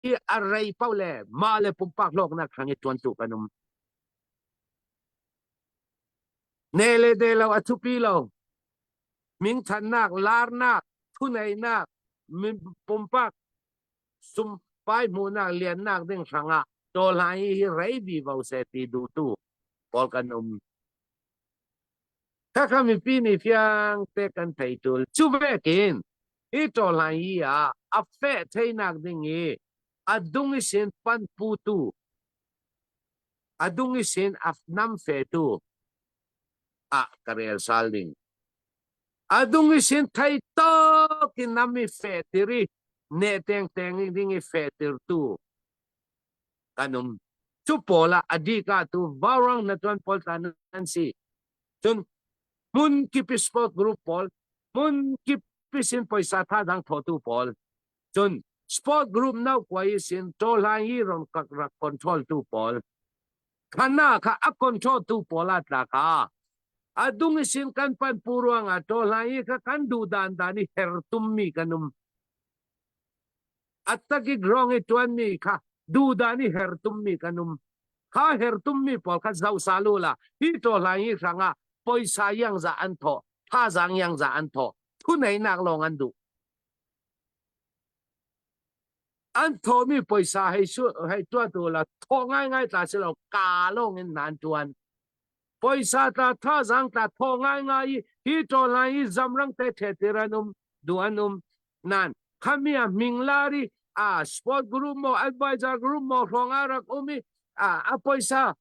hi a rei paoh le mah le pumpak hlawknak hrang i ṭuantu kan um. Ne le de lo a thupi lo. Mingthannak, larnak, thuneinak, pumpak sumpai hmuhnak liannak ding hrangah tawhlai hi rei vi vo se ti duhtu pawl kan um. Khakha mipi nih fiang te kan thei tul. Cu vekin hi tawhlai hi ah a feh theinak ding i a dung i sin pan putu a dung i sin a nam fetu ah ka rel sal ding. A dung i sin thei tawk in nam i fehtir i ne tengteng ding i fehtirtu kan um. Cu pawl ah a dika tu vaurang na tuan pawl tla nan si. Cun hmun kip i sport group pawl, hmun kip i sin poisa tha dang thotu pawl, cun sport group no kuai sin tawhlai hi ron kak rak control tu pawl, khana kha a control tu pawl a tla kha a dung isin kan pan pu ruangah tawhlai hi kha kan duh dan dan i her tummi kan um attaki grong i tuanmi kha duh dan i her tummi kan um kha her tummi pawl kha zau salu la hi tawhlai hi hrangah poisa yang za an tho thazang yang za an tho thuneinak lawng an duh An thawmi poisa hei su hei tuah tu la thaw ngaingai tla si lo ka lawng in nan tuan. Poisa tla thazaang tla thaw ngaingai i Hi tawlai i zamrang te the an um du an um nan khami a ming lari a sport group mo advisor group mo hrawng a rak um i a a poisa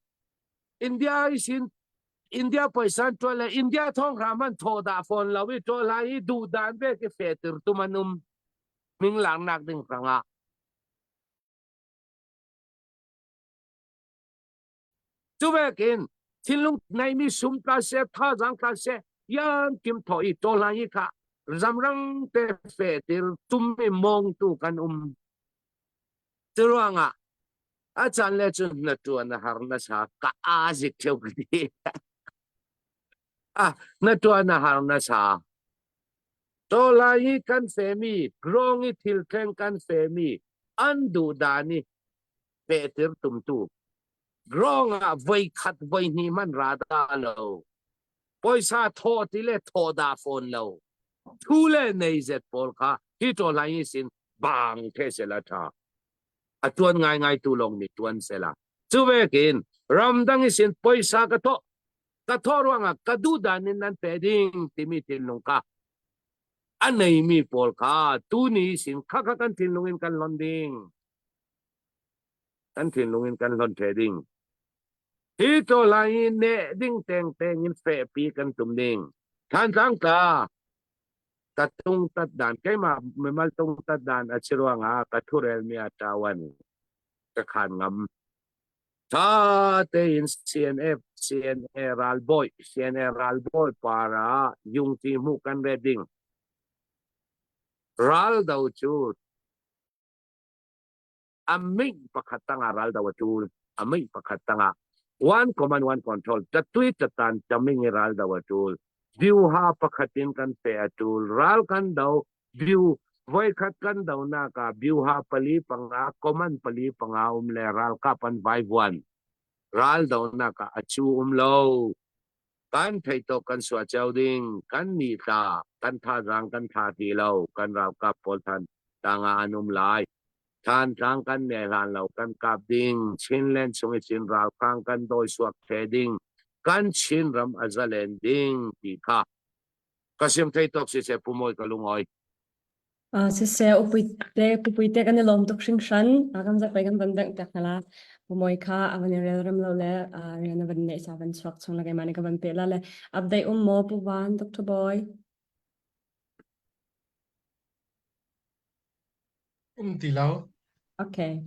India i sin India poisa tual le India thong hram an tho da phone lo i to lai i du dan ve ki fe tir tum an um ming lang nak ding ranga Cu vekin thinlung neimi sum tla seh, thazaang tla seh, yan kim thaw i tawhlan hi kha zamrang te fehtir tum i mawngtu kan um. Curuangah a caan le cun na tuan a har na sa ka aa zik theu ka ti. Ah, na tuan a har na sa. Tawlai i kan femi, grong i thil thleng kan femi, an duh dan i pehtir tumtu Grong ah voi khat voi hnih man ra da lo. Poisa thaw ti le thaw da fawn lo. Thu le nei zet pawl kha hi to lai sin bang the se la tha. A tuan ngai ngai tu long ni tuan se la. Chu vekin ramdang isin poisa ka tho ka tho ruanga ka du dan in nan pe ding timi thinlung kha a nei mi pawl kha tu ni sin kha kha kan thinlung in kan lon ding. Kan thinlung in kan hlon the ding. Hi to lai i neh ding teng teng in fehpi kan tum ding. Thantlang tla ka tung tat dan keimah mimal tung tat dan a si ruangah ka thurel mi a tawan ka khan ngam. Tha tein CNF CNA ralbawi CNA ralbawi para yungti hmuh kan re ding. Ral do cu a mei pakhat tangah ral do a tul a mei pakhat tangah one command one control tatui tatan taming i ral do a tul view ha pakhat in kan pe a tul ral kan do view voikhat kan do nak ah view ha pali panga command pali panga um le ralkap an vaivuan ral do nak ah a chu um lo kan thei to kan sua cheu ding kan ni ta kan thazaang kan tha ti lo kan ralkap pawl than tanga an um lai Thantlang kan ne hlan lo kan kap ding, Chinland chung i Chin ralhrang kan dawi suak the ding, kan Chinram a zalen ding ti kha ka sim thei tok si se pumawi ka lungawi. Uh, siseh upuite pupuite kan i lawm tuk hringhran kan zapai kan van bengh piak hna la pumawi kha a van i rel rem lo le rian a van neih sa van chuak chung la keimah nih ka van pe la le update um maw Pu Van Dr. Boy Um ti lo. Okay.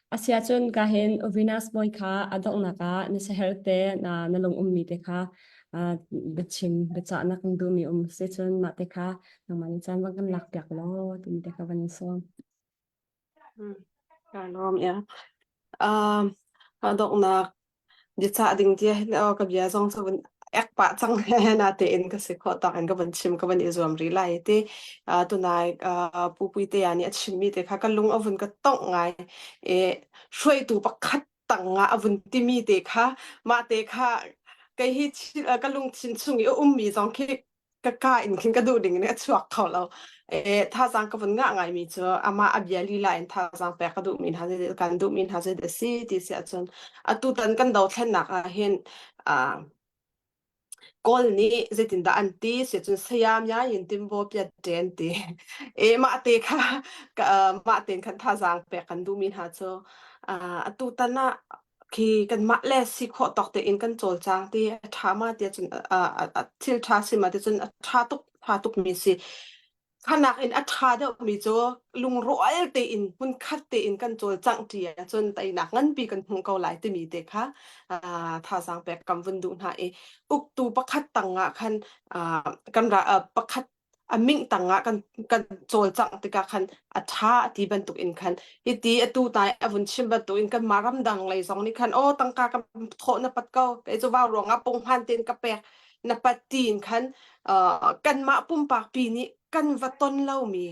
Asiahcun ka hin Uvinas bawi kha a donghnak ah na saher te na na lung ummi te kha uh, biachim biacahnak kan duhmi um si cun mah te kha nangmah nih caan van kan lak piak law timi te kha van in sawm. Hmm. Ka lawm ya. Um, a donghnak Biacah ding tia hin aw ka bia zong cu vun ek pah cang natein ka si khawh tawk in ka vun chim ka vun i zuam rih lai ti. Uh, tunai uh, Pu Puitea nih a chimmi te kha ka lung a vun ka tongh ngai. I hruaitu pakhat tang ah a vun timi te kha mah te kha kei hi ka lungthin chung i a ummi zong khi ka ka in khin ka duh ding in a chuak kho lo. E, thazaang ka vun ngah ngaimi cu amah a bia lila in thazaang pek ka duhmi hna zei kan duhmi hna zei dah si ti si ahcun atu tan kan dothlennak ah hin ah Kawl nih zeitindah an ti si cun saya mya yin timbo piat te an ti. E mah te kha ka, mah tein khan thazaang pek kan duhmi hna cu atu tan ah khi kanmah le si khawh tawk tein kan cawlcang ti a ṭha ma tiah cun thil ṭha si ma ti cun a ṭha tuk ṭha tukmi si. Khanak in a ṭha deuhmi cu lungrual tein hmunkhat tein kan cawlcangh ṭi ahcun teinak nganpi kan hmuh ko lai timi te kha thazaang pek kan vun duh hna i uktu pakhat tangah khan kan ra pakhat a ming tangah kan kan cawlcangh tikah khan a ṭha ti bantuk in khan hiti atu tai a vun chim bantuk in kanmah ramdang lei zong nih khan aw tangka ka thawh na pat ko kei cu vau ruangah punghman tein ka pek na pat tiin khan kanmah pumpak pi nih kan va ton lomi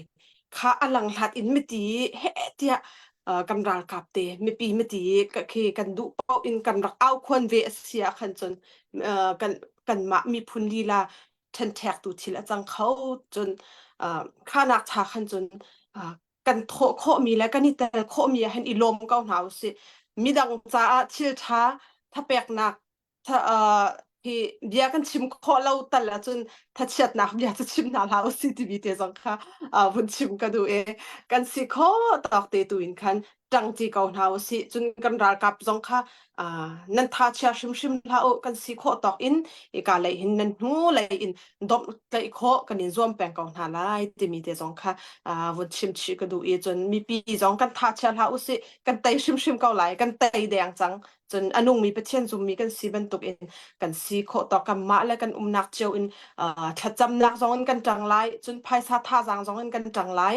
kha a langhlat in miti he tiah kan ralkap te mipi miti khi kan duh paoh in kan rak au khuan ve a si ah khan cun kan kanmah miphun lila ṭhenṭhektu thil a cang kho cun khanak cha khan cun kan thawh khawhmi le kan i tel khawhmi ah hin i lawm ko hna usih midang caah thil ṭha thapeknak. Hi bia kan chim khawh lo tal ahcun thachiatnak bia cu chim hna hlah usih timi te zong kha uh, vun chim ka duh i kan si khawh tawk te tu in khan ṭangṭi ko hna usih. Cun kan ralkap zong kha uh, nan tha chia hrimhrim hlah u kan si khawh tawk in ika lei hin nan hnu lei in domh tlaih khawh kan in zuam peng ko hna lai timi te zong kha uh, vun chim chih ka duh i cun mipi zong kan tha chia hlah usih kan tei hrimhrim ko lai kan tei deng cang cun a nungmi Pathian zummi kan si bantukin kan si khawh tawk kanmah le kan umnak cio in uh, thlacamnak zong in kan ṭang lai cun phaisa thazaang zong in kan ṭang lai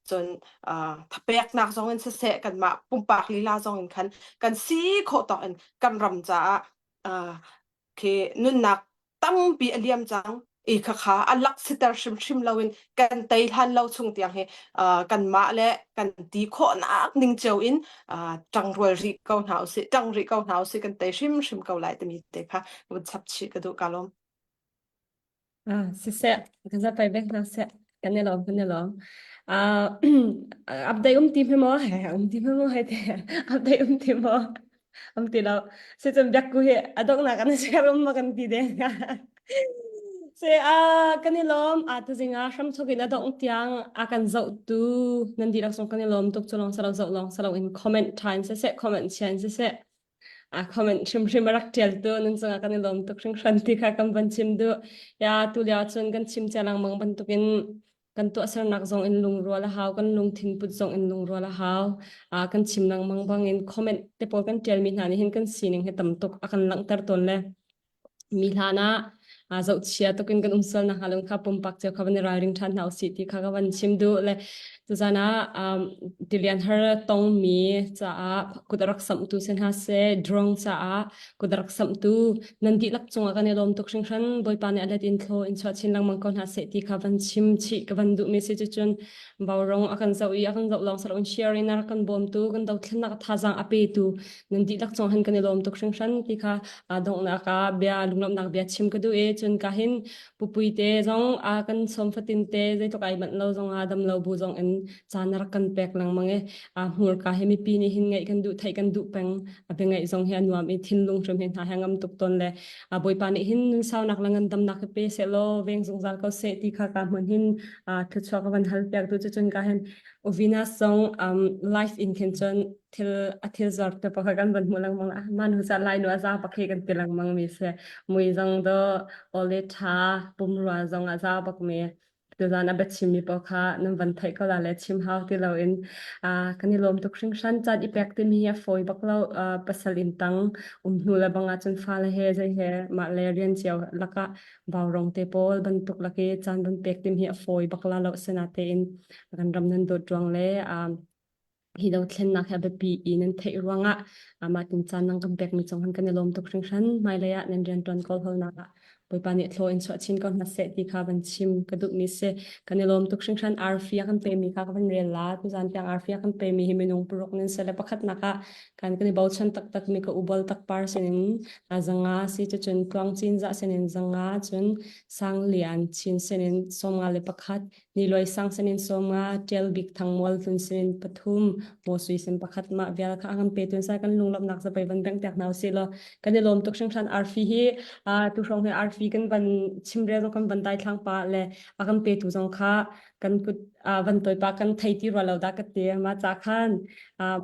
cun uh, thapeknak zong in siseh kanmah pumpak lila zong in khan kan si khawh tawk in kan ram caah uh, khi nunnak tampi a liam cang i khakha a lak siter hrimhrim loin kan tei hlan lo chung tiang hi uh, kanmah le kan ti khawhnak ning cio in uh, ṭangrual rih ko hna usih ṭang rih ko hna usih kan tei hrimhrim ko lai timi te kha vun chap chih ka duh ka lawm. Ah, siseh, kan zapai bek hna seh. Kan i lawm, kan i lawm. Ah, update um ti hme maw? He, um ti hme maw? He te, update um ti maw? Um ti lo. Se cun biak ku hi adongnak an share um ma kan ti de. Se a kan i lawm a tu zinga hram thok in adong tiang a kan zoh tu nan dihlak song kan i lawm tuk chu long salo zoh long salo in comment time se se comment chian se se A comment hrimhrim a rak ṭial tu nan cungah kan i lawm tuk hringhran ti kha kan van chim duh. Ya tu lio cun kan chim cia lengmang bantukin kan tuahsernak zong in lungrual a hau, kan lungthin put zong in lungrual a hau. Ah kan chim lengmang bangin comment te pawl kan ṭialmi hna nih hin kan sining hi tam tuk a kan langhter tawn le mi hlan ah zohchia tukin kan um sual nakhnga lo kha pumpak cio kha van i ralring ṭhan hna usih ti kha ka van chim duh le tuzan ah tilian har tongmi caah kut a rak samhtu si hna seh drone caah kut a rak samhtu nan dihlak cungah kan i lawm tuk hringhran Bawipa nih a let in thlaw in chuah chin lengmang ko hna seh ti kha van chim chih ka van duhmi si cucun Vaurawng a kan zoh i a kan zoh lawng si share in a rak kan bawmtu kan dothlennak thazaang a petu nan dihlak cung hin kan i lawm tuk hringhran ti kha donghnak ah bia lunglawmhnak bia chim ka duh i cun ka hin pupui te zong a kan sawm fatin te zeitluk ai manh lo zong ah dam lo bu zong in caan a rak kan pek lengmang i a hmurka hi mipi nih hin ngaih kan duh theih kan duh peng a bia ngaih zong hi a nuam i thinlung hrim hi hna he ngam tuk tawn le a bawipa nih hin nunsaunak le ngandamnak hi pe seh law veng zungzal ko seh ti kha ka hmun hin thluachuah ka van hal piak tu cu cun ka hin Uvina song um, life in khin cun thil a thil zor te pakha kan van hmu lengmang la man hu sa lai nu a za pakhe kan ti lengmang mi se mui zong do ole tha pumrua zong a za bak mi tuzan a biachim mi pawl kha nan van theih ko la le chim hau ti loin kan i lawm tuk hringhran caan i pek timi hi a fawi bak lo pasal in tang um hnu le bang ah cun fale he zei he mah le rian cio lakah vaurong te pawl bantuk lak i caan van pek tim hi a fawi bak la lo sinatein kan ram nan dawt ruang le hi dothlennak hi a biapi i nan theih ruangah mah tin caan nang kan pekmi cung han kan i lawm tuk hringhran. Hmailei ah nan rianṭuan kawlhawlnak ah Bawipa nih thlaw in chuah chin ko hna seh ti kha van chim ka duhmi si. Kan i lawm tuk hringhran. Arfi a kan pemi kha ka van rel la. Tuzan tiang arfi a kan pemi hi minung paruk nan si le pakhatnak ah kan kan i bochan taktakmi ka ubal takpar sinin zanga si cucun tluang cin za sinin zanga cun sang lian chin sinin sawmnga le pakhat Niluai sang sinin sawmnga, Ṭial Bik Thang Mual Hlun sinin pathum, Maw Sui sin pakhat mah vial kha a kan pe tun sai kan lunglawmhnak zapei van bengh piak hna usih law kan i lawm tuk hringhran arfi hi tu hrawng hi arfi kan van chimrel zong kan van daithlang pa le a kan petu zong kha kan kut van toi pa kan thei ti rua lo dah ka ti ma ca khan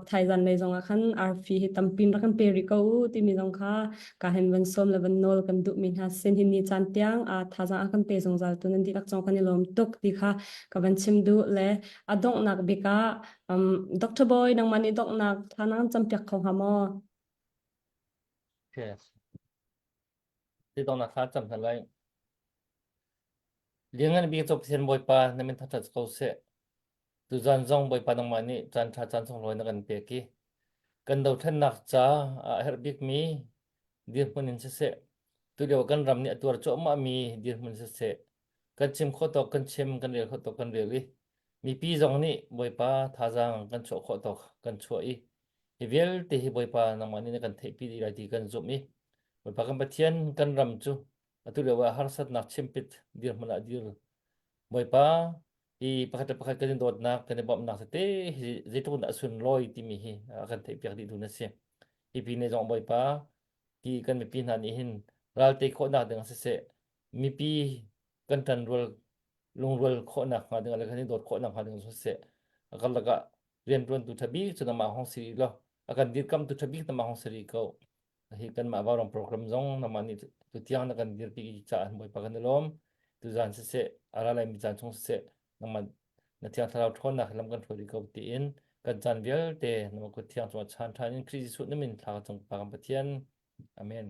thaizan lei zong ah khan arfi hi tampin rak kan pe rih ko u timi zong kha ka hen van sawm le van nawl kan duhmi hna sin hi ni caan tiang a thazaang a kan pe zungzal tu nan dihlak cong kan i lawm tuk ti kha ka van chim duh le a donghnak bik ah um, Dr. Boy nangmah nih donghnak thla na kan campiak kho hnga maw? Yes. Ti donghnak thla cam hna lai. Lianngan bik cu Pathian Bawipa na min thangṭhat ko seh. Tuzan zong Bawipa nangmah nih caan ṭha caan sunglawi na kan pek i kan dothlennak ca ah a herh bikmi dirhmun in siseh, tulio kan ram nih a tuar cuahmahmi dirhmun siseh, kan chim khawh tawk kan chim, kan rel khawh tawk kan rel i mipi zong nih Bawipa thazaang kan chuah khawh tawk kan chuah i hi vialte hi Bawipa nangmah nih na kan theihpi dih lai ti kan zumh i Bawipa kan Pathian kan ram cu atu lio ah harsatnak chimpit dirhmun ah dir Bawipa hi pakhat le pakhat kan i dawtnak kan i bawmhnak tete hi zeitluk in dah a sunlawi timi hi a kan theihpiak dih tu na si. Hi pin zong Bawipa hi kan mipi hna nih hin Ral tei khawhnak ding ah siseh, mipi kan ṭanrual lungrual khawhnak hnga ding ah le kan i dawt khawhnak hnga ding ah siseh, a karlak ah rianṭuantu ṭha bik cu nangmah hong si rih law, a kan dirkamtu ṭha bik nangmah hong si rih ko. Hi kanmah Vaurawng program zong nangmah nih tutiang na kan dirpi caah Bawipa kan i lawm. Tuzaan siseh, a ra laimi caan chung siseh, nangmah na thiang thlarau ṭhawnnak lam kan hruai rih ko tiin kan caan vialte nangmah kut thiang cungah chaan ṭhan in Khrih Jesuh na min thla ka cung Pa kan Pathian. Amen.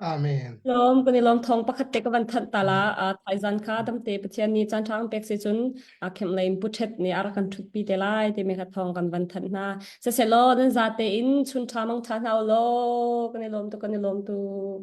Amen. Lawm kan i lawm thong pakhat te ka van thanh ta la thaizan kha damte Pathian nih caan ṭha kan pek si cun khem lei in puthet nih a rak kan ṭhutpi te lai timi kha thong kan van thanh hna. Siselaw nan zate in chun ṭha mang ṭha hna u law kan i lawm tuk kan i lawm tuk.